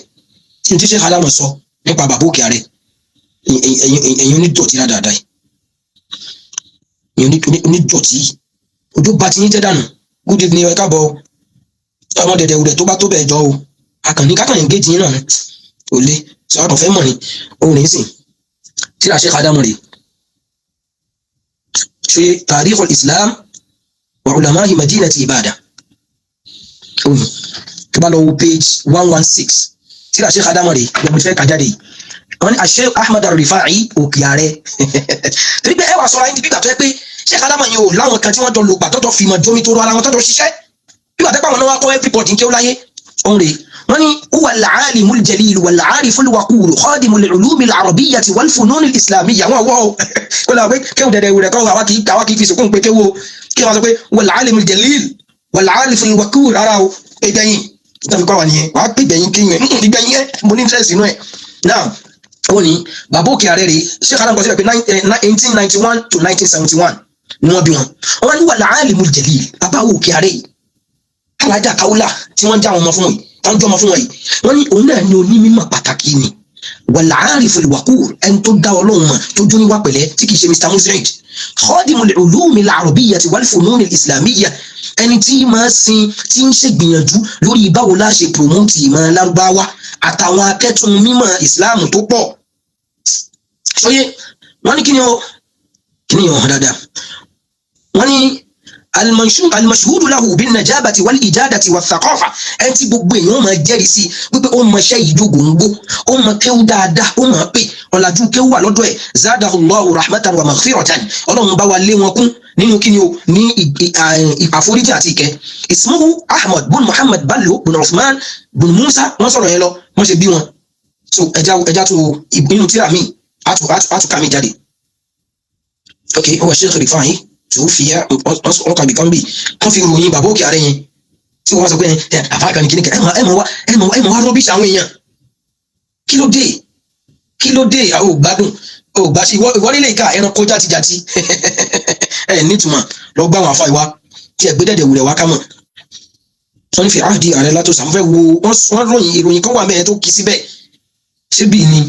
S1: tí n ti ṣe kálámọ̀ sọ nípa bàbá òkè ààrẹ. Ẹ̀yin onídọ̀tí dáadáa yìí, ẹ̀yin onídọ̀tí, ojú bá ti yín jẹ́ dànù. Good evening, ẹ káàbọ̀. Ọmọ dẹ̀dẹ̀ wulẹ̀ tó bá tó bẹ́ẹ̀ jọ o, akànní kákàn engage yín náà ò lé sọ, àkàn fẹ́ mọ̀ ni òun ní sìn tí a ṣe kádámù rè ṣe Tarikhul Islam wa Ulama'i Madinati Ibadan. Òun tó bá lọ wo page 116 tí a ṣe kádámù rè lọ́mọ fẹ́ kàjáde yìí, wọ́n ní Sheikh Ahmad Ar-Rifai òkè ààrẹ, torí pé ẹ wà sọ̀rọ̀ ayé ti bí gbà tó yẹ pé Sheikh Ádámù yìí ò láwọn kan tí wọ́n jọ lò gbà tọ́jọ́ fi mọ̀ jómi tó rọ ara wọn tọ́jọ́ ṣiṣẹ́ bí wàá tẹ́pọ̀ àwọn náà wá kọ́ everybody ń kéwú láyé. Òun rè, wọ́n ní huwa al-alimul jalil wal-ariful waqur khadimul ulumi al-arabiyyati wal funun al-islamiyya. Àwọn àwọ̀ kó lọ pé kéwù dẹ̀dẹ̀ rẹ̀ kọ́, àwa kì í fi sùkún pé kéwù o, kí wọ́n sọ pé wal-alimul jalil wal-ariful waqur. Rárá o, ìgbẹ̀yìn tó fi kọ́ wa nìyẹn. Wàá pè gbẹ̀yìn kéwìn ìgbẹ̀yìn ẹ̀, mo ní interest inú ẹ̀ náà. Ó ní bàbá òkè ààrẹ rèé, ṣé kàdá nǹkan síbẹ̀ pé 1891 to 1971 ni wọ́n bí wọn. Wọ́n ní wal-alimul jalil, bàbá òkè ààrẹ yìí, alájà káwùlà tí wọ́n já wọn ọmọ fún wọn yìí, tán jọmọ fún wọn yìí, wọ́n ní òun náà ní onímọ̀ pàtàkì ni, wal-ariful waqur, ẹni tó dá Ọlọ́run mọ̀, tó jó níwà pẹ̀lẹ́, tí kìí ṣe Mr Musrid, khadimul ulumi al-arabiyyati wal funun al-islamiyya, ẹni tí máa sin, tí ń ṣègbìyànjú lórí báwo la ṣe promote ìmọ̀ lárúbáwá àtàwọn akẹ́tùn mímọ̀ ìsìláàmù tó pọ̀. Sọyé wọ́n ní kí ni o, kí ni ọ̀hún dáadáa. Wọ́n ní almashhudu lahu bin najabati wal ijadati wa thaqafa, ẹni tí gbogbo èèyàn máa jẹ́rìí sí wípé ó mọ iṣẹ́ yìí dógóńgó, ó mọ kéwú dáadáa, ó mọ̀ pé ọ̀làjú kéwú wà lọ́dọ̀ ẹ̀. Zadahullahu rahmatan wa maghfiratan, Ọlọ́run bá wa lé wọn kún nínú kíni o ní àforíjì àti ìkẹ́. Ismuhu Ahmad bun Muhammad Bello bun Uthman bun Musa. Wọ́n sọ̀rọ̀ yẹn lọ, wọ́n ṣe bí wọn. So ẹja tó inú tíra mi àtúkà mi jáde. Ok, ó wà Sheikh Rifai tó fi yá wọn kàbí kan bí wọn fi ròyìn bàbá òkè ààrẹ yẹn tí wọn sọ pé ẹ àfáà kan ní kíní kan. Ẹ mọ wá rubbish àwọn èèyàn. Kí ló dé? Kí ló dé? Àwọn ò gbádùn, ò gbà sí ìwọ nílé ìka ẹranko játijàti. Ẹ nítumọ̀ lọ gbá àwọn àfa ìwá tí ẹ gbé dẹ̀dẹ̀ wulẹ̀ wá ká mọ̀. Wọ́n ní fi áàdì ààrẹ látò sàmúfẹ́ wo wọ́n ròyìn ìròyìn kan wà mẹ́rin tó kì í síbẹ̀ síbí ni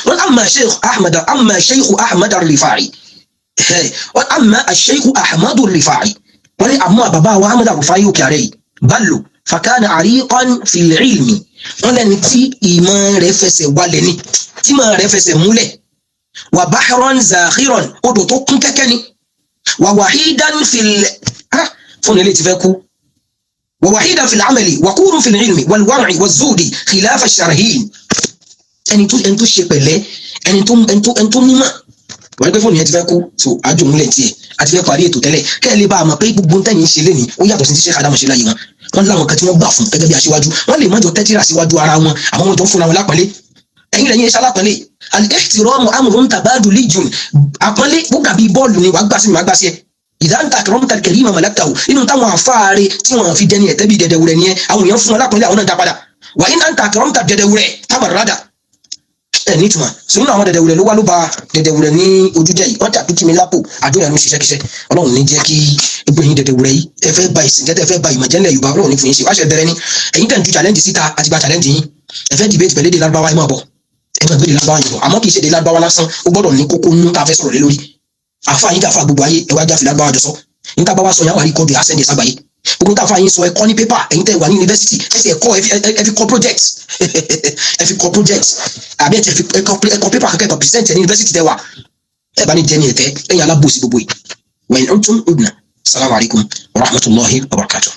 S1: wọ́n. Amma Sheikh Ahmad Ar-Rifai, wọ́n amma Sheikh Ahmad Ar-Rifai, wọ́n ní àmọ́ bàbá wa Ahmad Ar-Rifai òkè ààrẹ yìí Bello, fakana ariqan fil ilmi, wọ́n lẹ́ni tí ìmọ̀ rẹ̀ fẹsẹ̀ wálẹ̀ ni, tí ìmọ̀ rẹ̀ fẹsẹ̀ múlẹ̀, wà bahran zakhiran, odò tó kún kẹ́kẹ́ ni, wà wahidan fil fún ilé ti fẹ́ kú, wà wahidan fil amali wà kúrú fil ilmi wal war'i waz zuhdi khilaf ash-sharhin, ẹni tó ṣe pẹ̀lẹ́, ẹni tó nímọ̀. Wọ́n pẹ́ fóònù yẹn ti fẹ́ kú, so àjò múlẹ̀ tiẹ̀ àti fẹ́ parí ètò tẹ́lẹ̀, kẹ́ ẹ lè bá a mọ̀ pé gbogbo tẹ́yìn ṣe lénìí, ó yàtọ̀ sí ti ṣe kàdámọ̀ ṣe láyé wọn. Wọ́n láwọn kan tí wọ́n gbà fún gẹ́gẹ́ bí aṣíwájú. Wọ́n lè má jọ tẹ́tírà síwájú ara wọn, àmọ́ wọ́n jọ ń fúnra wọn lápọ́nlé. Ẹ̀yin lẹ́yìn iṣẹ́ alápọ̀nlé. Al-ihtiramu amrun tabadulijun. Àpọ́nlé ó dàbí bọ́ọ̀lù ni, wàá gbà sí mi, wàá gbà sí ẹ. Idha anta akramta al-karima malaktahu. Inú táwọn àfáàre tí wọn fi dẹni ẹ̀tẹ́ bíi dẹdẹwúrẹ́ nìyẹn. Àwọn èèyàn fún wọn lápọ́nlé, àwọn náà dá padà. Wa in anta akramta dẹdẹwúrẹ́ tamarrada. Ẹ nítumọ̀ sọ nínú àwọn dẹdẹwúrẹ́ ló wá ló ba dẹdẹwúrẹ́ ní ojú jẹ́ yìí. Wọ́n ti àtúntì mi lápò àdúrà ló ń ṣiṣẹ́ kíṣẹ́. Ọlọ́run ní jẹ́ kí gbogbo ẹ̀yin dẹdẹwúrẹ́ yìí, ẹ fẹ́ ba ìsìn jẹ́, tẹ́ fẹ́ ba ìmọ̀ jẹ́ ńlẹ̀ Yorùbá, Ọlọ́run ní fún yín ṣe. Wáṣẹ bẹ̀rẹ̀ ni ẹ̀yin tẹ̀ ń ju challenge síta àti gba challenge yín. Ẹ fẹ́ debate pẹ̀lú èdè Lárúbáwá, ẹ máa bọ̀, ẹ máa gbé èdè Lárúbáwá yìí bọ̀. Àmọ́ kì í ṣe èdè Lárúbáwá lásán, ó gbọ́dọ̀ ní kókó nú tá a fẹ́ sọ̀rọ̀ lé lórí. Àfa yín dàfa gbogbo ayé, ẹ wá jáfe Lárúbáwá jọ sọ. Níta bá wá sọ yẹn, àwọn àríkọ́dù ẹ̀ àsẹ́ndẹ̀ ságbáyé. Gbogbo tá a fa yín sọ, ẹ kọ́ ní pépà. Ẹ̀yin tẹ́ wà ní yunifásitì, ẹ sì ẹ̀kọ́, ẹ fi kọ́ project, ẹ fi kọ́ project, àbí ẹ ti fi ẹ kọ́ pépà kankan, ẹ kọ́ present ẹ ní yunifásitì tẹ́ wà. Ẹ bá ní jẹ́ ní ẹ̀tẹ́ ẹ̀yin alábòsí gbogbo yìí. Wa in udtum udna. Salamu alaykum wa rahmatulahi wa barakatuh.